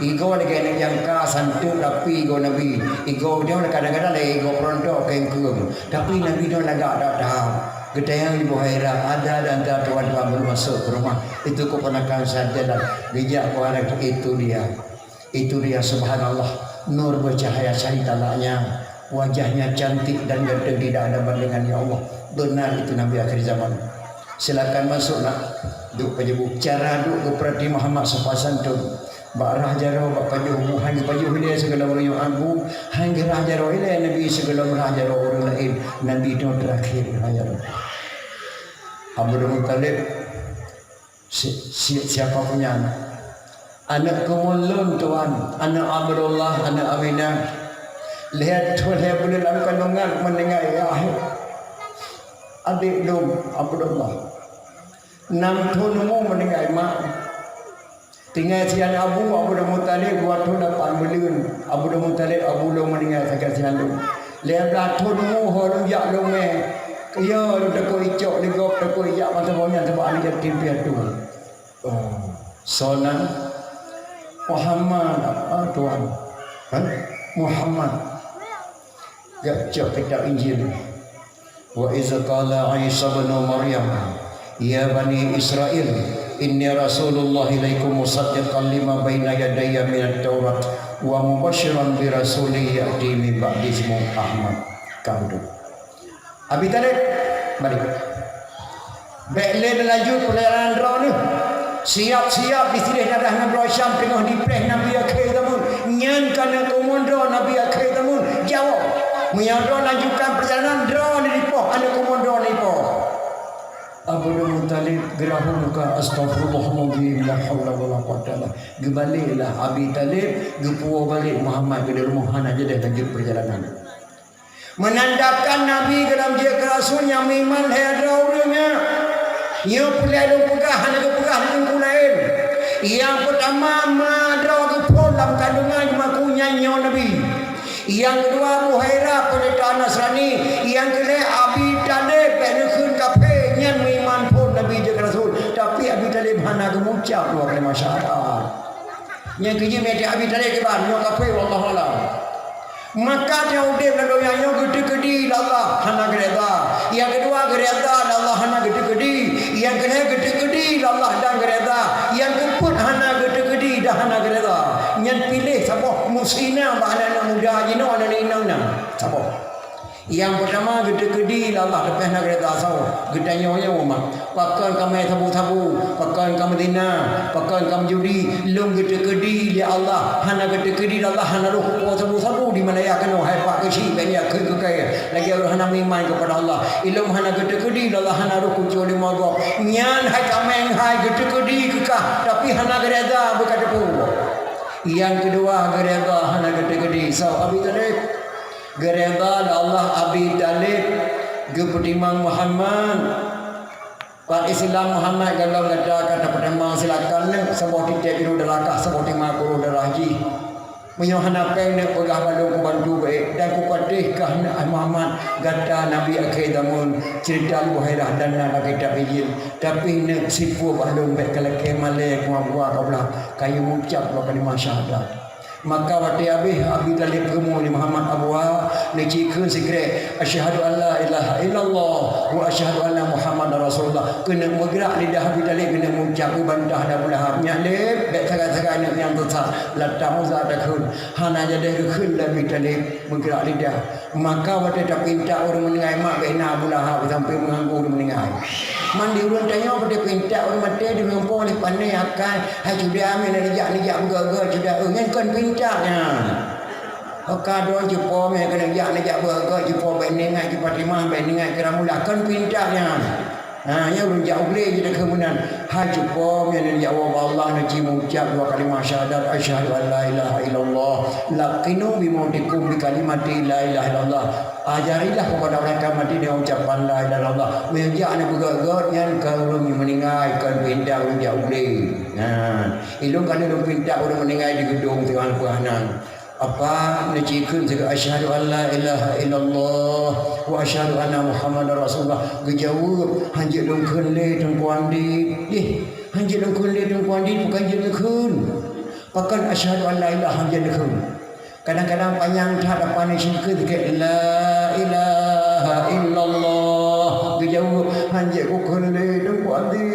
igoe lagèe aneuk jangka santeut rapi igoe Nabi. Igoe geutanyoe kadang-kadang lagèe igoe peurontok keueng-keueng. Tapi Nabi nyoe lagak that-that. Geutanyong lé Buhairah, "Ada di antara tuan-tuan belum masuk ke rumah? Itu keponakan saya, dan geujak Buhairah, itu dia. Itu dia, subhanallah, nur bercahaya syahid talaknya, wajahnya cantik dan ganteng, tidak ada bandingannya, ya Allah. Benar itu Nabi akhir zaman. Silakan masuk, Nak." Duek pajoh bu. Cara duek geupeurati Muhammad sopan santun. Bak rhah jaroe, bak pajoh bu, han geupajoh ilèe sigohlom ureueng nyoe abu, han geurhah jaroe ilèe Nabi sigohlom rhah jaroe ureueng laén, Nabi nyoe teurakhé rhah jaroe. Abdul Muthalib, si, si, siapa punya anak? Aneuk keumuen lôn, Tuan, aneuk Abdullah, aneuk Aminah. Lhèe thôn, lhèe buleuen lam kandungan meuninggai ayah. Adék lôn, Abdullah. Nam thôn umu meuninggai mak. Tinggai sian abu, Abdul Muthalib, dua thôn lapan buleuen. Abdul Muthalib, abu lôn, meuninggai sagai sian lôn. Lhèe blah thôn umu ho lôn jak lôn mè. Yo, lôn takot icok lé gob, takot ijak masa boh nyan sabab aneuk yatim piatu. Oh, soe nan? Muhammad, ah, Tuan. Hah? Muhammad. Geucok kitab Injil. Wa iz qala Isa ibnu Maryam, "Ya bani Israil, inni rasulullah ilaikum musaddiqan lima baina yadayya minat Taurat wa mubasyiran bi rasulin ya'ti min ba'di ismuhu Ahmad." Ka beutôi. Abi Thalib, balik. Bèk lé neulanjut peurjalanan droeneuh. Siap-siap, di sideh daerah nanggroe Syam teungoh dipreh Nabi akhé zaman. Nyan ka aneuk keumuen droe Nabi akhé zaman. Jaweueb. Meunyoe droe lanjutkan peurjalanan, droeneuh dipoh, aneuk keumuen droeneuh dipoh. Abdul Muthalib geurahom muka, "Astagfirullahalazim, la haula wala quwwata illa billah." Geubaleklah Abi Thalib, geupuwoe balek Muhammad keu di rumoh, hana jadeh lanjut peurjalanan. Meunandakan Nabi geulam jeuet keu rasul nyang meuiman lhèe droe ureueng nyan. Nyoe peureulèe lôn peugah, hana geupeugah lé teungku laén. Nyang peutama, ma droe geuphon lam kandungan geumaku nyan nyoe Nabi. Nyang keudua, Buhairah, peundeta Nasrani. Nyang keulhèe, Abi Thalib, bèk neukheun kafé, nyan meuiman phon Nabi jeuet keu rasul. Tapi Siap dua kalimah syahadat. Nyang keujeuet meu'teh Abi Thalib kiban, nyoe kafé, wallahu a'lam. Maka nyang udeb lam donya nyoe geuteukeudi lé Allah hana geureda. Nyang keudua geureda lé Allah hana geuteukeudi. Nyang keulhèe geuteukeudi lé Allah dan geureda. Nyang keupeuet hana geuteukeudi dan hana geureda. Nyan piléh saboh musina bak aneuk-aneuk muda jinoe, aneuk inong na. Saboh. Nyang peurtama geuteukeudi lé Allah tapi hana geureda saboh. Geutanyoe nyoe umat. Pakon kamoe sabu-sabu, pakon kamoe zina, pakon kamoe judi, lôn geuteukeudi lé Allah, hana geuteukeudi lé Allah, hana roh po sabu-sabu di Malaya keunoe, hai pak keuchik, bèk nyak kheun keu kayèe, lagèe ureueng hana meuiman keupada Allah. Ilôn hana geuteukeudi lé Allah, hana roh kucok lé mogok. Nyan hai tameng hai geuteukeudi keu kah, tapi hana geureda beuka teupeu. Nyang keudua geureda hana geuteukeudi, soe Abi Thalib. Geureda lé Allah Abi Thalib geupeutimang Muhammad. Umat Islam Muhammad golom gata ka tapeutamong, silakan neuk saboh titek biru darah kah, saboh teuma kurôh darah jih. Meunyoe hana péng neuk peugah bak lôn kubantu bèk, dan kupatéh kah neuk Muhammad gata nabi akhé zamon, ceurita Abu Hurairah dan na lam kitab Injil. Tapi neuk sipue bak lôn bèk ka lakèe malèe kuah-kuah ka blah kayém ucap dua kalimah syahadat. Maka watèe habéh Abi Thalib geumeu'en lé Muhammad Abu Wahab, neucikheun sikrek, "Asyhadu an la ilaha illallah wa asyhadu anna Muhammadar Rasulullah." Keuneuk meugrak lidah Abi Thalib keuneuk meucap, geubantah lé Abu Lahab, "Nyak lé, bèk sagai-sagai neuk nyang sesat, Lata Uzza takheun." Hana jadi geukheun lé Abi Thalib meugrak lidah. Maka watèe tapintak ureueng meuninggai mak bèk na Abu Lahab sampoe meuganggu ureueng meuninggai. Man di ureueng tanyoe watèe pintak ureueng maté, di ureueng po lé pané akai, hai cuda meunan neujak-neujak beugöt-göt cuda, eh, nyan kon pintak nyan. Oka droe cupo meunan keuneuk jak-neujak beugöt-göt, cupo bèk ningai keu Fatimah, bèk ningai keu Ramlah, kon pintak nyan. Ha, nyan ureueng jak u glé jih takheun meunan. Hai cupo meunan neujak woe bak Allah neuci meucap dua kalimah syahadat, "Asyhadu an la ilaha illallah." Laqinu bi mautikum bi kalimati la ilaha illallah. Ajarilah kepada orang kamu mati dengan ucapan la ilaha illallah. Meunyo jak aneuk beugöt-göt nyan ka ureueng nyang meuninggai, kon pintak ureueng jak u glé. Nah, ilôn ka lôn pintak ureueng meuninggai di geudong teungoh peue hana. Apa neucikheun sigoe, "Asyhadu an la ilaha illallah wa asyhadu anna Muhammadar Rasulullah." Geujaweueb, "Hanjeuet lôn kheun lé Teungku Andi." Ih, hanjeuet lôn kheun lé Teungku Andi, pakon jeuet neukheun. Pakon asyhadu an la ilaha hanjeuet neukheun. Kadang-kadang panyang that apa ni singkeut sikit, "La ilaha illallah." Geujaweueb, "Hanjeuet kukheun lé Teungku Andi."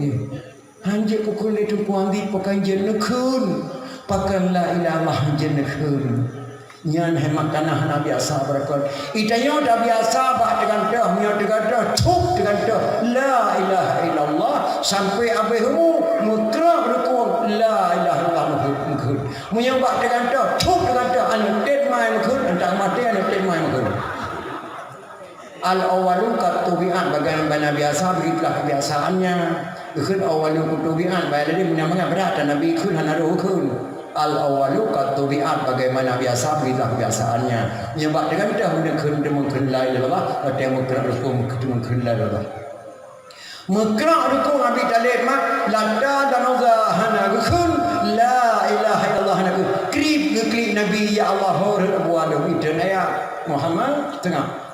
Ih. Hanjeuet kukheun lé Teungku Andi, pakon jeuet neukheun. Pakon la ilaha hanjeuet neukheun. Nyan hai makanan hana biasa beureukat. Itanyoe tabiasa bak teugantoh, meunyoe teugantoh, cuk teugantoh. La ilaha illallah. Sampoe abéh umu, meukrok rukun. La ilaha illallah meukeue-, meukeue. Meunyoe bak teugantoh, cuk teugantoh, aneuk tét mai meukeue, antak maté aneuk tét mai meukeue. Al-awwalu kat-tabi'at, bagaimana biasa, begitulah kebiasaannya. Geukheun awwalu kat-tabi'at, bahai lagèe meunyo mangat brat, dan Nabi kheun hana roh kheun. Al-awwalu kat-tabi'at, bagaimana biasa, begitulah kebiasaannya. Nyoe bak teugantoh meunyo kheun, teuma kheun la ilaha illallah, watèe meukrok rukun, teuma kheun la ilaha illallah. Meukrok rukun Abi Thalib mak, Lata dan Uzza hana geukheun, la ilaha illallah hana geukheun. Krib geuklik Nabi, "Ya Allah, ho rhot Abu Adam, iteun ayat Muhammad teungoh."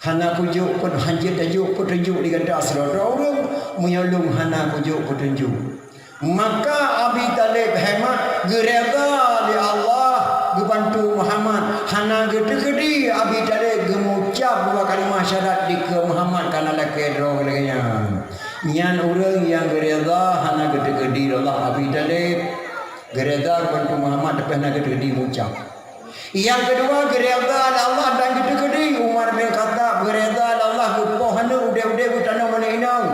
Hana kujok pun, hanjeuet tajok peutunjuk di gata sidroe-droe ureueng, meunyo lôn hana kujok peutunjuk. Maka Abi Thalib hemat geureda lé Allah, geubantu Muhammad, hana geuteukeudi Abi Thalib geumucab dua kalimah syahadat dikeue Muhammad kana lakèe droe lagèe nyan. Nyan ureueng nyang geureda hana geuteukeudi lé Allah Abi Thalib. Geureda geubantu Muhammad tapi hana geuteukeudi mucab. Nyang keudua, geureda lé Allah dan geuteukeudi Umar bin Khattab, geureda lé Allah geupoh aneuk udeb-udeb geutanoh aneuk inong.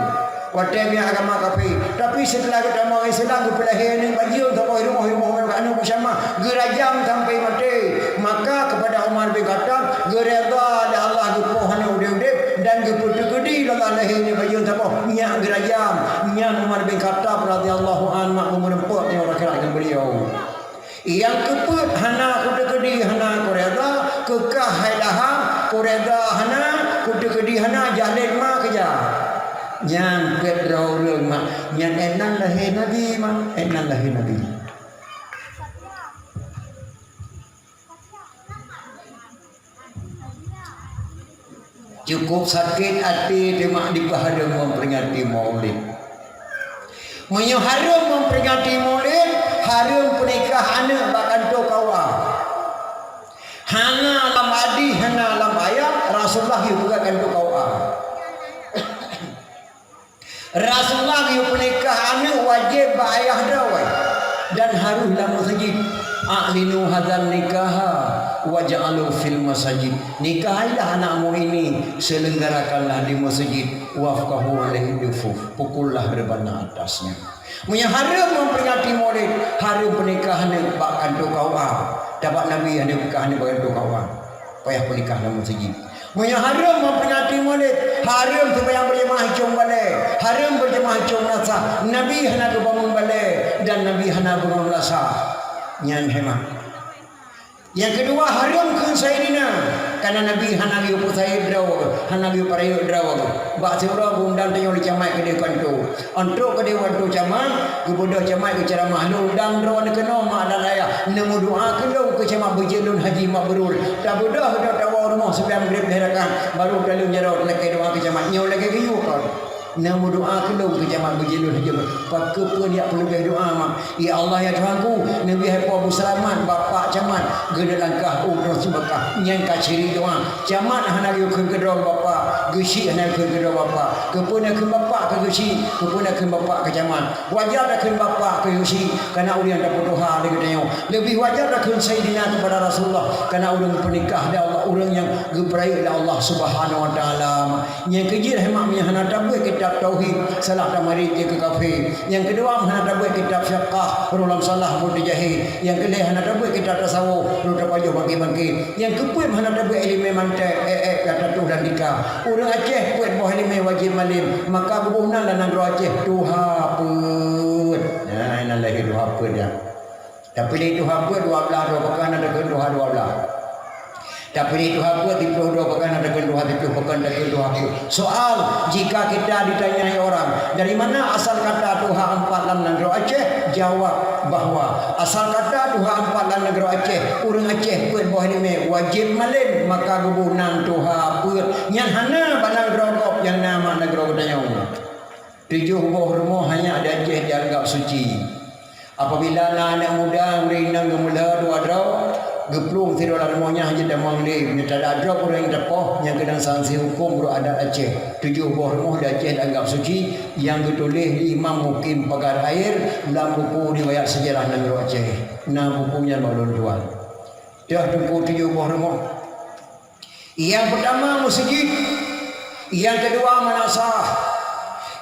Watèe miet agama kafé. Tapi seuteulah geutamong Islam, geupeulahé aneuk bajeueng, saboh rumoh-rumoh aneuk beusama, geurajam sampai maté. Maka keupada Umar bin Khattab, geureda lé Allah geupoh aneuk udeb-udeb dan geupeuteukeudi lé Allah lahé aneuk bajeueng saboh, nyak geurajam. Nyan Umar bin Khattab radhiyallahu anhu mak meureumpok nyoe akhirat ngon beliau. Nyang keupeuet hana kuteukeudi hana kureda, keu kah hai Lahab kureda hana, kuteukeudi hana, jalét ma keujah. Nyan peuet droe ureueng mak, nyan ék nan lahé Nabi mak, ék nan lahé Nabi. Cukup sakét até teuma dipeuhadang memperingati Maulid. Meunyoe hareuem memperingati Maulid, hareuem peunikah aneuk bak kantô K U A. Hana lam hadih, hana lam ayat, Rasulullah geuyue peugah kantô K U A. Rasulullah geuyue peunikah aneuk wajéb bak ayah droe dan harôh lam meuseujid. "A'linu hadzan nikaha waj'alu fil masajid." Nikahailah anakmu ini, selenggarakanlah di meuseujid. "Waftahu alaihi dufuf." Pukullah rebana atasnya. Meunyoe hareuem memperingati Maulid, hareuem peunikah aneuk bak kantô K U A. Tabak Nabi hana nikah aneuk bak kantô K U A. Payah peunikah lam meuseujid. Meunyoe hareuem memperingati Maulid, hareuem seumayang berjamaah cong balée, hareuem berjamaah cong meunasah. Nabi hana geubangun balée dan Nabi hana bangun meunasah. Nyan hemat. Nyang keudua, hareuem kheun Saidina, karena Nabi hana geuyue peusayeue droe, hana geuyue parayeuk droe. Bak siuroe geuundang tanyoe lé camat keudeh kantô. Entrôk keudeh kantô camat, geubeudôh camat geuceuramah lôn, dang droeneuh keunoe mak dan ayah, neumeudoa keu lôn keu camat beujeuet lôn haji mabrur. Tabeudôh geutanyoe tawoe rumoh simbang maghrib lhèe rakaat, barô taleueng jaroe talakée doa keu camat. Nyoe lagée geuyue kon. Neumeudoa keu lôn keu camat beujeuet lôn haji mabrur. Pakon peue jak peuleubeh doa mak? Ya Allah, ya Tuhanku, neubri hai Po beuseulamat bapak camat geuneuk langkah u droe seumeukah. Nyan ka ciri doa. Camat hana geuyue kheun keudroe bapak, geuchik hana geuyue kheun keudroe bapak. Keupeue na kheun bapak keu geuchik, keupeue na kheun bapak keu camat. Wajar takheun bapak keu geuchik, karena ureuëng nyang tapeutuha lé geutanyoe. Leubeh wajar takheun Saidina keupada Rasulullah, karena ureuëng peunikah lé Allah, ureuëng nyang geupeurayeuk lé Allah Subhanahu wa Taala. Nyang keujeuet hai mak, meunyoe hana tabeuet kitab tauhid, salah tamarit jeuet keu kafé. Nyang keudua, hana tabeuet kitab fiqah, roh lam salah buet teujahe. Nyang keulhèe, hana tabeuet kitab tasawuf, roh tapajoh bangke-bangke. Nyang keupeuet, hana tabeuet ileumèe mantek, ék-ék, gata tuh dan dika. Ureuëng Aceh peuet boh ileumèe wajéb malém, maka geuboh nan lam nanggroe Aceh tuha peuet. Nah, inan lahé tuha peuet nyan. Tapiléh tuha peuet dua blaih droe, pakon na takheun tuha dua blaih. Tapiléh tuha peuet siplôh droe, pakon na takheun tuha siplôh, pakon takheun tuha peuet. Soal, jika kita ditanyai orang, "Dari mana asal kata tuha empat lam nanggroe Aceh?" Jawab bahwa asal kata tuha empat lam nanggroe Aceh, ureuëng Aceh peuet boh ileumèe wajéb malém, maka geuboh nan tuha peuet. Nyan hana bak nanggroe gob nyang na mak nanggroe geutanyoe. Tujoh boh rumoh hanyak di Aceh dianggap suci. Apabila na aneuk muda ureuëng inong geumeulhö dua droe, geuplueng sidroe lam rumoh nyan hana jitamong lé, meunyoe tada droe ureuëng tapoh nyang keunong sanksi hukôm ureuëng adat Aceh. Tujoh boh rumoh di Aceh dianggap suci nyang geutuléh lé Imam Mukim Pagar Air lam buku riwayat sejarah nanggroe Aceh. Na buku nyan bak lôn tuan. Teuh teungku tujoh boh rumoh. Nyang peutama meuseujid, nyang keudua meunasah,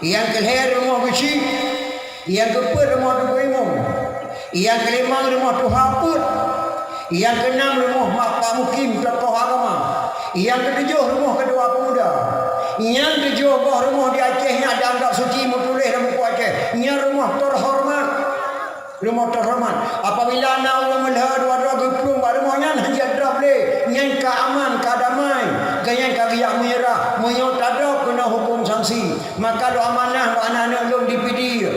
nyang keulhèe rumoh geuchik, nyang keupeuet rumoh teungku imum, nyang keulimong rumoh tuha peuet, nyang keunam rumoh mak pak mukim tokoh agama, nyang keutujoh rumoh keutua peumuda. Nyang tujoh boh rumoh di Aceh nyan dianggap suci meutuléh lam buku Aceh. Nyan rumoh teuhoreumat. Rumoh teuhoreumat, apabila na ureuëng meulhö dua droe geuplueng bak rumoh nyan, hana jidrob lé, nyan ka aman, ka damai, gobnyan ka geujak meunyeurah. Meunyoe tadrob keunoe hukôm sanksi, maka lôn amanah bak aneuk-aneuk lôn di Pidie,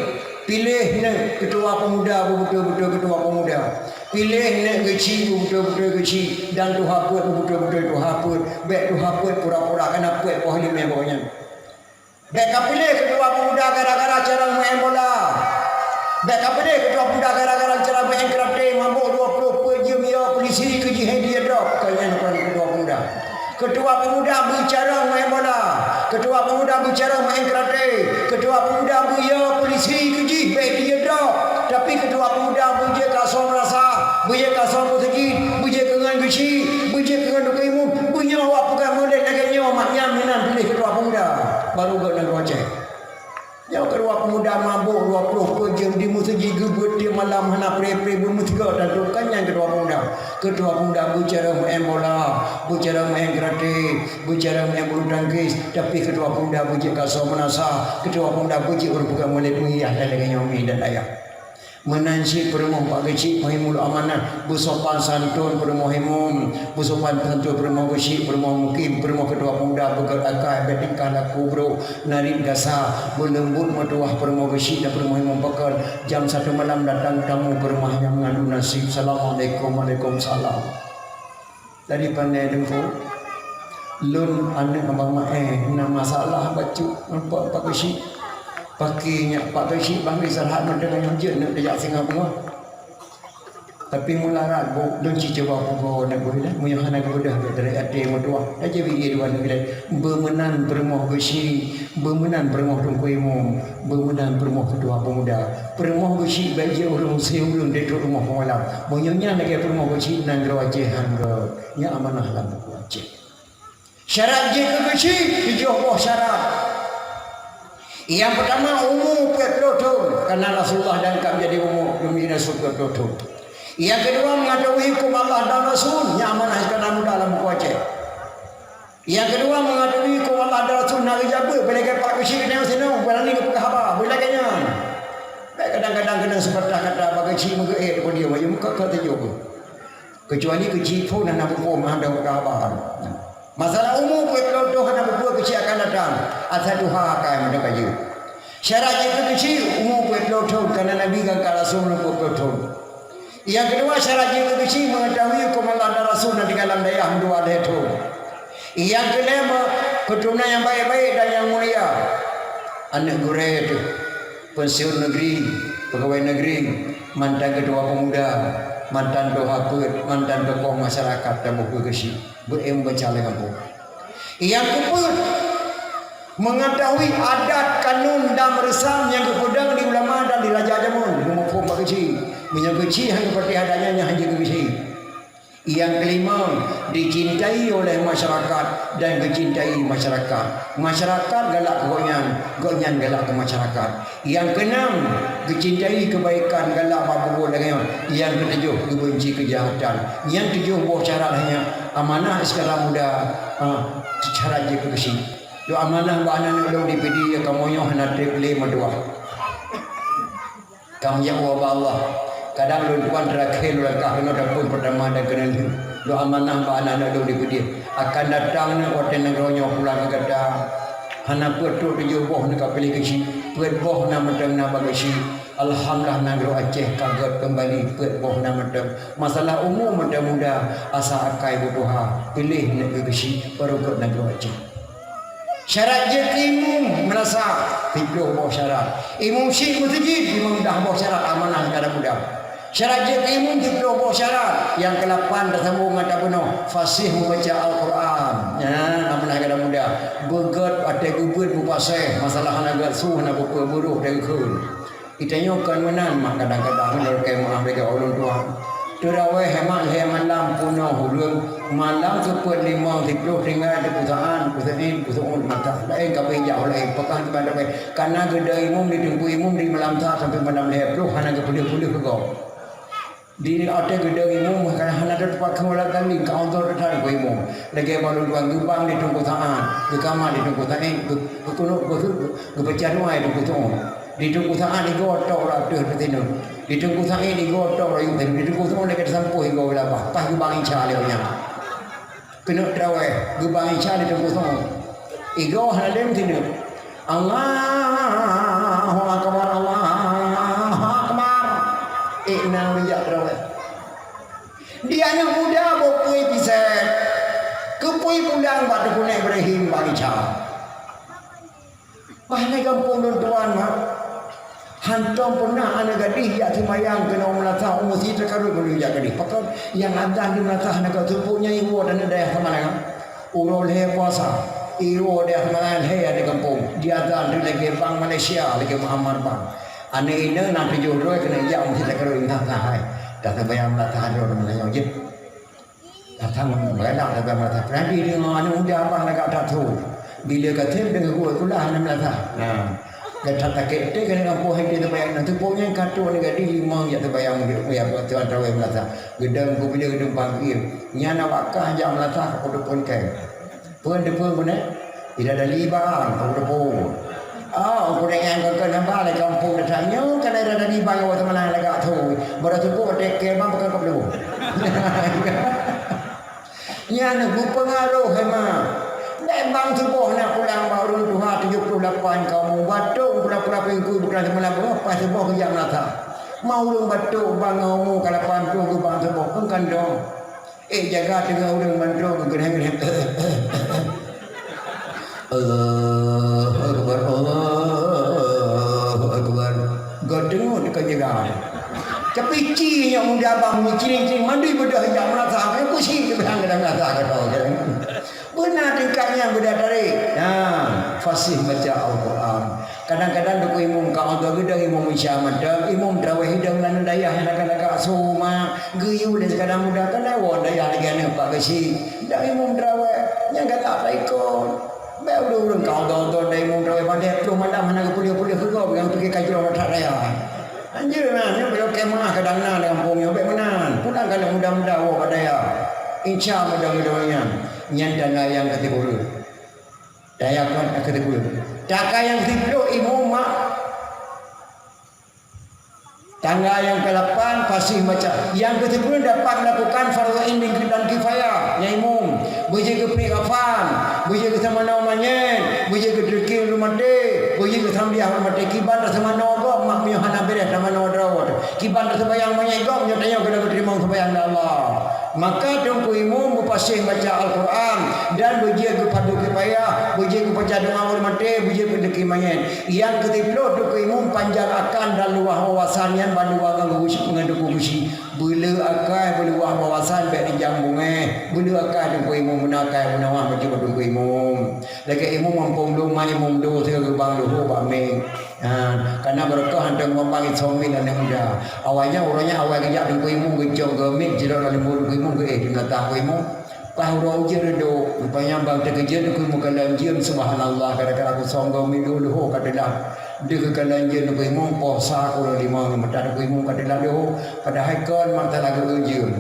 piléh neuk keutua peumuda beubeutôi-beutôi keutua peumuda, piléh neuk geuchik beubeutôi-beutôi geuchik, dan tuha peuet beubeutôi-beutôi tuha peuet. Bék tuha peuet pura-pura kana peuet boh ileumèe gobnyan. Bék kapiléh keutua peumuda gara-gara cara meu'en bola. Bék kapiléh keutua peumuda gara-gara cara meu'en karate, mabök dua ploh peuet jeuem yo polisi keu jih hai dia drop. Kon nyan kon keutua peumuda. Keutua peumuda beucara meu'en bola. Keutua peumuda beucara meu'en karate. Keutua peumuda beuyo polisi keu jih bék dia drop. Tapi keutua peumuda beujeuet keu asoe meunasah, beujeuet keu asoe meuseujid, beujeuet keu ngon geuchik, beujeuet keu ngon teungku imum, beunyoe awak peugah mulod lagèe nyoe mak nyan meunan piléh keutua peumuda. Baru geuh nanggroe Aceh. Nyoe keutua peumuda mabök dua ploh peuet jeuem di meuseujid geubeuet tiep malam hana pré-pré beumeusigoe tantu kon nyan keutua peumuda. Keutua peumuda beucara meu'en bola, beucara meu'en karate, beucara meu'en bulu tangkis, tapi keutua peumuda beujeuet keu asoe meunasah, keutua peumuda beujeuet ureuëng peugah mulod meuhiah lagèe nyoe mi dan ayah. Meunan cit peurumoh bak geuchik peuhimul amanah, beusopan santun peurumoh imum, beusopan santun peurumoh geuchik, peurumoh mukim, peurumoh keutua peumuda beugét akai, bèk tingkah laku brôk, narit gasa, beuleumbot meutuwah peurumoh geuchik dan peurumoh imum pakon. Jam satu malam datang tamu ke rumahnya mengadu nasib. Assalamualaikum, waalaikumsalam. Dari pandai teungku, lôn aneuk abang Maé na masalah bacut nampak pak geuchik. Paki nyak pak keuchik bang Rizal hak meuteungoh nyang jeuet neuk tajak singoh beungoh. Tapi meulara bu lôn ci cuba pugoe neuk beuh dah, meunyoe hana geubeudôh geuh dari até meutuwah. Aja bagi dua neuk beuh. Beumeunan peurumoh geuchik, beumeunan peurumoh teungku imum, beumeunan peurumoh keutua peumuda. Peurumoh geuchik bèk jeuet ureueng si ureueng di trok rumoh peumalam. Meunyoe nyan lagèe peurumoh geuchik nanggroe Aceh han gèt, nyan amanah lam buku Aceh. Syarat jeuet keu geuchik, tujoh boh syarat. Nyang peutama, umu peuet ploh thon, karena Rasulullah dan ka menjadi umu, demi Rasul peuet ploh thon. Nyang keudua, mengetahui hukum Allah dan Rasul, nyan amanah seukara muda lam buku Aceh. Nyang keudua, mengetahui hukum Allah dan Rasul, na geujak beuet, bèk lagèe pak geuchik keunoe sinoe, berani geupeugah haba, bèk lagèe nyan. Bèk kadang-kadang keunoe seupatah kata, bak geuchik meugeuék, pun dia maju muka ka tujoh. Kecuali keuchik phon hana buku meuhadang keu haba. Masalah umu peuet ploh thon hana buku keuchik akan datang. Asai tuha akai meudoka jeuet. Syarat jeuet keu keuchik umu peuet ploh thon, karena Nabi kan ka Rasul peuet ploh thon. Nyang keudua, syarat jeuet keu keuchik mengetahui hukum Allah dan Rasul na tinggai lam dayah meudua lhèe thon. Nyang keulhèe, keuturonan nyang baik-baik dan nyang mulia. Aneuk gurèe teuh. Pensiun negeri, pegawai negeri, mantan ketua pemuda, mantan tuha peuet, mantan tokoh masyarakat dan buku geuchik. Beuem baca lé kampung. Nyang keupeuet, mengetahui adat, kanun dan reusam nyang geupeudong di ulama dan di raja jameun. Meunyoe muphom bak geuchik, meunyoe geuchik hana geupatéh adat nyan, nyan hana geuchik. Nyang kelima, dicintai oleh masyarakat dan geucintai masyarakat. Masyarakat galak keu gobnyan, gobnyan galak keu masyarakat. Nyang keenam, geucintai keubaikan, galak bak buet lagèe nyan. Nyang keutujoh, geubeunci keujahatan. Nyan tujoh boh syarat hanya amanah seukara muda, ha, syarat jeuet keu geuchik. Dua amanah bak aneuk lôn di Pidie, kamoe nyoe hana trép lé meutuah. Ka meujak ubak Allah. Kadang lôn tuan terakhir lôn langkah keunoe dapur pertama dan keunan lheueh. Lôn amanah bak aneuk lôn di Pidie. Akan datang neuk watèe nanggroe nyoe pulang keu gata. Hana peuet trok tujoh boh neuk ka piléh geuchik. Peuet boh na mantong na bak geuchik. Alhamdulillah nanggroe Aceh ka gèt keumbali peuet boh na mantong. Masalah umu mantong muda, asa akai beutuha, piléh neuk keu geuchik, barô gèt nanggroe Aceh. Syarat jeuet keu imum meunasah, siplôh boh syarat. Imum chik meuseujid, imum dah boh syarat, amanah keu aneuk muda. Syarat jeuet keu imum, siplôh boh syarat. Nyang keulapan tasambông ngon tapeunoh, fasih meubaca Al-Quran. Nyan amanah keu aneuk muda. Beugèt watèe geubeuet meupaséh, masalah hana gèt su, hana bupeue, beurôh teukeuen. Geutanyoe kon meunan, mak, kadang-kadang lôn lakèe meu'ah lagèe ulôn tuan. Teurawèh mak lhèe malam peunoh ureueng, malam seupôt limong siplôh tinggai di Teungku Sa'an, Teungku Sa'id, Teungku Sa'ud, mata laén ka beuh jak laén, peugah teuma teurawèh. Kana geudong imum di Teungku Imum di malam sa sampoe malam lhèe plôh hana geupeuleueh-peuleueh keu gob. Di ateueh geudong imum, hana, hana teupat keu ulat tanding, ka ondor that keu imum. Lagèe bak lôn tuan geubang di Teungku Sa'an, geukama di Teungku Sa'id, geu-, geukunut, geu-, geupeucah dua di Teungku Sa'an. Di Teungku Sa'an igoe tok rot ateueh teuh sineuk. Di Teungku Sa'id igoe tok rot yue sineuk. Di Teungku Sa'an lagèe teusampôh igoe geulabah, pas geubang isya lé nyan. Keuneuk teurawèh, geubang isya di Teungku Sa'an. Igoe hana lé sineuk. Allahu Akbar, Allahu Akbar. Ék na geujak teurawèh. Di aneuk muda boh pui pisét. Keupeue pulang bak Teungku Ibrahim bak Ica. Bah nyan gampông lôn tuan, mak. Hantom peunah aneuk gadih jak seumayang keunoe meulasah umu siteuk karot meunurot jak gadih. Pakon nyang azan di meulasah aneuk ka seupôt nyan iwoe aneuk dayah Samalanga. Uroe lhèe puasa, iwoe dayah Samalanga lhèe aneuk gampông. Di azan di lagèe bank Malaysia, lagèe Muammar Bank. Aneuk inong na tujoh droe keuneuk jak umu siteuk karot ingat sahai. Dah seumayang meulasah droe meunyoe jeuet. Datang meugalak, datang meugalak. Peureulèe deungoe aneuk muda abang lagak that tho. Bila ka tem deungoe geuh kulah aneuk meulasah. Nah. Gata takét teuh keuneuk gampông hai teuh teubayang. Nah, teupok nyan ka trok aneuk gadih limong jak teubayang, ya, buat tuan teurawèh meulasah. Geudong ku bila geudong pangkir. Nyan awak kah jak meulasah ka peuteupon kèe. Peue teupeu guna? Ida dali bang, ka peuteupon. Ah, ku nyan ka keu namba lé gampông dah nyoe, ka ida dali bang awak Samalanga lagak tho. Baru teupok teuh kèe bang bukan ka peuteupon. Nyan geupeungaroh, he ma. Bèk bang seuboh na pulang bak ureueng tuha tujoh ploh lapan ka umu, batok pura-pura pingkui bukan seumeula beungoh, pas seuboh geujak meulasah. Ma ureueng batok bang ngon umu ka lapan ploh geubang seuboh, peue kandong. Eh, jaga teungoh ureueng mantong geugeudeh-geudeh. Allahu Akbar, Allah. Tapi ci nyang muda bang, meuciring-ciring mandum beudôh jak meunasah, aku sih keubah kadang meunasah keudroe. Beuna tingkat nyan beudôh tarék. Nah, fasih baca Al-Quran. Kadang-kadang Teungku Imum ka Allah geudong Imum Isya mantong, Imum Tarawih idong lam dayah nyang lagak-lagak su ma, geuyue lé kadang muda kan lewat dayah lagèe nyan Pak Geuchik. Dong Imum Tarawih, nyang galak taikot. Bèk ureueng-ureueng ka oto-oto dai Imum Tarawih padé ploh malam hana geupeuleueh-peuleueh keu gob nyang pike ka jroh that raya. Anjeut na, nyoe bèk keu meuah kadang na lam gampông nyoe, bèk meunan. Pulang ka lheueh muda-muda woe bak dayah. Insya muda-muda nyan. Nyan tanda nyang keu sikureueng. Dayah kon nyang keu sikureueng. Tanda nyang keu sikureueng Imum mak. Tanda nyang keulapan, fasih baca. Nyang keusiploh dapat melakukan fardhu ain dan kifayah, nyang imum. Beujeuet keu prik kafan, beujeuet keu seumanoe manyét, beujeuet keu teuki ureueng maté, beujeuet keu sambiah ureueng maté. Kiban taseumanoe gob, mak meunyoe hana beureh tamanoe droe. Kiban taseumayang manyét gob, nyoe tanyoe keuneuk geuteurimong seumbayang lé Allah. Maka Teungku Imum beupasih baca Al-Quran dan beujeuet keu fardhu kifayah, beujeuet keu baca doa ureueng maté, beujeuet keu teuki manyét. Nyang keusiploh Teungku Imum panjang akan dan luwah wawasan nyan bandua ngon geugusi ngon Teungku Gusi. Beuleueh akai beuluwah wawasan bèk dijang bungéh. Beuleueh akai Teungku Imum, beuna akai beuna wah bacut bak Teungku Imum. Lagèe Imum gampông dum ma Imum dum sigoe geubang luho bak mik. Ha, kana barokah hantom geubang isomil aneuk muda. Awai nyan uroe nyan awai geujak Teungku Imum geucok geumiet sidroe lam limong Teungku Imum geuéh di meunatah Teungku Imum. Pas uroe ujeuen reudôk, rupanya bang teukeujeuet Teungku Imum kalon jeuem, subhanallah, kadang-kadang kusong geumiet dulu luho ka teulat. Deuh geukalon jeuem Teungku Imum poh sa kureueng limong, mata Teungku Imum ka teulat luho, padahai kon mata lagèe jeuem.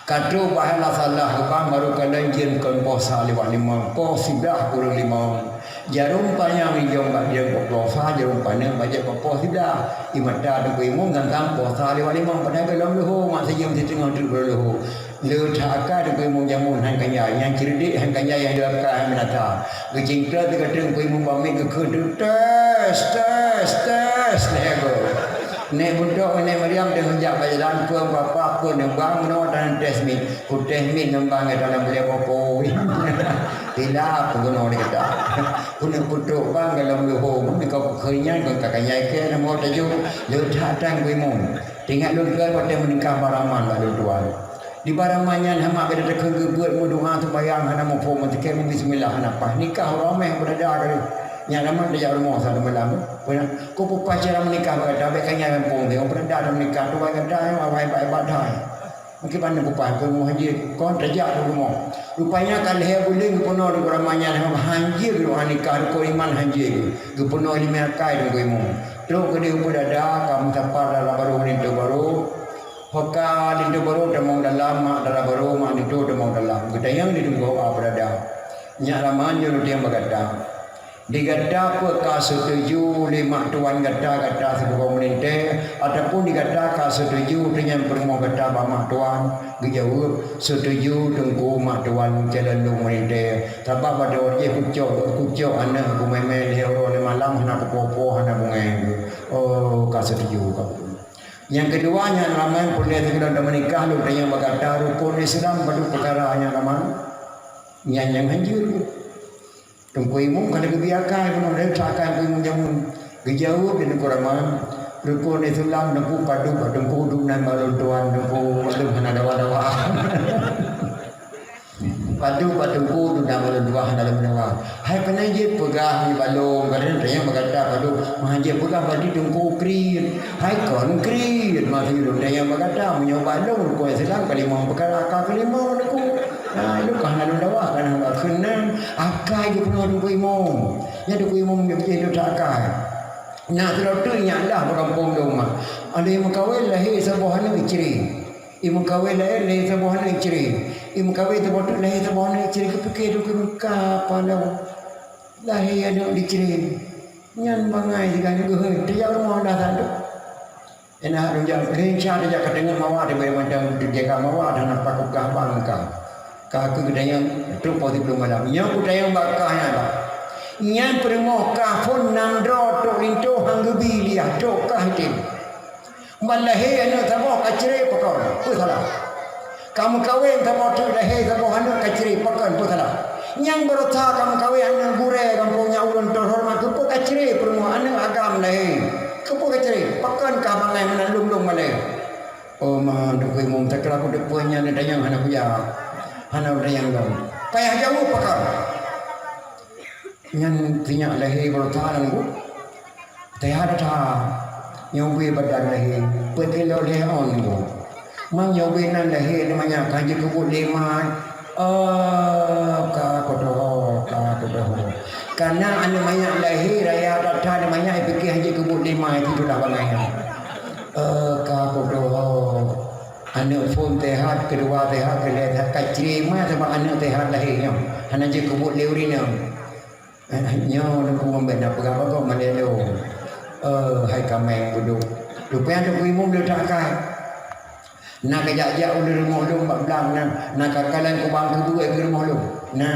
Ka trok bah salah geubang baru kalon jeuem kon poh sa liwat limong, poh siblaih kureueng limong. Jaroe panyang ijong bak jeuem poh sa, jaroe paneuk bak jeuem poh siblaih. Di mata Teungku Imum sang-sang poh sa liwat limong, padahai gohlom luho, mak sijeuem siteungoh treuk baru luho. Le that akai Teungku Imum jameun han kanyai, nyang ceureudek han kanyai, nyang le akai han binatang. Geucingkla teuka Teungku Imum bak miet geukheun teuk, "Tes, tes, tes," lhèe goe. Nèk Buntok ngon Nèk Mariam deuh jak bak jalan, peue papa, peue neumbang, meunoe dan tes miet. Kutéh miet neumbang, eh, dalam buleuen popo. Pila peugunoe di gata. Keuneuk peutrok bang dalam luho, meunikah keu nyan kon ka kanyai keu nama tajok. Le that tan Teungku Imum. Teuingat lôn keu watèe meunikah baraman bak lôn tuan. Di baraman nyan hana beda takheun geubeuet meudoa sumbayang hana muphom, meutikée bismillah hana paih. Nikah uroe meh beurada kali. Nyan raman tajak rumoh satu malam. Peue na? Ku peupah cara meunikah bak gata, bèk kanyai gampông teuh. Beurada dah meunikah, tuan gata nyang awai bak ibadah. Mungkin pandang peupah, peue meuhajir. Kon tajak rumoh. Rupanya ka lhèe buleuen geupeunoh di baraman nyan, hanjeuet geudoa nikah, rukon iman hanjeuet. Geupeunoh ileumèe akai Teungku Imum. Trok keudeh u Peudada, ka meusapar dara barô ngon linto barô. Ho ka linto barô tamong dalam, mak dara barô, mak linto tamong dalam. Geutanyong di teungku A Peudada. Nyak raman nyoe lôn tanyong bak gata. Di gata peue ka seutuju lé mak tuan gata, gata sibagoe meulintèe, ataupun di gata ka seutuju teunyan peurumoh gata bak mak tuan? Geujaweueb, "Seutuju Teungku, mak tuan calon lôn meulintèe. Sabab bak dua jih kucok, kucok aneuk kumé-mé lhèe uroe lhèe malam hana kupo-po, hana beungèh." Oh, ka seutuju ka. Nyang keudua, nyan ramé peureulèe sigohlom tameunikah, lôn tanyong bak gata, rukon Islam padum peukara nyan ramé? Nyan nyang hanjeuet. Teungku Imum ka lheueh geubri akai, bunoe lheueh that akai Teungku Imum jameun. Geujaweueb lé Teungku Raman, "Rukon Islam Teungku padum, Teungku dum nan bak lôn tuan, Teungku lôn hana dawa-dawa." Padum bak Teungku dum nan bak lôn tuan hana lôn dawa. Hai, pane jeuet peugah mi balong, kadang tanyong bak gata padum. Meuhan jeuet peugah berarti Teungku kriet. Hai, kon kriet, maksud lôn tanyong bak gata, meunyoe bak lôn rukon Islam ka limong peukara, ka keulimong Teungku. Nah, lôn ka hana lôn dawa, ka na bak keunan. Akai geupeunoh Teungku Imum. Nyan Teungku Imum jih lôn that akai. Nah, sidroe teuk nyak lah bak gampông dong mak. Ada nyang meukawen lahé saboh aneuk cre. Imum kawen lahé, lahé saboh aneuk cre. Imum kawen saboh teuk lahé saboh aneuk cre. Geupike Teungku Imum ka paloe. Lahé aneuk di cre. Nyan bangai sigoe geuhôi. Tajak rumoh dah satu. Ina hak lôn jak, lôn jak ka teungoh mawa, di bawah mantong teujaga mawa, dan nampak kukah bang ka. Ka keu geutanyong, trok poh siplôh malam. Nyoe kutanyong bak kah nyan, Pak. Nyan peurumoh kah phon nan droe trok linto han geubi liah, trok kah item. Ban lahé aneuk saboh ka cre pakon, peue salah? Ka meukawen saboh teuk lahé saboh aneuk ka cre pakon, peue salah? Nyang baroesa ka meukawen aneuk gurée gampông nyan ulôn teuhoreumat, keupeue ka cre peurumoh aneuk agam lahé? Keupeue ka cre? Pakon ka bangai meunan lôn-lôn malée. Oh ma, Teungku Imum, takra ku deuk peue nyan tanyong hana kuya. Hana tanyong lom. Payah jaweueb pakon. Nyan sinyak lahé baroe that nyan, Bu. Teuhah that. Nyoe ubé badan lahé, peuet kilo lhèe ôn, Bu. Mang nyoe ubé nan lahé nyoe manyak ka jeuet keu buet lé ma. Oh, ka kudoh, ka kudoh. Kana aneuk manyak lahé raya that-that aneuk manyak, ipike han jeuet keu buet lé ma, itu tulah bangai nyan. Oh, ka kudoh. Aneuk phôn teuhah, keudua teuhah, keulhèe teuhah, ka cré ma sabab aneuk teuhah lahé nyoe. Hana jeuet keu buet lé ureueng inong. Eh, nyoe Teungku Imum bèk na peugah bagoe malèe lôn. Eh, hai kameng budok. Rupanya Teungku Imum le that akai. Na geujak-jak u rumoh lôn bak blang na, na kakalon kubang keubeue keu rumoh lôn. Na,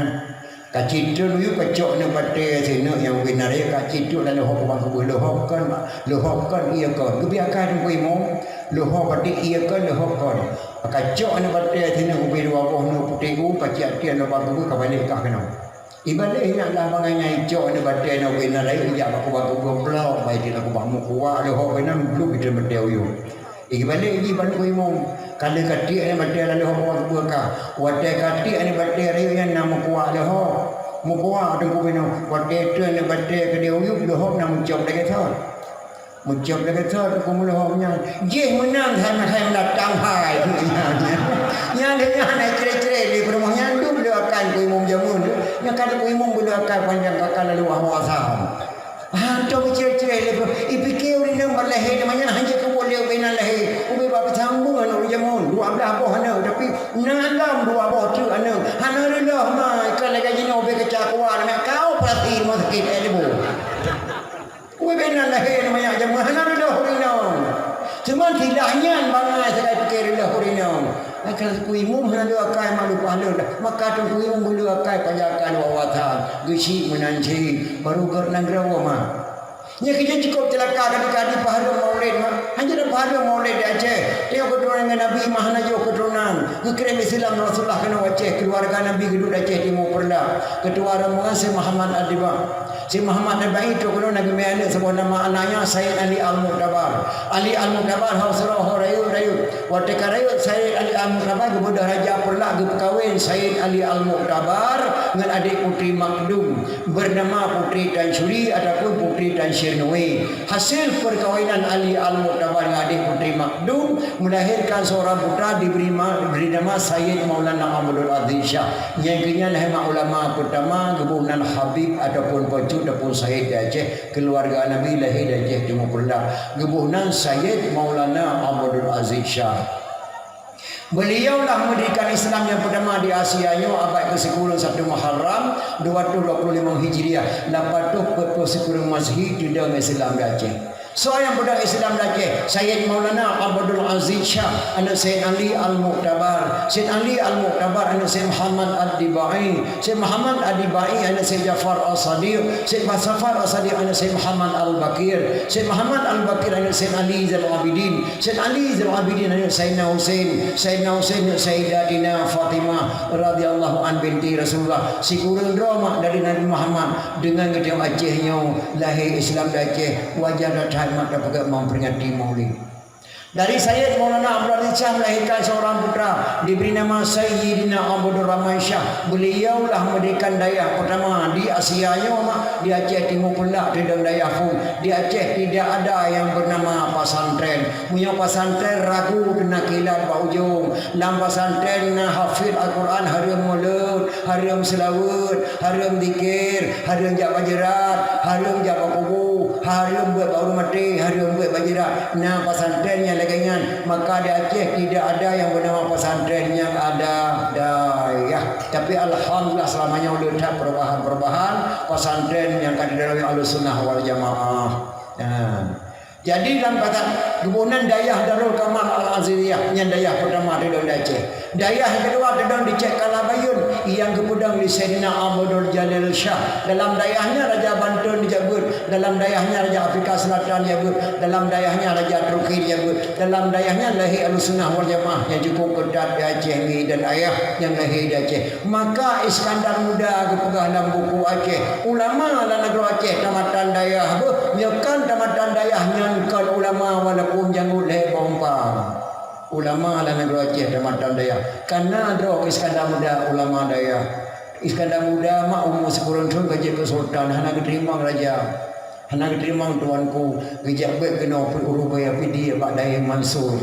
ka cit trôn u yup kacok aneuk batèe sineuk nyang ubé na raya ka cit trôn lalu hok kubang keubeue leuhob kon, leuhob kon ié kon. Geubri akai Teungku Imum, leuhob baté ié kon, leuhob kon. Kacok aneuk batèe sineuk ubé dua boh neuk putéh u, ka cit trôn lubang keubeue ka balek kah keunoe. Ibalek nyan lah bangai nyan icok aneuk batèe na ubé na rayeuk ijak bak kubang keubeue blok, bai di na kubang meukuah leuhob beunan blok itu batèe u yup. Ibalek jih bak Teungku Imum, ka lheueh ka tiek aneuk batèe lalu hok kubang keubeue kah. Watèe ka tiek aneuk batèe rayeuk nyan na meukuah leuhob. Meukuah Teungku Imum, watèe treun aneuk batèe keudéh u yup leuhob na meucok lagèe thon. Meucok lagèe thon Teungku Imum leuhob nyan. Jih meunan hai-hai meulatang hai. Nyan, nyan, nyan, nyan, nyan, ciré-ciré lé peurumoh nyan dum lé akai Teungku Imum jameun tu. Nyan ka Teungku Imum beulé akai panjang ka ka lalu awak asam. Ah, tu ciré-ciré lé peurumoh. Ipike ureueng inong bak lahé, namanya hana jeuet keu buet lé ubé nan lahé. Ubé bak peusambung aneuk ureueng jameun. Dua blah boh aneuk, tapi na lom dua boh treuk aneuk. Hana reuloh ma, ikan lagèe jinoe ubé keuca kuah, namanya kau perhati rumah sakit, eh, lebu. Ubé nan lahé manyak jameun hana reuloh ureueng inong. Teuma silah nyan bangai sagai pike reuloh ureueng inong. Maka Teungku Imum hana le akai mak leupah lôn dah. Maka Teungku Imum beulé akai pajakan wawasan. Geuchik meunan cit. Baru gèt nanggroe ma. Nyan keujeuet cukôp ceulaka kadi-kadi peuhareuem maulid ma. Hana peuhareuem maulid di Aceh. Teuh keuturonan ngon Nabi ma hana jôh keuturonan. Geukirém Islam Rasulullah keunoe Aceh. Keuluwarga Nabi geuduek di Aceh Timu Peureulak. Keutua rombongan Syekh Muhammad Ad-Diba. Syekh Muhammad Nabawi trok keunoe na geumè aneuk saboh nama, anaknya Sayyid Ali Al-Mu'tabar. Ali Al-Mu'tabar ho sidroe ho rayeuk-rayeuk. Watèe ka rayeuk Sayyid Ali Al-Mu'tabar geubeudôh Raja Peureulak geupeukawen Sayyid Ali Al-Mu'tabar ngon adék Putri Makdum bernama Putri Tan Syuri ataupun Putri Tan Syirnui. Hasil perkawinan Ali Al-Mu'tabar ngon adék Putri Makdum melahirkan seorang putra diberi ma-, diberi nama Sayyid Maulana Abdul Aziz Syah. Nyang keu nyan hai mak ulama peutama geuboh nan Habib ataupun Pocut ataupun Sayyid di Aceh, keuluwarga Nabi lahé di Aceh Timu Peureulak. Geuboh nan Sayyid Maulana Abdul Aziz Syah. Beliau lah mendirikan Islam yang pertama di Asia nyoe abad keusikureueng satu Muharram dua ratus dua puluh lima Hijriah, lapan ratus empat puluh sikureueng Masehi, teudong Islam di Aceh. Soe nyang peudong Islam di Aceh? Sayyid Maulana Abdul Aziz Syah, aneuk Sayyid Ali Al-Mu'tabar. Sayyid Ali Al-Mu'tabar, aneuk Sayyid Muhammad Ad-Dibai. Sayyid Muhammad Ad-Dibai, aneuk Sayyid Jafar As-Sadiq. Sayyid Jafar As-Sadiq, aneuk Sayyid Muhammad Al-Baqir. Sayyid Muhammad Al-Baqir, aneuk Sayyid Ali Zainal Abidin. Sayyid Ali Zainal Abidin, aneuk Sayyidina Husain. Sayyidina Husain, aneuk Sayyidatina Fatimah radhiyallahu an binti Rasulullah. Sikureueng droe mak dari Nabi Muhammad. Dengan geutanyoe Aceh nyoe, lahé Islam di Aceh, wajar that-that mak tapeugah memperingati Maulid. Dari Sayyid Maulana Abdul Aziz Syah melahirkan seorang putra, diberi nama Sayyidina Abdul Rahman Syah. Beliau lah mendirikan dayah pertama di Asia nyoe, mak, di Aceh Timu Peureulak, teudong dayah Fung. Di Aceh tidak ada yang bernama pesantren. Meunyoe pesantren ragu keunan kilat bak ujong. Lam pesantren na hafid Al-Quran, hareuem mulod, hareuem seulaweuet, hareuem zikir, hareuem jak bak jeurat, hareuem jak bak kubu, hareuem beuet bak ureueng maté, hareuem beuet bak jeurat. Na pesantren nyang lagèe nyan, maka di Aceh tidak ada yang bernama pesantren, yang ada dayah. Tapi alhamdulillah, selama nyoe le that perubahan-perubahan pesantren nyang ka didalam Ahlussunnah wal Jamaah. Nah. Jadi lam kata geuboh nan dayah Darul Kamal Al-Aziziyah. Dayah peutama teudong di Aceh. Dayah nyang keudua teudong di Cek Kalabayeuen nyang geupeudong lé Saidina Abdul Jalil Syah. Dalam dayah nyan Raja Banten dijak beuet, dalam dayah nyan Raja Afrika Selatan dijak beuet, dalam dayah nyan Raja Turki dijak beuet, dalam dayah nyan lahé Ahlussunnah wal Jamaah nyang cukup keutat di Aceh, mi dan ayah nyang lahé di Aceh. Maka Iskandar Muda geupeugah lam buku Aceh, ulama lam nanggroe Aceh tamatan dayah beuh, nyoe kan tamatan dayah nyan kon ulama walaupun janggut lhée boh umpang. Ulama lam nanggroe Aceh tamatan dayah. Kana droe Iskandar Muda ulama dayah. Iskandar Muda mak umu sikureueng thon ka jeuet keu sultan, hana geuteurimong raja. Hana geuteurimong tuanku, geujak beuet keunoe peuet uroe baya Pidie bak Dayeng Mansur.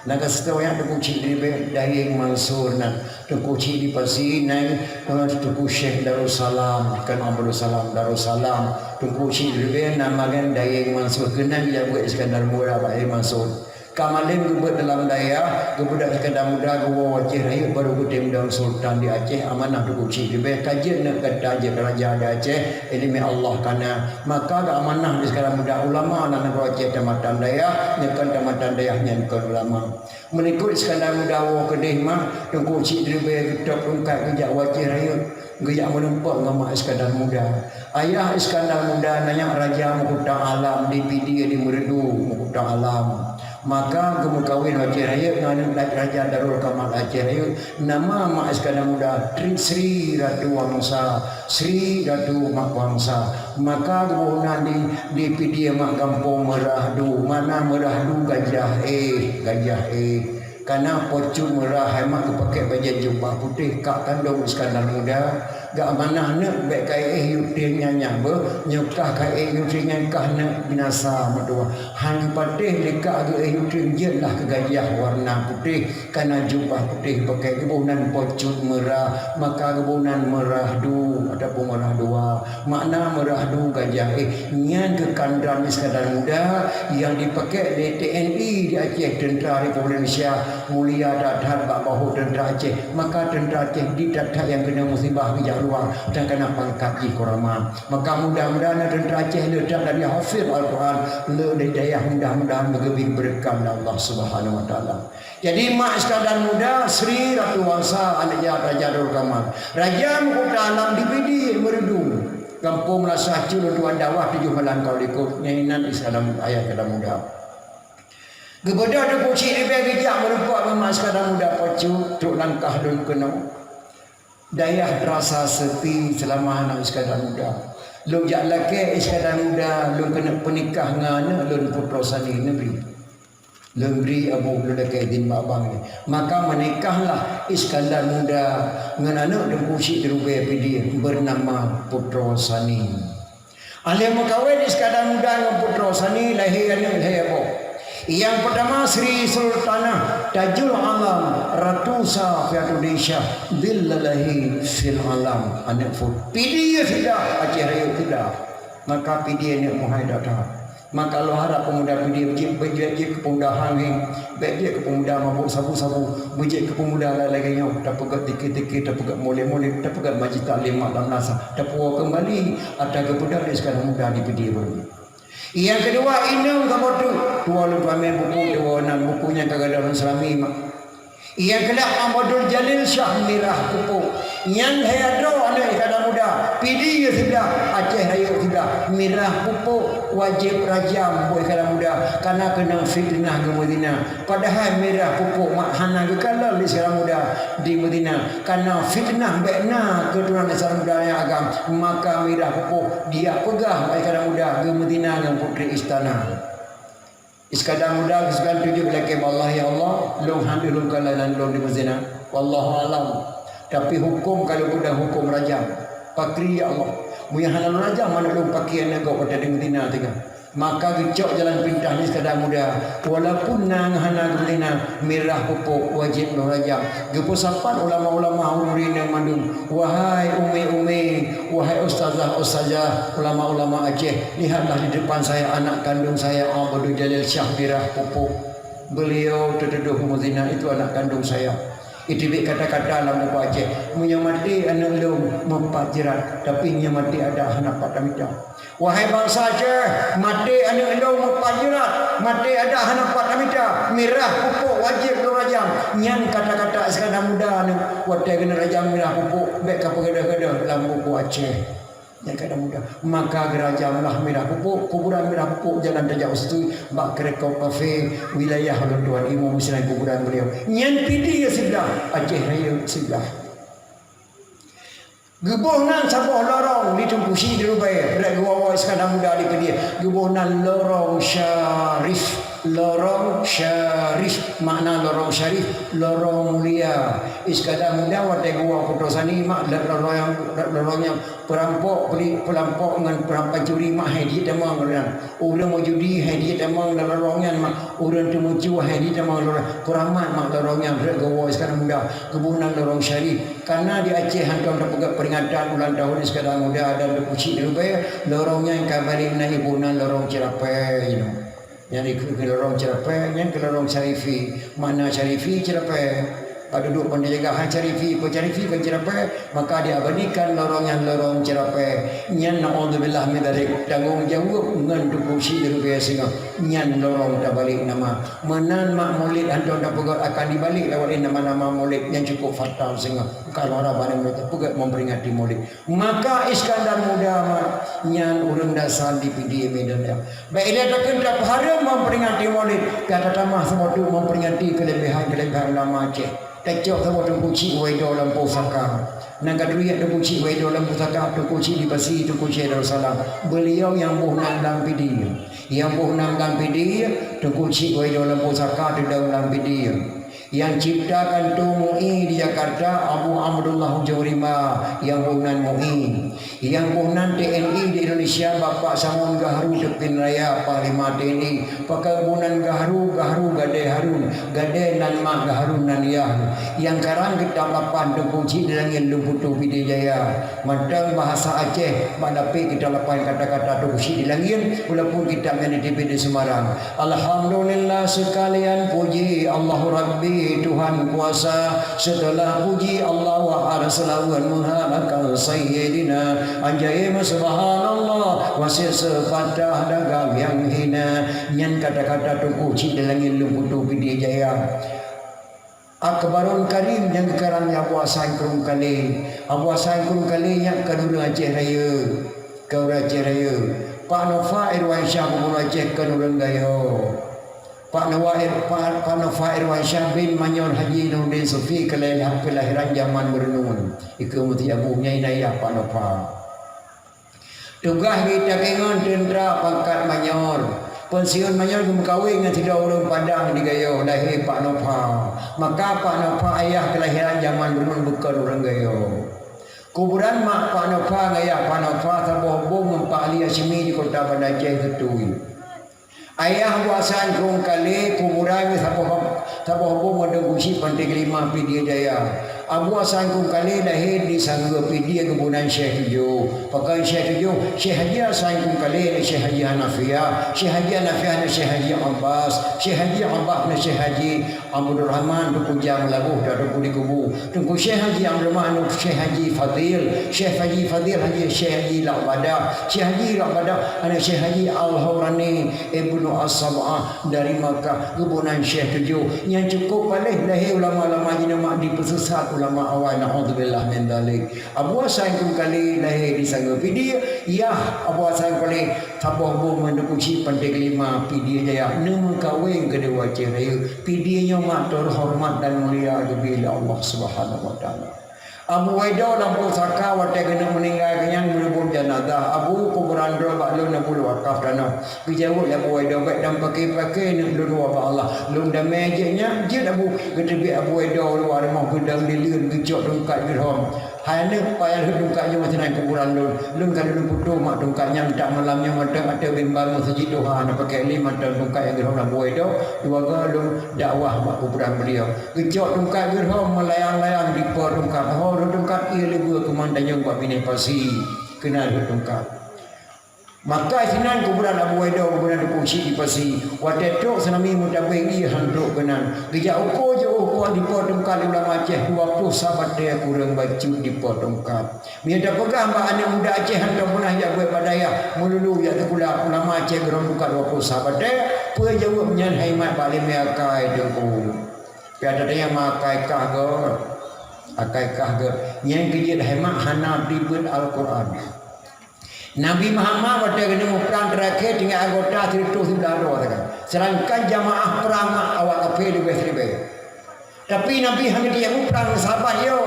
Na ka sitoe nyan Teungku Chik di Ribée, Dayeng Mansur nan. Teungku Chik di Pasi nan, eh, Teungku Syekh Darussalam, kan Abdul Salam Darussalam. Teungku Chik di Ribée nama kan Dayeng Mansur, keunan geujak beuet Iskandar Muda bak Dayeng Mansur. Ka malem geubeuet dalam dayah, geubeudôh Iskandar Muda geuwoe u Aceh Rayeuk, barô geutem dong sultan di Aceh, amanah Teungku Chik di Ribée, ka jeuet neuk gata jeuet raja di Aceh, ileumèe Allah kana. Maka geuamanah Iskandar Muda ulama lam nanggroe Aceh tamatan dayah, nyoe kon tamatan dayah nyan kon ulama. Meunikot Iskandar Muda woe keudeh mah, Teungku Chik di Ribée geutôb tungkat geujak u Aceh Rayeuk, geujak meurumpok ngon mak Iskandar Muda. Ayah Iskandar Muda nyan Raja Meukuta Alam di Pidie di Meureudu, Meukuta Alam. Maka geumeukawen u Aceh Rayeuk ngon aneuk raja Darul Kamal Aceh Rayeuk, nama mak Iskandar Muda Tri Sri Ratu Wangsa, Sri Ratu Mak Wangsa. Maka geuboh nan di, di Pidie mak gampông Meurah Du, makna Meurah Du gajah éh, gajah éh. Kana Po Cut Meurah hai mak geupaké bajée jubah putéh kak kandông Iskandar Muda, geuamanah neuk bék ka éh yue teuh nyan nyan beuh, nyoe kah ka éh yue teuh nyan kah neuk binasa meutuwah. Han geupatéh lé kak geuéh yue teuh jeuet lah keu gajah warna putéh, kana jubah putéh paké geuboh nan Po Cut Meurah, maka geuboh nan Meurah Du ataupun Meurah Dua. Makna Meurah Du gajah éh, nyan keuh kandang Iskandar Muda nyang dipaké lé T N I di Aceh, Teuntra Republik Indonesia, mulia that-that bak bahô teuntra Aceh. Maka teuntra Aceh di that-that nyang keunong musibah geujak luwa, dan kana pangkat jih keuramat. Maka mudah-mudahan teuntra Aceh le that dari hafiz Al-Quran, le di dayah mudah-mudahan geubri beureukat lé Allah Subhanahu Wa Taala. Jadi, mak Iskandar Muda, Sri Ratu Wangsa, aneuk jahat Raja Darul Kamal. Raja Meukuta Alam di Pidie Meureudu. Gampông Meulasah Cul, tuan dakwah tujoh malam ka likot, nyan inan Iskandar, ayah Iskandar Muda. Geubeudôh Teungku Chik di Ribée geujak meurumpok ngon mak Iskandar Muda, Po Cut, trok langkah lôn keunoe. Dayah teurasa sepi seulama hana Iskandar Muda. Lôn jak lakée Iskandar Muda, lôn keuneuk peunikah ngon aneuk lôn Putroe Sani neubri. Lôn bri, Abu, lôn lakée idhin bak abang. Maka meunikahlah Iskandar Muda ngon aneuk Teungku Chik di Ribée Pidie beunama Putroe Sani. Alheuh meukawen Iskandar Muda ngon Putroe Sani lahé aneuk lhée boh. Nyang peutama Sri Sultanah Tajul Alam Ratu Safiatul Din Syah Dhillalahi fil Alam, aneuk Put-, Pidie sida, Aceh Rayeuk sida. Maka Pidie aneuk meuhai that-that. Maka lôn harab peumuda Pidie beujieb, beujieb keu peumuda hang heng, bék jieb keu peumuda mabök sabu-sabu, beujieb keu peumuda lagée nyoe, tapeugét zikir-zikir, tapeugét mulod-mulod, tapeugét majlis taklim lam meulasah, tapuwoe keumbali atra geupeudong lé Iskandar Muda di Pidie baroe. Nyang keudua, inong kamoe tu, tuwoe lôn paméh buku, tuwoe nan buku nyang ka gadôh lam seurami mak. Nyang keulhèe Abdul Jalil Syah Mirah Pupuk. Nyang lhèe droe aneuk Iskandar Muda, Pidie siblah, Aceh Rayeuk siblah. Mirah Pupuk wajéb rajam buet Iskandar Muda, kareuna keunong fiteunah geumeuzina. Padahai Mirah Pupuk mak hana geukalon lé Iskandar Muda di Madinah, kareuna fiteunah bék na keuturonan Iskandar Muda nyang agam. Maka Mirah Pupuk dijak peugah bak Iskandar Muda geumeuzina ngon putri istana. Iskandar Muda geuseukan tujoh lakée bak Allah, "Ya Allah, lôn hana lôn kalon aneuk lôn di meuzina. Wallahu a'lam. Tapi huköm ka lôn peudong huköm rajam. Pakri, ya Allah. Meunyoe hana lôn rajam aneuk lôn, pakri aneuk gob watée di meuzina teuga." Maka geucok jalan pintas lé Iskandar Muda. Walaupun na hana geumeuzina, Mirah Pupuk wajéb lôn rajam. Geupeusapat ulama-ulama ureuëng inong mandum, "Wahai umi-umi, wahai ustazah-ustazah, ulama-ulama Aceh, lihatlah di depan saya anak kandung saya, Abdul Jalil Syah Mirah Pupuk. Beliau tertuduh meuzina, itu anak kandung saya." Iteubiet kata-kata lam buku Aceh, "Meunyoe maté aneuk lôn meupat jeurat, tapi nyoe maté adak hana pat tamita." Wahai bansa Aceh, maté aneuk lôn meupat jeurat, maté adak hana pat tamita, Mirah Pupuk wajéb lôn rajam. Nyan kata-kata Iskandar Muda nyoe, watèe keuneuk rajam mirah pupuk, bèk ka peugadôh-gadôh lam buku Aceh. Nyan kata muda. Maka geurajamlah mirah pupuk, kuburan mirah pupuk, jalan tajak u situ, bak Keureukok Kafe, wilayah ulôn tuan Imum Muslim kuburan beliau. Nyan Pidie siblah, Aceh Raya siblah. Geuboh nan saboh lorong di Teungku Chik di Rubée, rot geuwoe-woe Iskandar Muda di Pidie. Geuboh nan Lorong Syarif. Lorong Syarif. Makna Lorong Syarif, lorong mulia. Iskandar Muda watèe geuwoe Kuto Sani mak, lorong nyang, lorong nyang Peurampok, peuli-, peurampok ngon peura-, pancuri mak hai jeuet tamong lagèe nyan. Ureueng meujudi hai jeuet tamong lam lorong nyan mak. Ureueng teumucue hai jeuet tamong lorong. Keuramat mak lorong nyan, rot geuwoe Iskandar Muda, geuboh nan Lorong Syarif. Kareuna di Aceh hantom tapeugöt peuringatan ulang tahun Iskandar Muda dan Teungku Chik di Rubée, lorong nyan ka balék na iboh nan Lorong Ceurapée inoe. Nyan dikeue keu lorong Ceurapée, nyan keu lorong Syarifi. Makna Syarifi, Ceurapée. Padub duek Pantai Jaga, hai Syarifi, peue Syarifi kon Ceurapée, maka diabadikan lorong nyan Lorong Ceurapée. Nyan naudzubillah min dzalik, tanggong jaweueb ngon Teungku Chik di Rubée singoh. Nyan lorong tabalék nama. Meunan mak Maulid hantom tapeugöt akan dibalék lawat nama-nama Maulid, nyan cukup fatal singoh. Ka lôn hana bani Maulid tapeugöt memperingati Maulid. Maka Iskandar Muda mak nyan ureueng dasar di Pidie Medan nyan. Bèk ilèe takheun tapeuhareuem memperingati Maulid, ka tatamah saboh teuk memperingati keuleubehan-keuleubehan ulama Aceh. Tacok saboh Teungku Chik Waido lam pusaka. Nyang ka teuingat Teungku Chik Waido lam pusaka, Teungku Chik di Pasi, Teungku Chik Darussalam. Beliau nyang boh nan lam Pidie. Nyang boh nan lam Pidie, Teungku Chik Waido lam pusaka, teudaun lam Pidie. Nyang cipta kantô MUI di Jakarta, Abu Abdullah Ujong Rimba, nyang boh nan MUI. Nyang boh nan TNI di Indonesia, Bapak Samun Gahru Teupeue Raya, Panglima TNI. Pakon boh nan Gahru, Gahru Gadée Harun, Gadée nan mak Gahru nan yah. Nyang karang kitab lapan Teungku Chik di Langit Lôn Putu Pidie Jaya. Mantong bahasa Aceh, bak dapet kitab lapan kata-kata Teungku Chik di Langit, walaupun kitab nyan diteubiet di Semarang. Alhamdulillah, seukalian puji Allah Rabbi Tuhan kuasa. Seuteulah puji Allah, wa ar seulawan meuhalakan Sayyidina. Anjaim subhanallah, wa siseupadah dagang nyang hina. Nyan kata-kata Teungku Chik di Langit Lôn Putu Pidie Jaya. Akbarul Karim nyang geukarang lé Abu Hasan Krueng Kalé. Abu Hasan Krueng Kalé nyan kon ureueng Aceh Rayeuk. Kon ureueng Aceh Rayeuk. Pak Nova Irwansyah Gubunur Aceh kon ureueng Gayo. Pak Nova Ir-, Pak, Pak Nova Irwansyah bin Manyor Haji Nuruddin Sufi keulai-, keulahiran jaman meureunoe. Ikeue meuti Abu nyan inayah Pak Nova. Tugaih geuh takeungon teuntra pangkat manyor. Peunsiun manyor geumeukawen ngon sidroe ureueng Padang di Gayo, lahé Pak Nova. Maka Pak Nova ayah keulahiran jaman dulu bukon ureueng Gayo. Kuburan mak Pak Nova ngon ayah Pak Nova saboh bom ngon Pak Ali Hasyimi di Kota Banda Aceh Teutui. Ayah Abu Hasan Krueng Kalé kuburan saboh, saboh bom ngon Teungku Chik Panté Keulima Pidie Jaya. Abu Hasan Krueng Kalé lahé di Sanggeue Pidie geuboh nan Syekh Tujoh. Pakon Syekh Tujoh, Syekh Haji Hasan Krueng Kalé na Syekh Haji Hanafiah, Syekh Haji Hanafiah na Syekh Haji Abbas, Syekh Haji Abbas na Syekh Haji Abdurrahman Teungku Jang Labuh, Teungku di Kubu. Teungku Syekh Haji Abdurrahman, Syekh Haji Fadil, Syekh Haji Fadil Haji, Syekh Haji Lak Badah, Syekh Haji Lak Badah, aneuk Syekh Haji Al-Haurani Ibnu As-Sab'ah dari Makkah, geuboh nan Syekh Tujoh. Nyang cukup paléh lahé ulama-ulama jinoe mak dipeusesat ulama awai, naudzubillah min dzalik. Abu Hasan Krueng Kalé lahé di Sanggeue Pidie, yah Abu Hasan Krueng Kalé saboh bom ngon Teungku Chik Panté Keulima Pidie Jaya, neumeukawen keudua Aceh Rayeuk. Pidie nyoe mak teuhoreumat dan mulia geubri lé Allah Subhanahu wa Taala. Abu Waido lam pusaka watèe keuneuk meuninggai, keu nyan meureuboh jeunazah. Abu, kuburan droe bak lôn, Abu, lôn wakaf tanoh. Geujaweueb lé Abu Waido, "Bèk tapaké-paké, neuk lôn woe bak Allah. Lôn damé jeuet nyan, jeuet Abu." Geuteubiet Abu Waido luwa rumoh, geudong dileuen, geucok tungkat geurhom. Hai aneuk, payah lheueh tungkat nyoe meusinan kuburan lôn. Lôn ka lôn putôh mak tungkat nyan, tak malam nyoe mantong ateueh mimbar Meuseujid Duha na pakèk lé mantong tungkat nyang geurhom Abu Waido, dua goe lôn dakwah bak kuburan beliau. Geucok tungkat geurhom meulayang-layang dipo tungkat. Ho rhot tungkat ié leubeh keu mantanyong bak binéh pasi. Keunan rhot tungkat. Maka sinan kuburan Abu Waido, kuburan Teungku Chik di Pasi. Watèe trok tsunami meutabeng ié han trok keunan. Geujak uko jiôh uko dipo tungkat lé ulama Aceh dua ploh sa batèe kureueng bacut dipo tungkat. Meunyoe tapeugah bak aneuk muda Aceh hantom peunah jak buet bak dayah, meululu jak sikula, ulama Aceh geurhom tungkat dua ploh sa batèe, peue jaweueb nyan hai mat bak limé akai Teungku? Kata dia makai kah go, akai kah go. Nyang keujeuet hemat hana dibeuet Al-Quran. Nabi Muhammad watée geuneuk muprang terakhir tinggai anggota sireutoh sibeula droe sagai. Sedangkan jamaah prang mak awak kafé leubeh siribée. Tapi Nabi hana geujak muprang sahabat yo.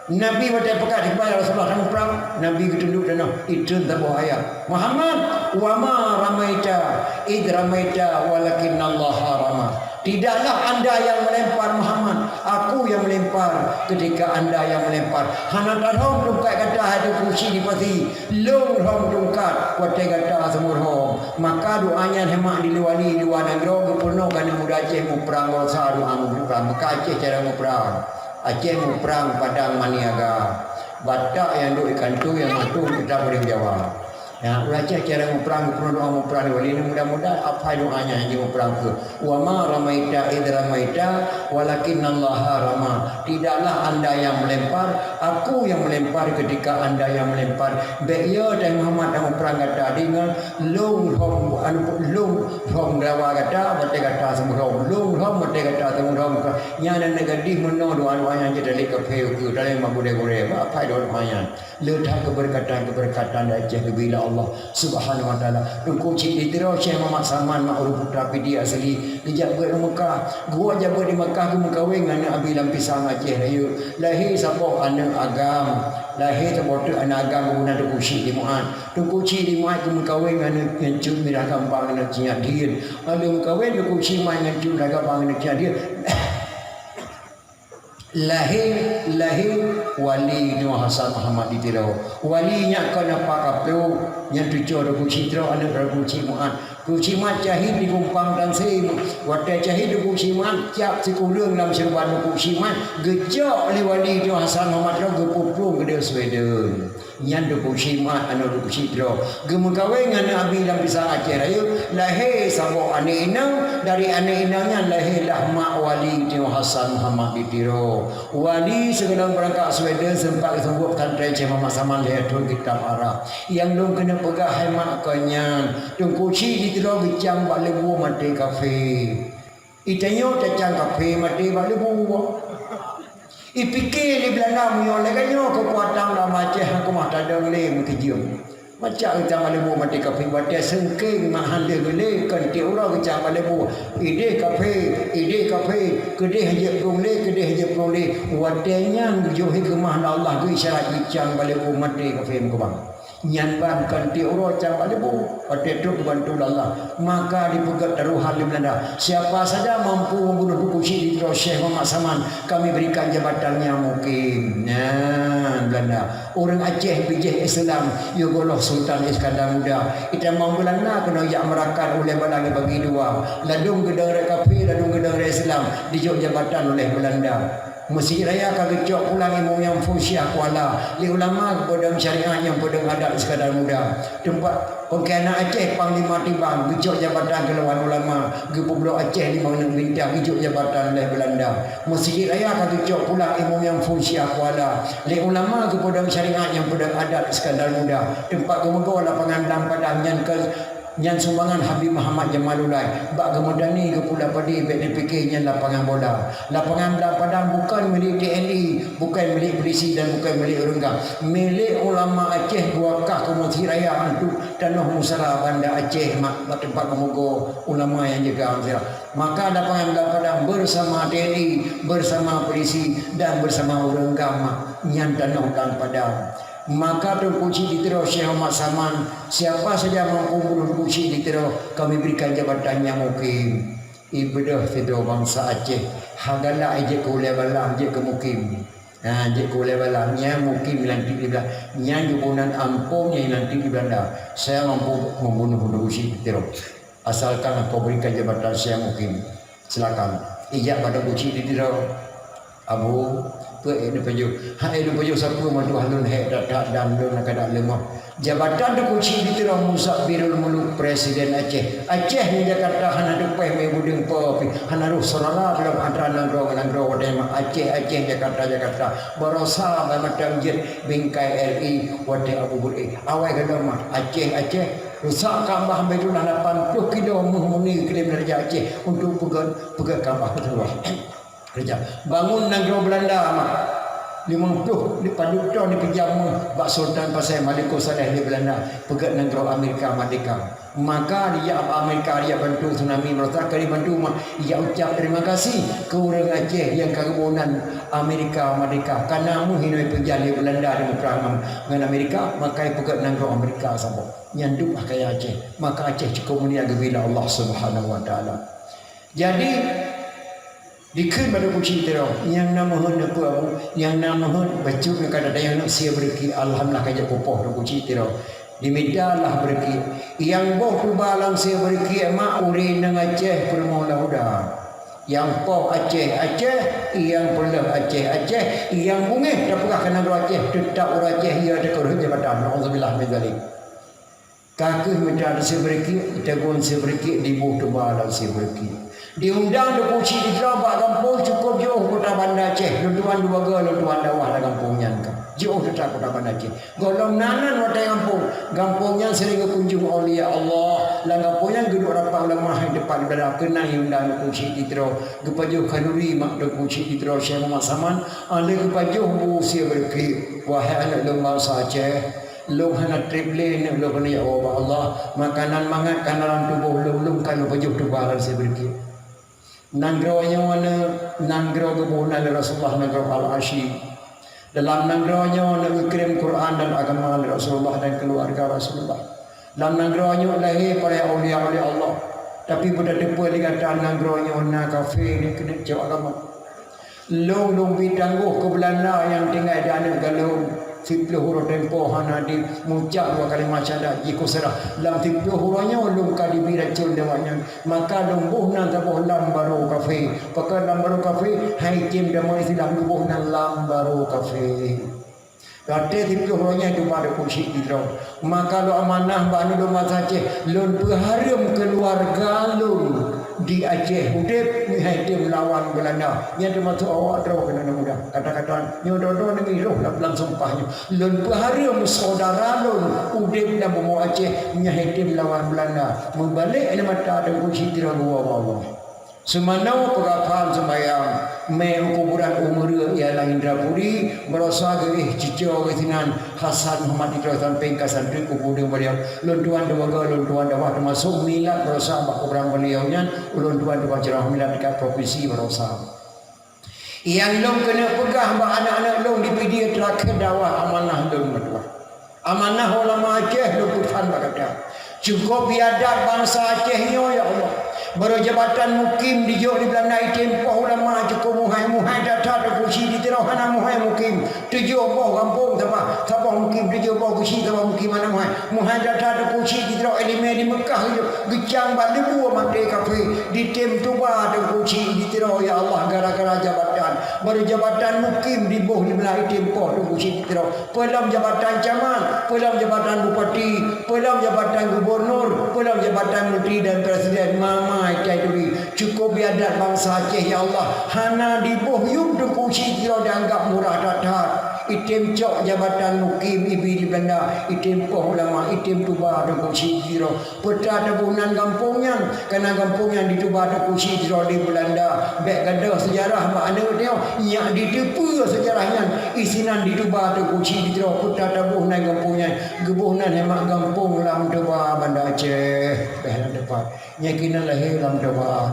Nabi watée peugah di ya Rasulullah hana muprang, Nabi geutunduk tanoh, itreun saboh ayat. Muhammad, wa ma ramaita id ramaita walakinnallaha rama. Tidaklah anda yang melempar Muhammad, aku yang melempar ketika anda yang melempar. Hana tarhom tungkat gata hai Teungku Chik di pasi, lôn rhom tungkat watée gata seumurhom. Maka doa nyan hemat di luwa li luwa nanggroe geupeurunoe keu aneuk muda Aceh muprang, bangsa doa muprang. Maka Aceh cara muprang. Aceh muprang Padang Maniaga. Batak nyang duek di kantô nyang mantong kitab ureuëng Jawa. Ya, ureuëng Aceh cara muprang, geupeureunoe doa muprang di luwa li, mudah-mudahan apai doa nyan nyang jimuprang keu. Wa ma ramaita id ramaita walakinnallaha rama. Tidaklah anda yang melempar, aku yang melempar ketika anda yang melempar. Bék yo teuh Muhammad nyang muprang gata deungon lôn rhom, anu, lôn rhom gawa gata watée gata seumurhom. Lôn rhom watée gata seumurhom. Nyan na gadih meunoe doa-doa nyang jeuet dari kafé ukeue, dari mak gurée-gurée. Apai doa-doa nyan. Le that keubeureukadan-keubeureukadan di Aceh geubri lé Allah Subhanahu wa Taala. Teungku Chik di Tiro Syekh Muhammad Saman mak ureuëng Putra Pidie asli, geujak beuet u Mekah. Geuwok jak beuet di Mekah geumeukawen ngon aneuk Abi Lam Pisang Aceh Rayeuk. Lahé saboh aneuk agam. Lahé saboh teuk aneuk agam geuh na Teungku Chik di Muat. Teungku Chik di Muat geumeukawen ngon aneuk ngon Cut Mirah Gampang aneuk Cina Dien. Lalu meukawen Teungku Chik Muat ngon Cut Mirah Gampang aneuk Cina Dien. Lahé, lahé Wali Nyoe Hasan Muhammad di Tiro. Wali nyan kon apa kapeu, nyan tucoe Teungku Chik Tiro, aneuk Teungku Chik Muat. Teungku Chik Muat syahid di Gumpang Tansem. Watée syahid Teungku Chik Muat, tiab sikureueng lam seuruban Teungku Chik Muat, geucok lé Wali Nyoe Hasan Muhammad Tiro geupeuprong keudeh Sweden. Nyan Teungku Chik Muat aneuk Teungku Chik Tiro. Geumeukawen ngon aneuk Abi Lam Pisang Aceh Rayeuk, lahé saboh aneuk inong, dari aneuk inong nyan lahé lah mak Wali Nyoe Hasan Muhammad di Tiro. Wali sigohlom beurangkat Sweden seumpat geuseumbok pesantren Syekh Muhammad Saman lhée thon kitab Arab. Nyang lôn keuneuk peugah hai mak kon nyan, Teungku Chik di Tiro geucang bak leubue maté kafé. Itanyoe tacang kafé maté bak leubue. Ipike lé Beulanda meunyoe lagée nyoe keukuatan lam Aceh, hana keumah tadong lé meuteujeuem. Macam geucang bak leubue maté kafé, watée seungkeng mak han lé geulé kon tiep uroe geucang bak leubue. Ideh kafé, ideh kafé, keudeh jeuet plueng lé, keudeh jeuet plueng lé. Watée nyan geujok hikmah lé Allah geu isyarat geucang bak leubue maté kafé meukeubang. Nyan ban kon tiep uroe cang bak leubue, watée trok geubantu lé Allah, maka dipeugét taruhan lé Beulanda. Siapa saja mampu membunuh Teungku Chik di Tiro Syekh Muhammad Saman, kami berikan jabatan nyang mukim. Nyan Beulanda. Ureuëng Aceh bijéh Islam, yôh goh lom Sultan Iskandar Muda. Itamong Beulanda keunoe jak meurakan ulée bala geubagi dua. Ladôm geudong rot kafé, ladôm geudong rot Islam, dijok jabatan ulée Beulanda. Meuseujid Raya ka geucok pulang Imam Yang Fung Syiah Kuala, lé ulama geupeudong syariat nyang peudong adat Iskandar Muda. Teumpat pengkhianat Aceh Panglima Tibang geucok jabatan keuluwarga ulama, geupeubloe Aceh limong neuk bintang geucok jabatan lé Beulanda. Meuseujid Raya ka geucok pulang Imam Yang Fung Syiah Kuala, lé ulama geupeudong syariat nyang peudong adat Iskandar Muda. Teumpat geumeugoe lapangan Blang Padang nyan keu Nyan sumbangan Habib Muhammad Jamalullah bak geumeudani geupula padé bék neupike nyan lapangan bola. Lapangan Blang Padang bukon milék T N I, bukon milék polisi dan bukon milék ureuëng GAM. Milék ulama Aceh geuwakah keu Meuseujid Raya Antu Tanoh Musara Banda Aceh mak bak teumpat geumeugoe ulama nyang jaga Meuseujid. Maka lapangan Blang Padang bersama T N I, bersama polisi dan bersama ureuëng GAM mak nyan tanoh Blang Padang. Maka Teungku Chik di Tiro Syekh Muhammad Saman, siapa saja mampu membunuh Teungku Chik di Tiro, kami berikan jabatan nyang mukim. Ibeudôh sidroe bansa Aceh, hana galak jeuet keu ulée balang, jeuet keu mukim. Ha, jeuet keu ulée balang, nyang mukim lantik di Beulanda. Nyang geuboh nan ampôn nyang lantik di Beulanda. Saya mampu membunuh Teungku Chik di Tiro. Asalkan engkau berikan jabatan saya mukim. Silakan. Ijak bak Teungku Chik di Tiro. Abu, peue ék neupajoh? Hai neupajoh sapeue meutuah lôn hék that-that dan lôn na kadak leumoh. Jabatan Teungku Chik di Tiro Muzabbirul Muluk Presiden Aceh. Aceh ngon Jakarta hana teupéh mé budeueng po pih, hana roh syedara dalam antara nanggroe ngon nanggroe watée nyan Aceh, Aceh, Jakarta, Jakarta. Barosa ban mata jeuet bingkai R I watée Abu Beuréh. Awai gohlom mah Aceh, Aceh. Rusak Ka'bah Baitullah lapan ploh kilo meuh murni keu lé raja Aceh untuk peugét, peugét Ka'bah Baitullah. Kerja. Bangun nanggroe Beulanda, mak. Limong ploh di padub ton dipeujam bak Sultan Pasai Malikul Saleh di Beulanda, peugét nanggroe Amerika merdeka. Maka dijak Amerika, dijak bantu tsunami, meurasa ka dibantu, mak. Dijak ucap terima kasih keu ureuëng Aceh nyang ka geuboh nan Amerika merdeka. Kana meuhinoe peujah lé Beulanda di muprang ngon Amerika, maka peugét nanggroe Amerika saboh. Nyan duek kaya Aceh. Maka Aceh cukup mulia geubila Allah Subhanahu Wa Taala. Jadi, dikheun bak Teungku Chik Tiro, nyang na meuheuet neupeu abu, nyang na meuheuet bacut nyang ka datang nyang sie beureuki, alhamdulillah ka jak pupoh Teungku Chik Tiro. Dimita lah beureuki. Nyang boh tuba lam sie beureuki, mak, ureuëng nyang Aceh peurumoh Lahuda. Nyang poh Aceh, Aceh, nyang peuleueh Aceh, Aceh, nyang beungéh tapeugah keu nanggroe Aceh, teutap ureuëng Aceh, ya teuka rhot jabatan. Nauzubillah min zalik. Ka kheueh mita lam sie beureuki, iteuguen sie beureuki, diboh tuba lam sie beureuki. Diundang Teungku Chik Tiro bak gampông, cukup jiôh kota Banda Aceh, lôn tuan dua goe, lôn tuan dakwah lam gampông nyan ka. Jiôh teutap kota Banda Aceh. Gohlom nan-nan watée gampông. Gampông nyan sering geukunjung aulia Allah. Lam gampông nyan geuduek rapat ulama hai teumpat ibadah, keunan iundang Teungku Chik Tiro. Geupajoh khanuri mak Teungku Chik Tiro Syekh Muhammad Saman, ah, lheueh geupajoh bu sie beureuki. Wahai aneuëk lôn bansa Aceh, lôn hana treb lé neuk lôn keuneuk jak ubak Allah, makanan mangat ka na lam tuboh lôn, lôn ka lôn pajoh tuba lam sie beureuki. Nanggroe nyoe na, nanggroe geuboh nan lé Rasulullah, nanggroe Al-Asyi. Dalam nanggroe nyoe na geukirém Quran dan agama lé Rasulullah dan keuluwarga Rasulullah. Lam nanggroe nyoe lahé para aulia-aulia Allah. Tapi beutateupeue lé gata nanggroe nyoe na kafé nyang keuneuk cok agama. Lôn, lôn bi tanggoh keu Beulanda nyang tinggai di aneuëk galom, siplôh uroe tempo hana di mucak dua kalimah syahadat jih keu seurah. Lam siplôh uroe nyoe lôn ka dibi racôn lé awaknyan. Maka lôn boh nan saboh lam barô kafé. Pakon lam barô kafé? Hai tem damai Islam geuboh nan lam barô kafé. Watée siplôh uroe nyan tuba Teungku Chik Tiro. Maka lôn amanah bak aneuk lôn bansa Aceh, lôn peuhareuem keuluwarga lôn di Aceh udeb meuhai tem lawan Beulanda. Nyan teumasok awak droe keunan muda. Kata-kata nyoe droe-droe neumirôh lam, lam sumpah nyoe. Lôn peuhareuem syedara lôn udeb lam bumoe Aceh meuhai tem lawan Beulanda. Meubalek aneuk mata Teungku Chik Tiro dua Allah. Seumanoe peugah phan seumayang, mé u kuburan u Meureuek ialah Indrapuri, barosa geuéh cucoe geuh sinan Hasan Muhammad Tiro sampéng ka santri u kubu deueng baliau. Lôn tuan dua goe, lôn tuan dakwah teumasok milad barosa bak kuburan baliau nyan, ulôn tuan tukang ceramah milad tingkat provinsi barosa. Nyang lôn keuneuk peugah bak aneuk-aneuk lôn di Pidie, teurakhé dakwah amanah lôn meutuah. Amanah ulama Aceh lôn peugah bak gata. Cukup biadab bansa Aceh nyoe, ya Allah. Barô jabatan mukim dijok di Beulanda, item poh ulama cukup muhai, muhai that-that Teungku Chik Tiro hana muhai mukim. Tujoh boh gampông saboh, saboh mukim, tujoh boh gusi saboh mukim hana muhai. Muhai that-that Teungku Chik Tiro, iéleumé di Meukah geucang bak leubue maté kafé, ditem tuba Teungku Chik Tiro, ya Allah, gara-gara jabatan. Barô jabatan mukim diboh di Beulanda, item poh Teungku Chik Tiro. Peue lom jabatan camat, peue lom jabatan bupati, peue lom jabatan gubunur, peue lom jabatan menteri dan presiden, ma-ma itai turi. Cukup biadab bansa Aceh, ya Allah. Hana diboh yum Teungku Chik Tiro, dianggap murah that-that. Item cok jabatan mukim ibi di Beulanda, item poh ulama, item tuba Teungku Chik Tiro. Peue taboh nan gampông nyan, kana gampông nyan dituba Teungku Chik Tiro di Beulanda. Bék gadôh seujarah bak aneuk nyoe, nyak diteupeue seujarah nyan, isinan dituba Teungku Chik Tiro. Peue taboh nan gampông nyan, geuboh nan hemat gampông lam tuba Banda Aceh. Béh lam teumpat. Nyan keunan lahé lam tuba.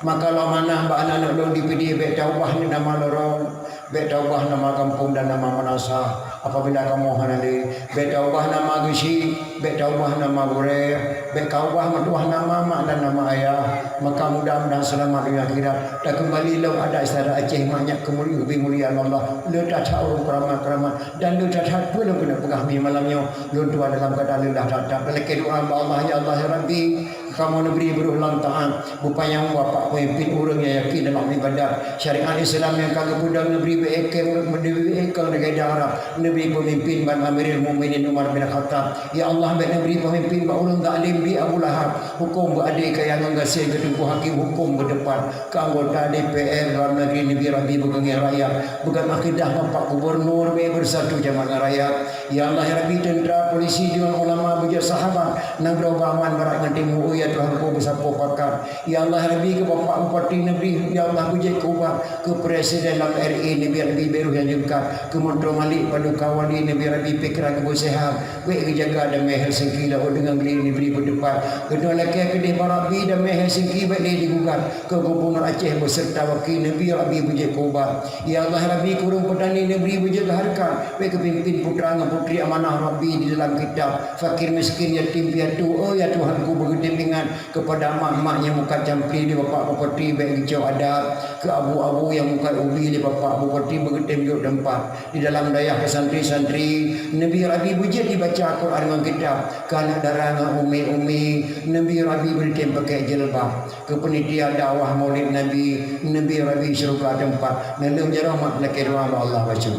Maka lôn amanah bak aneuk lôn di Pidie, bék taubah nama lorong. Bék taubah nama gampông dan nama meunasah apabila kamoe hana lé. Bék taubah nama geuchik, bék taubah nama gurée, bék kaubah meutuah nama mak dan nama ayah. Maka mudah-mudahan seulamat donya akhirat. Takeumbali lom adat istiadat Aceh, mak nyak keumulia, ubé mulia Allah. Le that-that ureuëng keuramat-keuramat dan le that-that peue lôn keuneuk peugah mi malam nyoe. Lôn tuan dalam keuadaan leulah that-that. Lakée doa bak Allah, ya Allah, ya Rabbi. Kamoe neubri beureuh lam taát, beupanyang bapak peumimpin ureuëng nyang yakin dalam ibadat. Syariat Islam nyang ka geupeudong neubri beuékeng, neubri beuékeng lagée dara, neubri peumimpin ban Amirul Mukminin Umar bin Khattab. Ya Allah, bék neubri peumimpin bak ureuëng zalim di Abu Lahab. Huköm beuadé keu nyang gasien, keu Teungku Hakim huköm beuteupat, keu anggota D P R dalam negeri, neubri Rabbi beugeungieng rakyat. Beugat akidah bapak gubernur, bék beusatu jameun ngon rakyat. Ya Allah, ya Rabbi, teuntra, polisi deungon ulama beujeuet sahabat, nanggroe beuaman barat ngon timu, ya Tuhanku beusapoh pakat. Ya Allah Rabbi, keu Bapak Bupati Neubri, ya Allah, beujeuet keu ubat, keu Presiden lam R I Neubri Rabbi, beurôh nyang jeungkat, keu Menteri Malik, Paduka Wali Neubri Rabbi, pikiran geuh seuhat, bék geujaga damé Helsinki, laôt deungon geulieng Neubri beuteupat. Keunoe lakée keudeh bak Rabbi, damé Helsinki bék lé digugat, keu Gubernur Aceh beuseurta wakil Neubri Rabbi beujeuet keu ubat. Ya Allah Rabbi, keu ureuëng peutani Neubri beujeuet keu hareukat, bék geupimpin putra ngon putri amanah Rabbi di dalam kitab. Fakir miskin, yatim piatu, oh ya Tuhanku, beugeutem ingat keupada mak-mak nyang mukat campli di Bapak Bupati bék geucok adat, keu abu-abu nyang mukat ubi di Bapak Bupati beugeutem jok teumpat. Di dalam dayah keu santri-santri Neubri Rabbi beujeuet dibaca Quran ngon kitab, keu aneuk dara ngon umi-umi Neubri Rabbi beugeutem pakée jilbab, keu peunitia dakwah Maulid Nabi Neubri Rabbi syeuruga teumpat. Neulheueh jaroe mak lakée doa bak Allah bacut.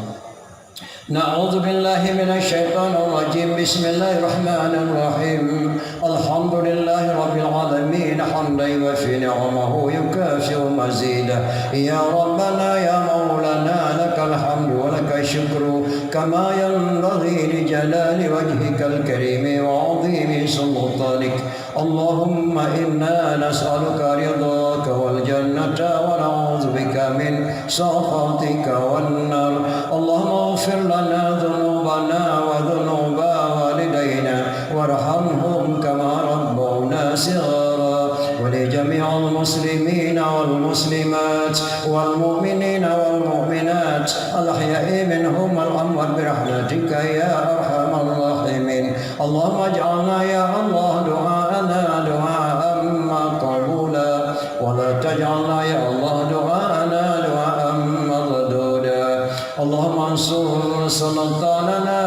أعوذ بالله من الشيطان الرجيم. بسم الله الرحمن الرحيم. الحمد لله رب العالمين، حمدا يوافي نعمه ويكافئ مزيده. يا ربنا يا مولانا، لك الحمد ولك الشكر، كما ينبغي لجلال وجهك الكريم وعظيم سلطانك. اللهم إنا نسألك رضاك والجنة، ونعوذ بك من سخطك والنار. اللهم اغفر لنا ذنوبنا وذنوب والدينا، وارحمهم كما ربونا صغارا، ولجميع المسلمين والمسلمات والمؤمنين والمؤمنات الأحياء منهم والأموات برحمتك يا أرحم الراحمين. اللهم اجعلنا يا الله دعاءنا دعاء مقبولا، ولا تجعلنا يا الله دعاءنا دعاء مردودا. اللهم انصر سلطاننا،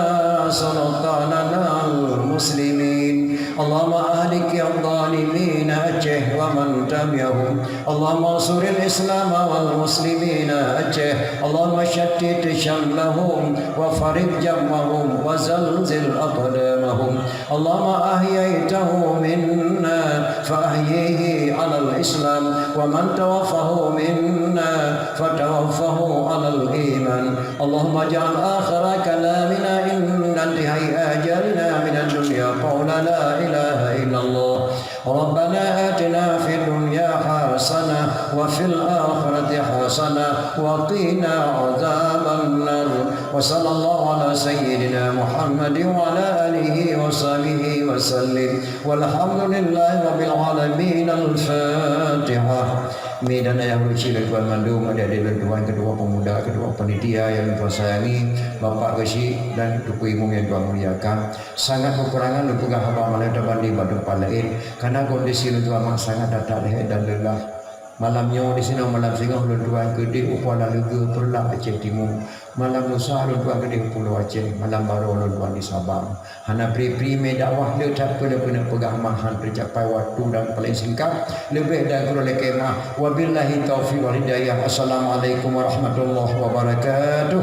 سلطاننا المسلمين. اللهم أهلك الظالمين Aceh ومن تبعهم. اللهم انصر الإسلام والمسلمين Aceh. اللهم شتت شملهم وفرق جمعهم وزلزل أقدامهم. اللهم أحييته منا فأحيه على الإسلام، ومن توفاه منا فتوفه على الإيمان. اللهم اجعل آخر كلامنا عند انتهاء آجالنا من الدنيا قول لا إله إلا الله. ربنا آتنا في الدنيا حسنة وفي الآخرة حسنة وقنا عذاب النار. وصلى الله على سيدنا محمد وعلى آله وصحبه وسلم. والحمد لله رب العالمين. الفاتحة. Mi dan ayah uci lôn tuan mandum, adik-adik lôn tuan, ketua pemuda, ketua panitia nyang lôn tuan sayangi, Bapak Geuchik dan Teungku Imum nyang tuan muliakan. Sangat keukurangan lôn peugah haba malée tabandi bak teumpat laén, karena kondisi lôn tuan mak sangat that-that lhée dan leulah. Malam nyoe disinoe malam singoh lôn tuan keudeh u Kuala Leugeue, Peureulak, Aceh Timu. Malam lusa lôn tuan keudeh u Pulo Aceh, malam baroe lôn tuan di Sabang. Hana pri-pri mé dakwah le that peue-peue peugah mah han teucapai waktu dan paleng singkat, leubeh dan kureueng lakée meu'ah. Wabillahi taufiq wal hidayah. Assalamualaikum warahmatullahi wabarakatuh.